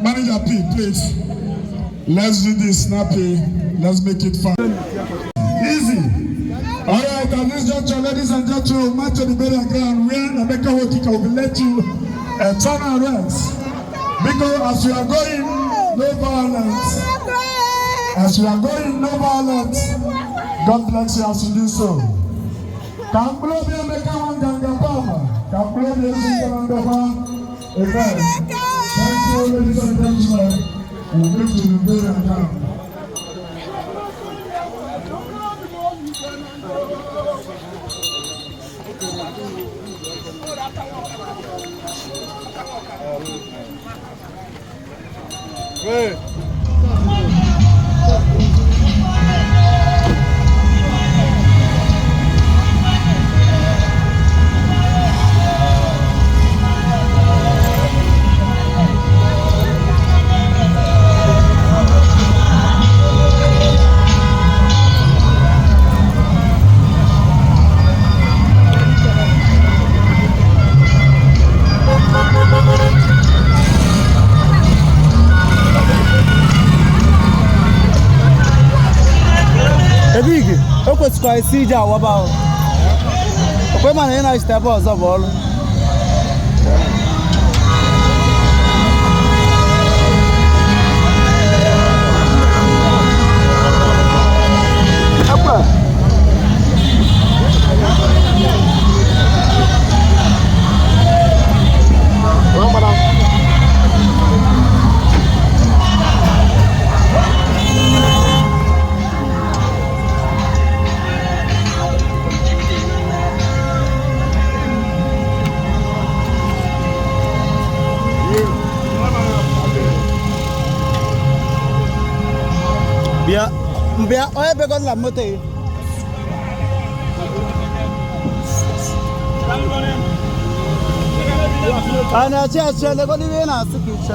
Manager P, please. Let's do this snappy. Let's make it fun. Easy. All right, at this juncture, ladies and gentlemen, march to the burial ground where Emeka Wokika will let you eternal rest. Because as you are going, no violence. As you are going, no violence. God bless you as you do so. Kambulobi Emeka Wanganga Pama. Kambulobi Emeka Wanganga. Amen. Thank you, ladies and gentlemen. We'll move to the burial ground. Hey. Ebigi, o kwesịkwara isi ije awaba ahụ. Okwe mana ị na-achịta ebe ọzọ bụ ọrụ. Bịa, bịa, onye bego na moto yi. A na-achị achị elegodo ihe ị na-asị ka iche.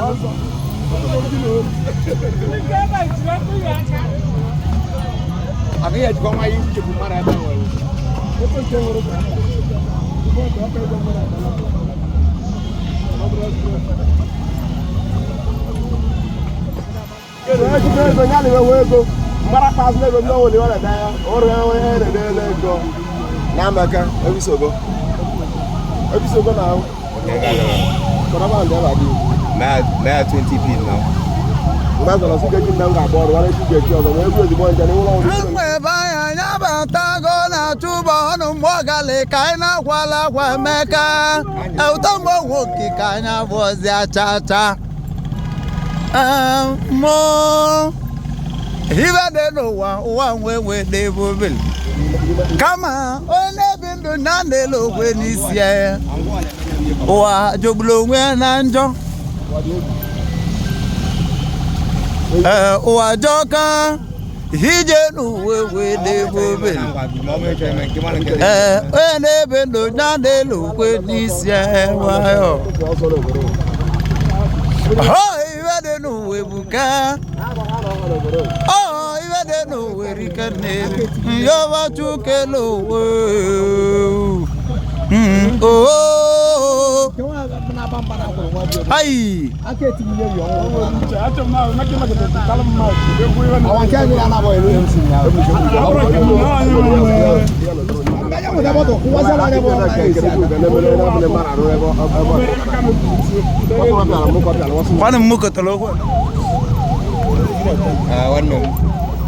Agaghị ejikwa nwa ya ichegbu mmadụ ebe nwere. Maya 20p now. Ebe anyị abatago na tụba ọnụ mgbe ka anyị na-akwala akwa Emeka ụtọ mgbe nwoke ka anyị abụọzi acha acha mụ ibe dị n'ụwa ụwa nwe nwe n'ebe obere kama onye na-ebi ndụ na na-ele okwe n'isi ya ụwa jọgburu onwe ya na njọ. Ụwa jọka ije n'uwe wee n'ebe obere onye na-ebe ndụ ya na-ele okwe n'isi ya nwayọ. Iwe dị n'ụwa ebuka. Iwe dị n'ụwa erika nne yọba chukele owe. Ayi. Kwani mmuko tolo Nwanne m,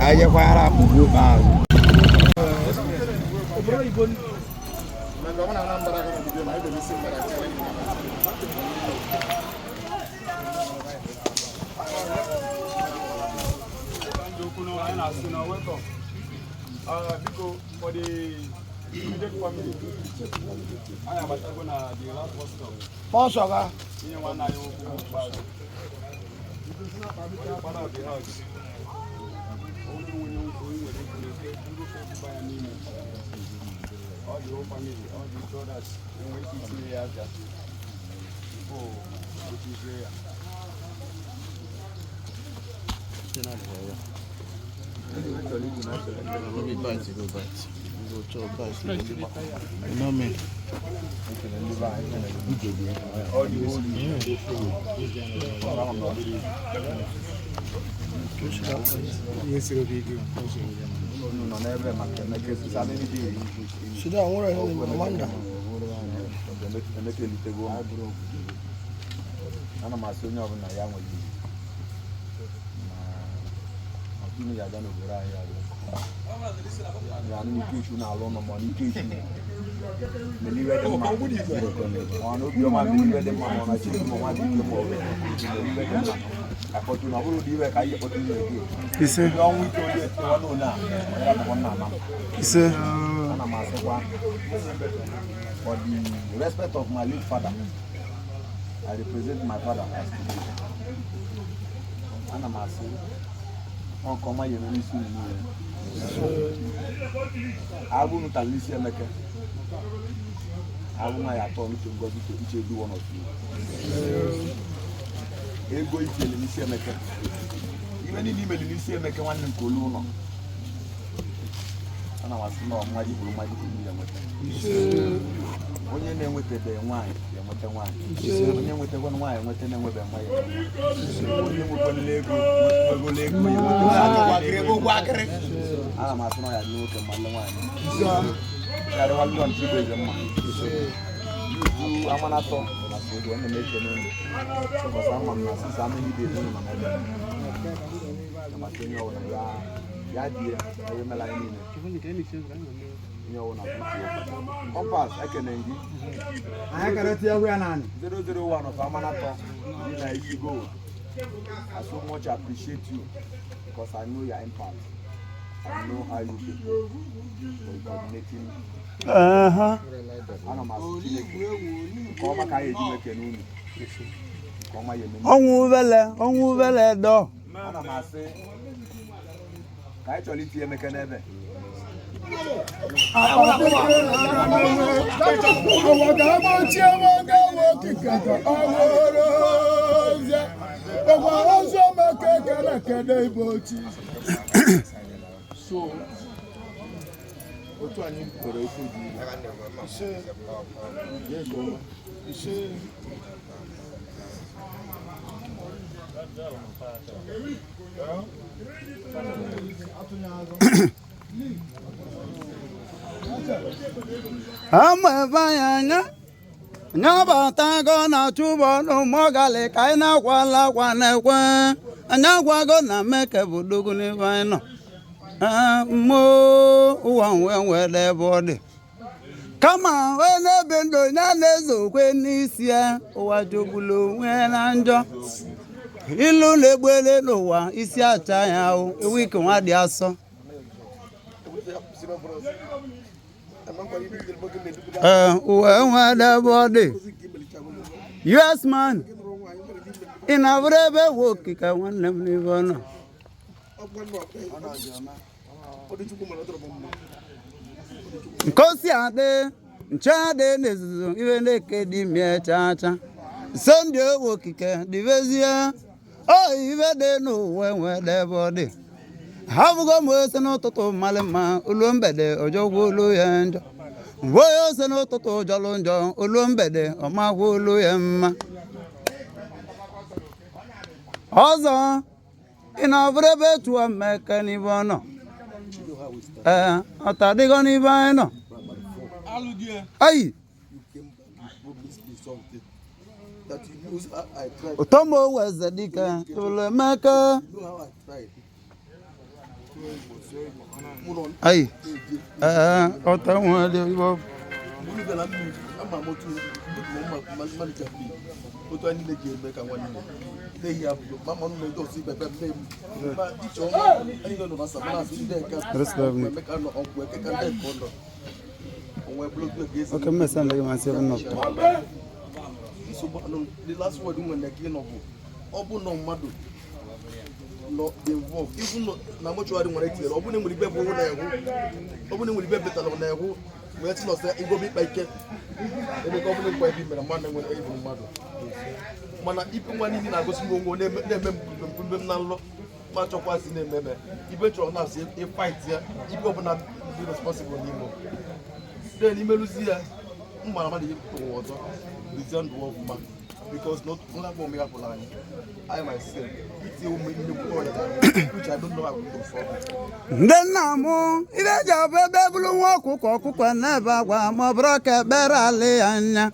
anyị jekwara akpụgbu ikpeazụ. Welcome. Biko, for the immediate family, I am at the last bus stop. Bus stop. Father of the house. All the whole family, all the brothers, You know me. Ana m asị onye ọbụla ya nwere unu ya aga n'obodo anyị ya n'ike ichu na-alụ ụlọ ma n'ike ichu mere iwe dị mma ma n'obiọma mere iwe dị mma ma ọ na chi ma nwa dị ike ma ọ bụ mere iwe dị mma akpọtụ na ọ bụrụ ụdị iwe ka anyị ekpọtụ ụlọ eke Ise. Ndị ọnwụ ike onye etewa n'ụlọ a onye abụkọ nna ama. Ise. Ana m asịkwa, for the respect of my late father, I represent my father as today. Ana m asị nke ọma ya eme n'isi unu niile. Abụ unu tara n'isi Emeka. Abụ nwa ya atọ n'uche ngozi to each every one of you. Ego itinyere n'isi Emeka. Ibe niile imeli n'isi Emeka nwanne m ka olu ụlọ. Ana m asị na mmaji kwuru mmaji kwuru ya nweta. Onye na-enwetabeghị nwaanyị ga-enweta nwaanyị. Onye nwetakwana nwaanyị enweta na-enwebe nwa ya. Onye nwekwanela ego nwegolo ego ya nweta. Ana m asị na ọ ya dị nwoke ma nle nwaanyị. Karịwa ndị ọnụ igwe eze mma. Yuzu amanatọ na sodo ọ na-eme n'ụlọ. Sọkọsọ ama m na sisa amaghị ibe ezinụlọ na ebe. Na maka onye ọbụla ya ya dị ya ebe mela anyị niile. Onye ọbụla Compass ekene gị. Anyị kara tinye egwu ya naanị. 001 of Amanatọ dị na Isigo. I so much appreciate you because I know your impact. I know how you people for coordinating. Ana m asị Chineke nke ọma ka anyị eji ekene unu. Nke ọma ya eme. Ọnwụ vele dọ. Ana m asị ka anyị chọrọ itinye Emeka n'ebe. So, otu anyị kwere okwu dị ise. Ama ebe anyị anya nyabatago na chụbọ n'ụmụgali ka anyị na-akwala akwa na-ekwe anyị agwago na Meke bụ dogo n'ebe anyị nọ. Mmụọ ụwa nwe nwere ebe ọ dị kama onye na-ebe ndụ ya na-ezo okwe n'isi ya ụwa jogbulu onwe na njọ ilu na-egbele n'ụwa isi acha ya ahụ ewu ike nwa dị asọ. Ụwa enwere ebe ọ dị. US man ị na-abụrụ ebe ewu okike nwanne m n'ebe ọ nọ. Nkosi adị nche adị n'ezuzu iwe na-eke dị mie chaa chaa Sunday owu okike dịbezie o ibe dị n'ụwa enwere ebe ọ dị. Ha bụgo m ose n'ụtụtụ mmalị mma olu mgbede ọjọgwu olu ya njọ mgbe onye ose n'ụtụtụ jọlụ njọ olu mgbede ọmakwa olu ya mma. Ọzọ ị na-abụrụ ebe tụọ Mmeke n'ibe ọ nọ. Ee, ọta adịgo n'ibe anyị nọ. Ayi ụtọ m owe eze dike tụrụ Emeka. Ayi ee ọta nwere ibe ọ Okay, mmesa ndege ma 7 up. The last word nwere ka ị nọ bụ ọ bụ nọ mmadụ nọ dị involved even na mortuary nwere etinyere ọ bụ na enwere ikpe bụ na ewu ọ bụ na enwere ikpe betara na ewu wee sị nọsị igobe ịkpa ike ebe ka ọ bụla nkwa ebe mere mmadụ enwere ịbụ mmadụ mana ipe nwa niile na-agosi m onwe na-eme mkpumkpumbe m na nlọ ma chọkwasị na-ememe ibe chọrọ na-asị ịfight ya ibe ọbụla dị responsible n'ime then imeluzi ya mgbara mmadụ ụwa ọzọ bizie ndụ ọfụma because not nwa agbọghọ mmiri apụla anyị I myself itinye ụmụ nnukwu ọrịa which I don't know how to solve it. Ndị nna m ibe eji abụ ebe bụrụ nwa ọkụkọ ọkụkọ na-ebe akwa ma ọ bụrụ ka ekpere alị ya anya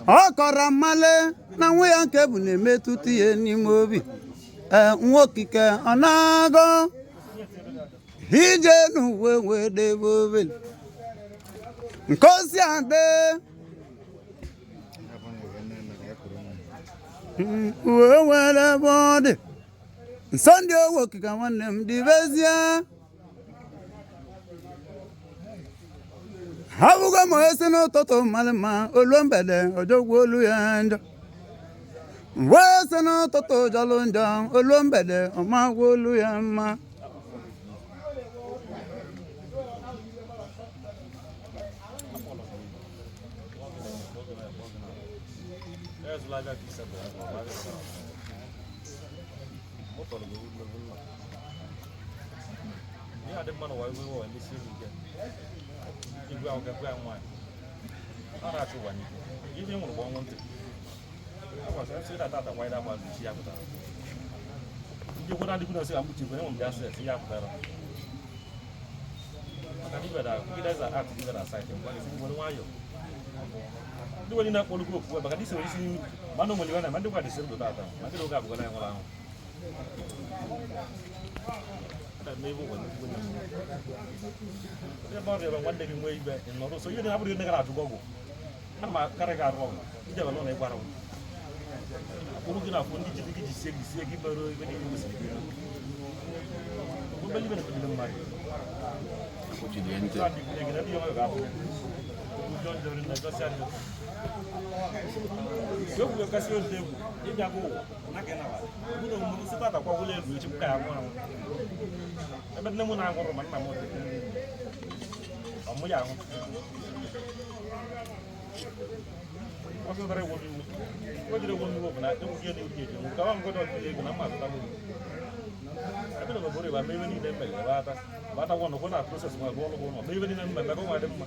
ọ kọrọ mmale na nwa ya nke bụ na-emetụta ihe n'ime obi. Ee, nwa okike ọ na-agọ ije n'uwe wee debe obele nke osi adị uwe nwere ebe ọ dị nsọ ndị owe okike nwanne m dịbezie abụgo m esi n'ụtụtụ mmadụ ma olu mgbede ojogwu olu ya njọ wee si n'ụtụtụ jọlụ njọ olu mgbede ọmagwụ olu ya mma. Ndị nwere na-akpọrọ gị okwu maka ndị soro isi mana onwere na ndị gwa dịsịrị ndụ tata ma ndị oge abụgara ya nwụrụ anwụ ebe ọrịa ebe nwanne gị nwee ibe nọrọ so ihe na-abụrụ ndị gara ajụ gị ọgwụ ana m akarị gị arụ ọgwụ ije ebe n'ụlọ ịgbara akpụrụ gị na afụ ndị jiri gị ji sie gị sie gị mere ibe niile kwesịrị gị obele ibe na-ekpebiri mmadụ ebe nne m na-anwụrụ ma nna m dị ọmụ ya ahụ ọsọ dara ewu iwu o jiri ewu iwu bụ na egwu gị na-ewu eji nwu ka ọ ngọdọ ọdụ ego na mma azụta nwunye ebe na obodo ịba mee niile mmere ebe ata bata gwọ nọkwa na proses ma bụ ọrụ bụ ụlọ mee ibe niile mmemme ka ọ nwa dị mma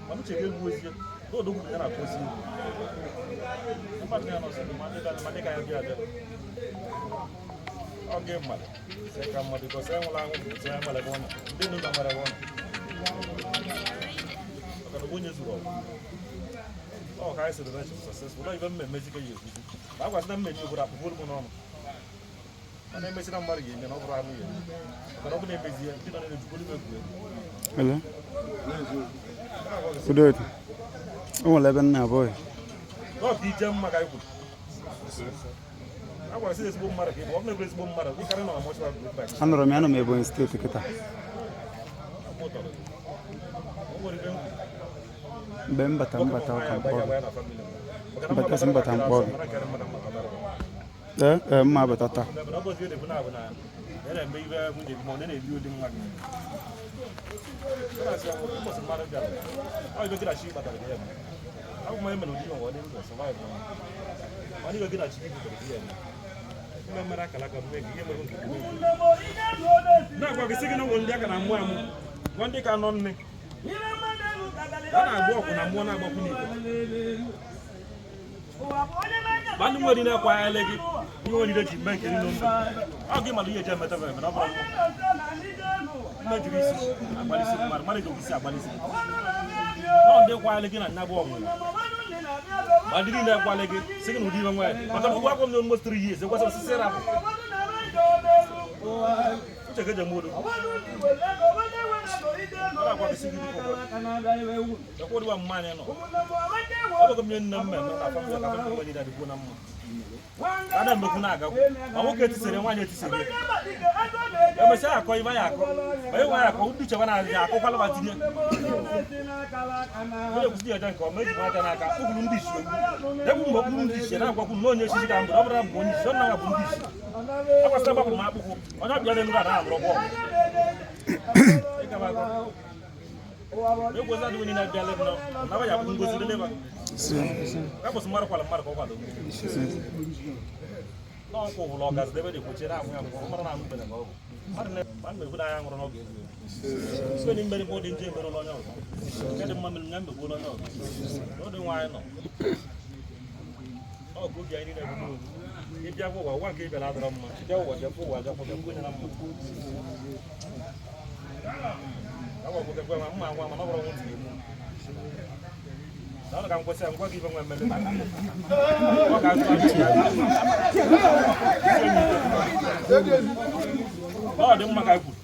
ma m chere egwu ozie na odogwu ya na-atụ ozi egwu mmadụ ya nọsị ma ndị ka ya bịa abịa ọ gị mmadụ sị ka mmadụ gosi enwụla anwụ bụ ya mmadụ ebe ọ nọ ndị nnu na mmadụ ebe ọ nọ maka na onye zuru ọgụ ọ ka anyị sịrị na successful ọ ibe mmemme ka ya ekwuzi ma a gwasị na mmeji obodo akpụkpọ olu m n'ọnụ mana emesi na mmadụ ga-eme na ọ bụrụ anụ ya maka na ọ bụ na-emezi ya ndị nọ na-ejikwa olu m egwu egwu. Hello. Udodo. O nwere ebe nna abụọ. Ọ ka ije mma ka anyị kwuru. A gwara sị ezigbo mmadụ ka ị bụ ọ bụ ezigbo mmadụ ị karị nọ na mọchụarị group back. Anọrọ m ya, anọ m Ebonyi steeti kịta. Mgbe m bata mbata ụka mkpọ gị. Mbata sị mbata mkpọ gị. Ee, mma abata taa. Na-agwa gị sị gị na ụmụ ndị aka na-amụ amụ nwa ndị ka nọ nne a na-agba ọgwụ na mmụọ na-agbakwu n'igwe ma ndị nwere na-akwanyere gị ihe orire ji mee nke niile ndụ ọ gị mara ihe eji emeta eme na ọ bụrụ mmejuru isi agbalịsị mmadụ mmadụ ji isi agbalịsị nọ ndị kwanyere gị na nna bụ ọnwụnwa ma ndị niile akwale gị sị gị na ụdị ime nwa ya maka na ụgwọ akwụkwọ m almost 3 years ekwesịrị osisi rapụ. Uche ka eji eme udo. Ọ na-akwagisi gị dịka ụgwọ. Ekwe ụdịwa mma anyị nọ. Ọ bụghị m nye nne m mmemme ka afọ m ka afọ m niile adịkwuo na mma. Ada mmekwu na-agakwu. Ma nwoke etisere nwaanyị etisere. Emesịa akọ ibe anyị akọ. Ma ịnwe anyị akọ ndị uche na-adị akọkwala ma tinye. Onye kwụsị ya nke ọma ejikwa aka n'aka kpụkwuru ndị isi egwu. Egwu mgbe okpuru ndị isi na-agwakwu na onye echichi ka mbụ ọ bụrụ na mbụ onye isi ọ na bụ ndị isi. Akwasịra gbapụrụ m akpụkwụ onye ọbịa na-elu ga na-alụrụ bọọlụ. Egwu adịghị niile abịala m na ya bụ ngozi leleba. Ka kwụsị mmadụ kwala mmadụ ka ọ kwado. N'ọkwụ ụlọ ọgazi ebe dị kwuchie na-anwụ ya ngwụrụ mmadụ na-anwụ mgbere ka ọ bụ. Mmadụ na-ekwu na anya nwụrụ n'oge ezi. Site na mmeri bụ dị nje mere onye ọzọ. Nke dị mma mere ya mmegbu onye ọzọ. N'ọdị nwaanyị nọ. Ọ bụ oge anyị niile bụ n'oge. Ịbịa ụwa ụwa nke ịbịa na-adọrọ mma. Ịbịa ụwa jekwa ụwa jekwa bịa onye na mma. Agwa gwekwe ma mma nwa mana ọ bụrụ nwụtụ egbu. Ọ ka m kwesị ngwa gị ibe nwe mmeri. Ọ ga-azụ ọ dị mma ka e kwuru.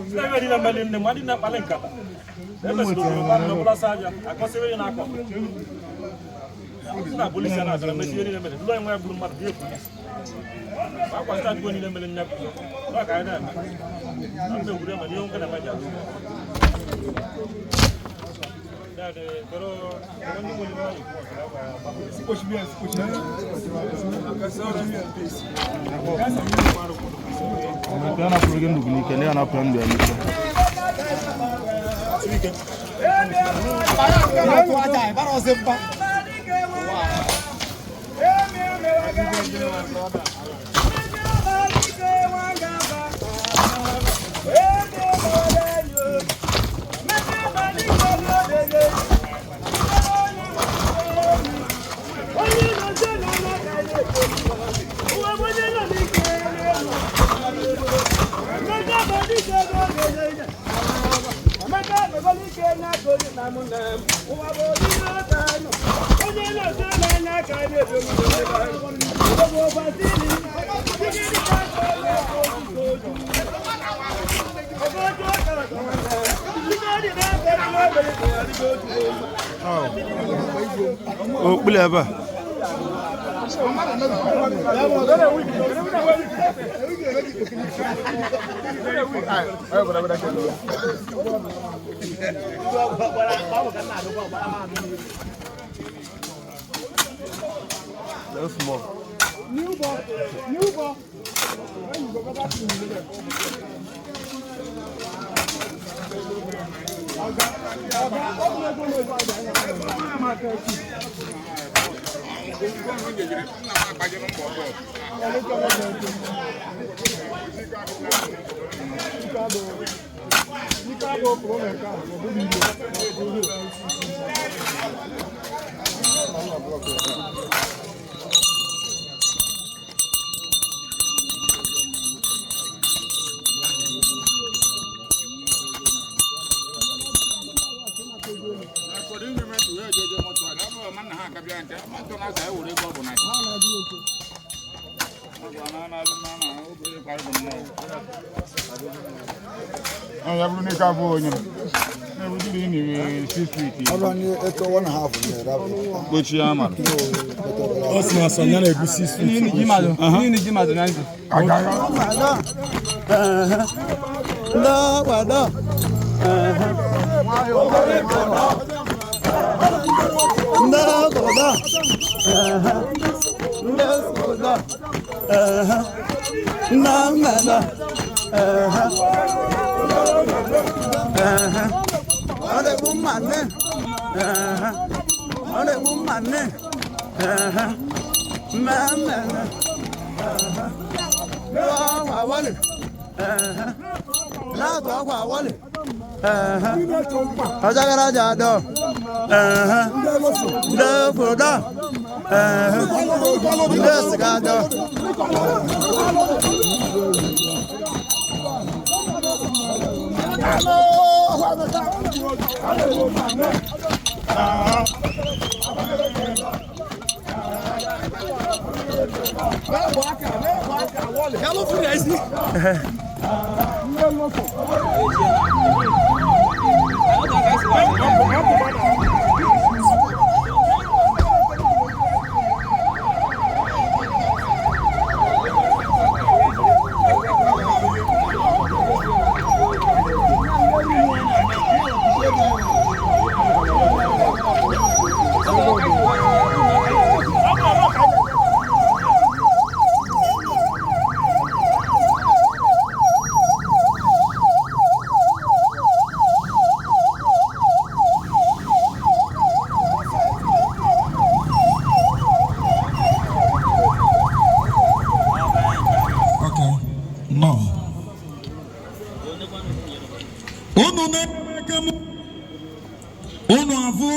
Site ebe niile mmeri nne m adị na-akpali nkata. Emesịrị obodo mmadụ n'ọbụla sa aja akọsịrị na-akọ. Na polisi na-azara mesi ihe niile mere. Ndị onye nwe ya gburu mmadụ dị polisi. Ma akwasịta adịgo niile mere nya bụ. Ọ ka anyị na-eme. Na mgbe egwuregwu ma n'ihe nwoke na-eme ji azụ. Okpuli ebe a. That's small. New ball, new ball. When you go back to the Unu afụ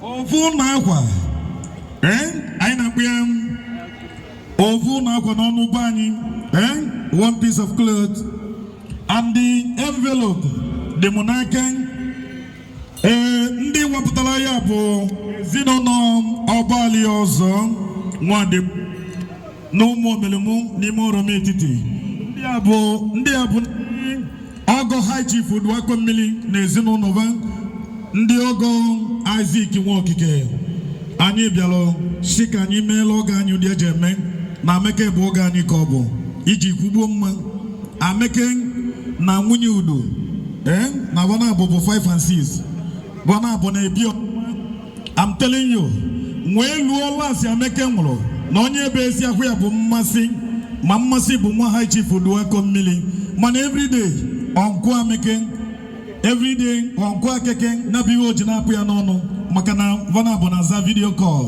ofu na akwa anyị na-akpụ ya ofu na akwa n'ọnụ be anyị, one piece of cloth and the envelope dị m n'aka. Ndị wepụtara ya bụ ezinụlọ ọbali ọzọ nwadị na ụmụ omelemu n'ime oroma etiti. Ndị a bụ ndị ọgọ High Chief Uduakọ Mmiri na ezinụlọ ba, ndị ọgọ Isaac Nwaokike. Anyị bịara si ka anyị meela oge anyị ụdị eji eme na Ameke bụ oge anyị ka ọ bụ iji kwugbuo mma. Ameke na nwunye Udo na bana bụ 5 and 6 bana bụ na ebi. I'm telling you, nwee luo lasị Ameke nwụrụ na onye ebe ezi ahụ ya bụ mmasị, ma mmasị bụ nwa High Chief Uduakọ Mmiri. Mana everyday ọnkụ Ameke, everyday ọnkụ Akeke na bụ ihe o ji na-apụ ya n'ọnụ, maka na vana bụ na aza video call.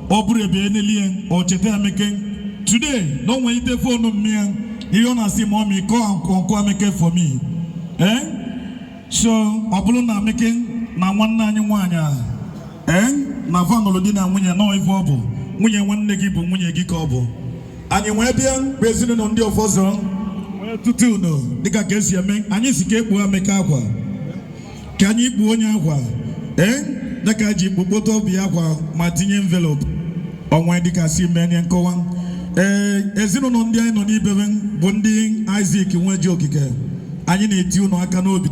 Ọ bụrụ ebe enelie o cheta Ameke today na o nwere ite fonu mmịa ihe ọ na-asị ma ọ mi call ọnkụ Ameke for me. So ọ bụrụ na Ameke na nwanne anyị nwaanyị a na vanụlụ di na nwunye nọọ ife ọ bụ nwunye nwanne gị bụ nwunye gị ka ọ bụ. Anyị wee bịa bụ ezinụlọ ndị ọfọzọ wee tutu unu dịka ka esi eme. Anyị si ka ekpuo Ameke akwa, ka anyị kpuo onye akwa dịka ji kpokpoto obi akwa ma tinye envelope ọnwa dịka si mee nkọwa. Ezinụlọ ndị anyị nọ n'ibebe bụ ndị Isaac Nweji Okike. Anyị na-eti unu aka n'obi,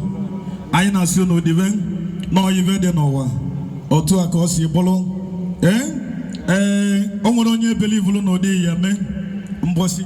anyị na-asị unu dibe n'oyive dị n'ụwa otu a ka ọ si bụrụ. O nwere onye belivulu na ụdị ya eme mbọsị.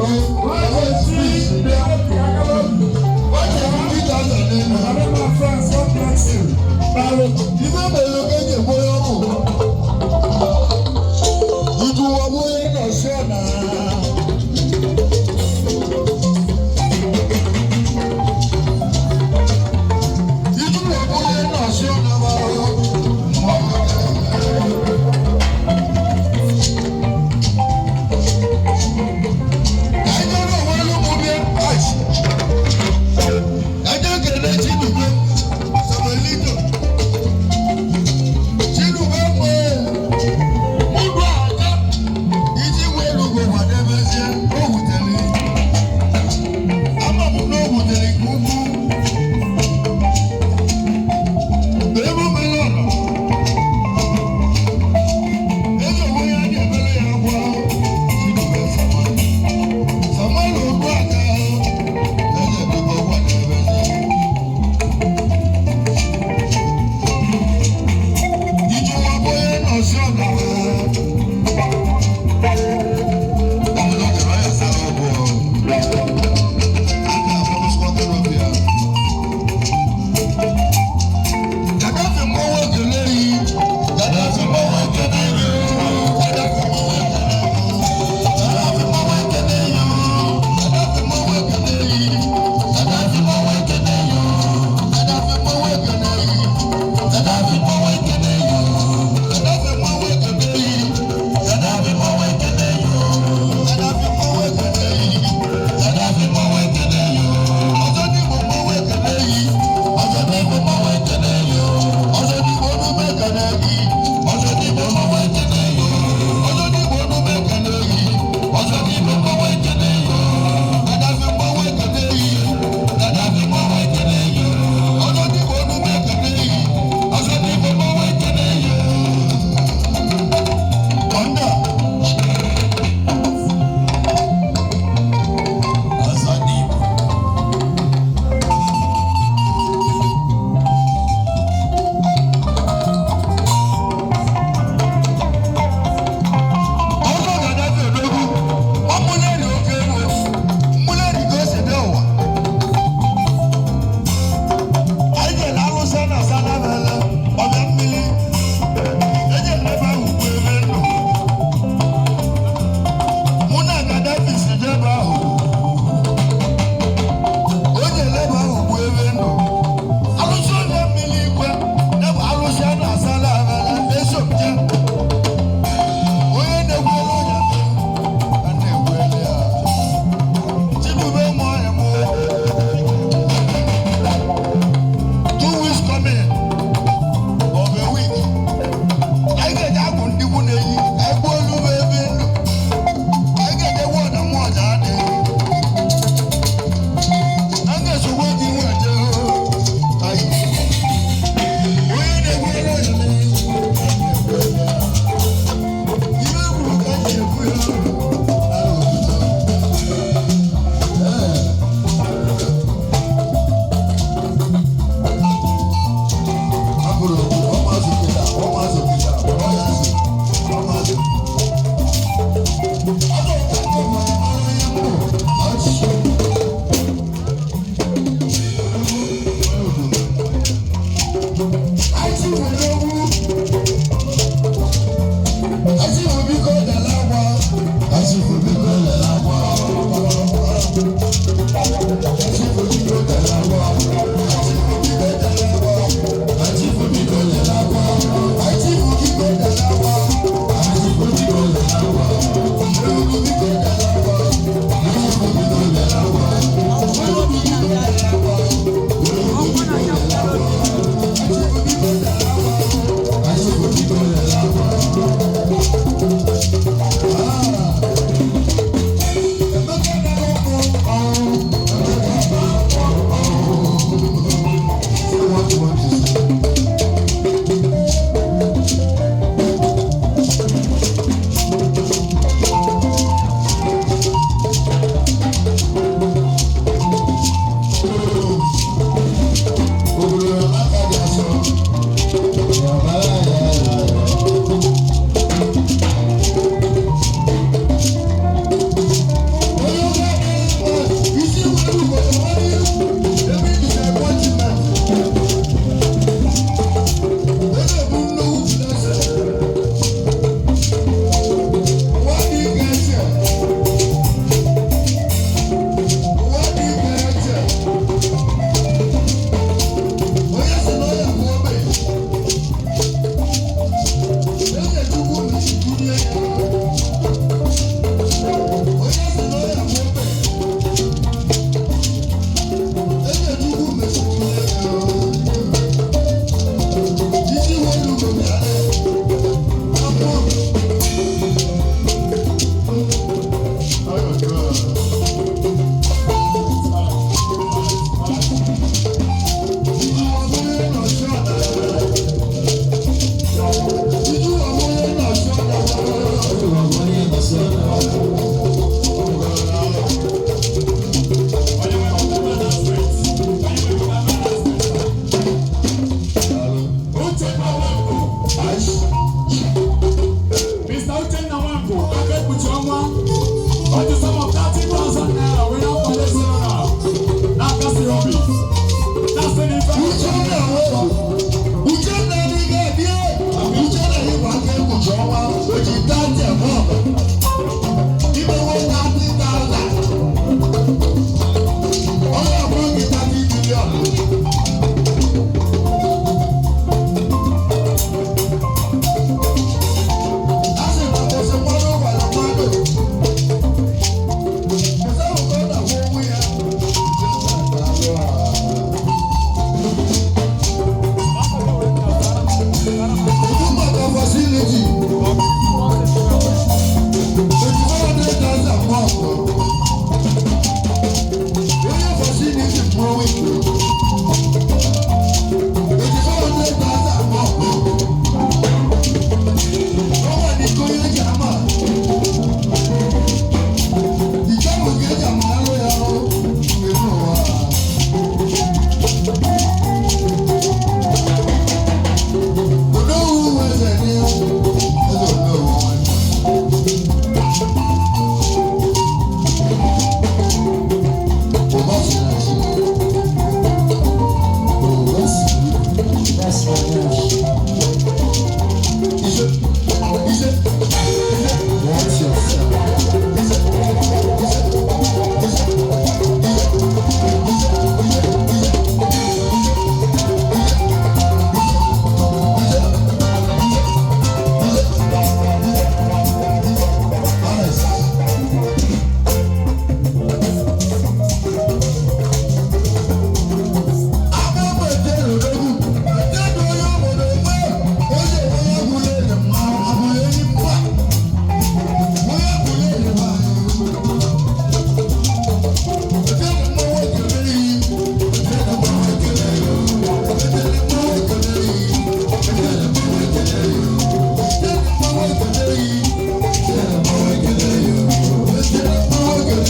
Chinume.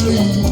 Yeah.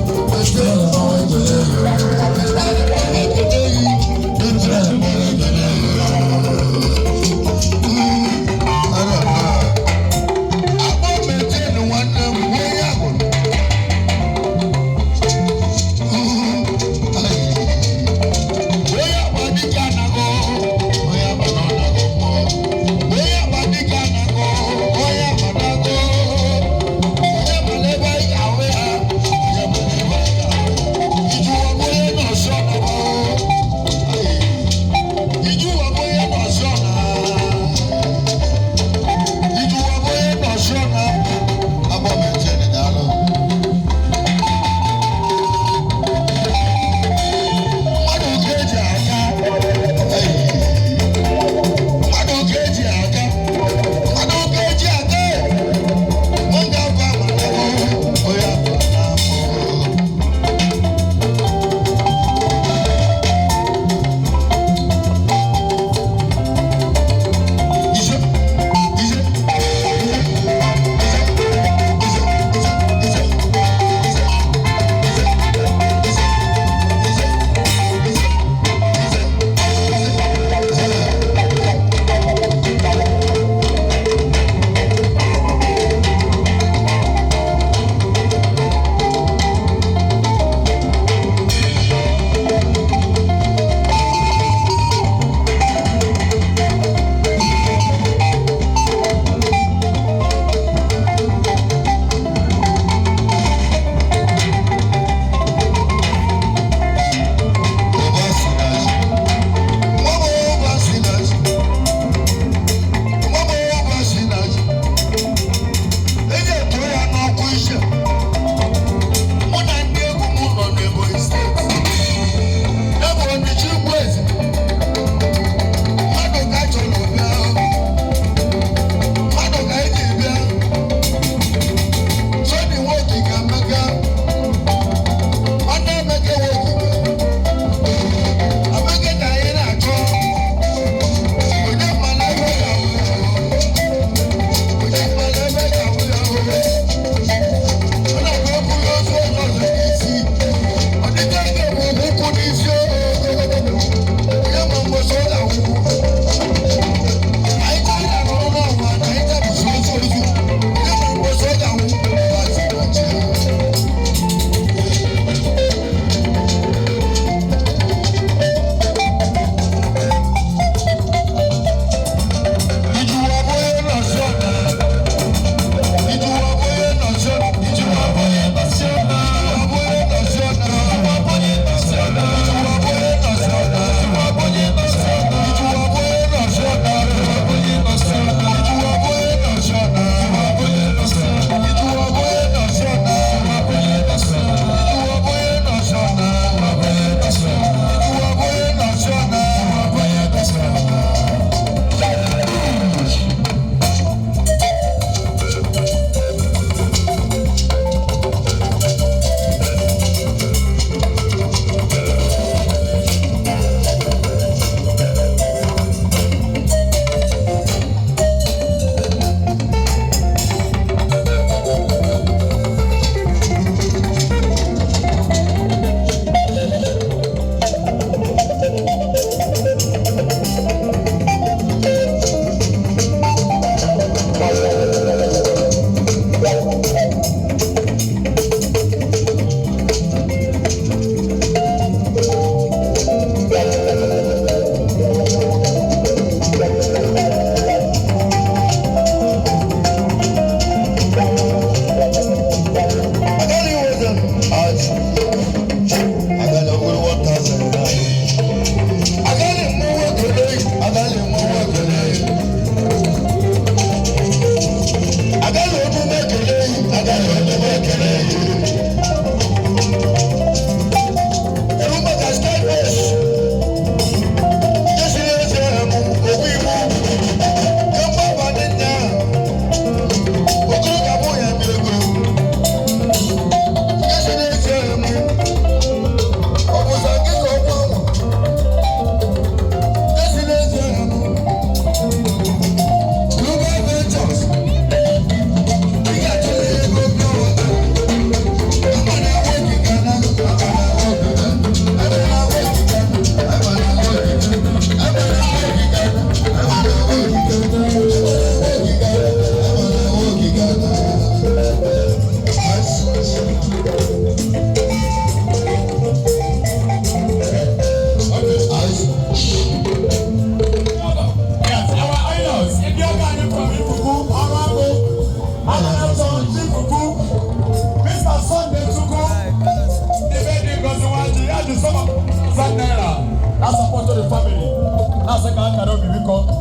Obi biko.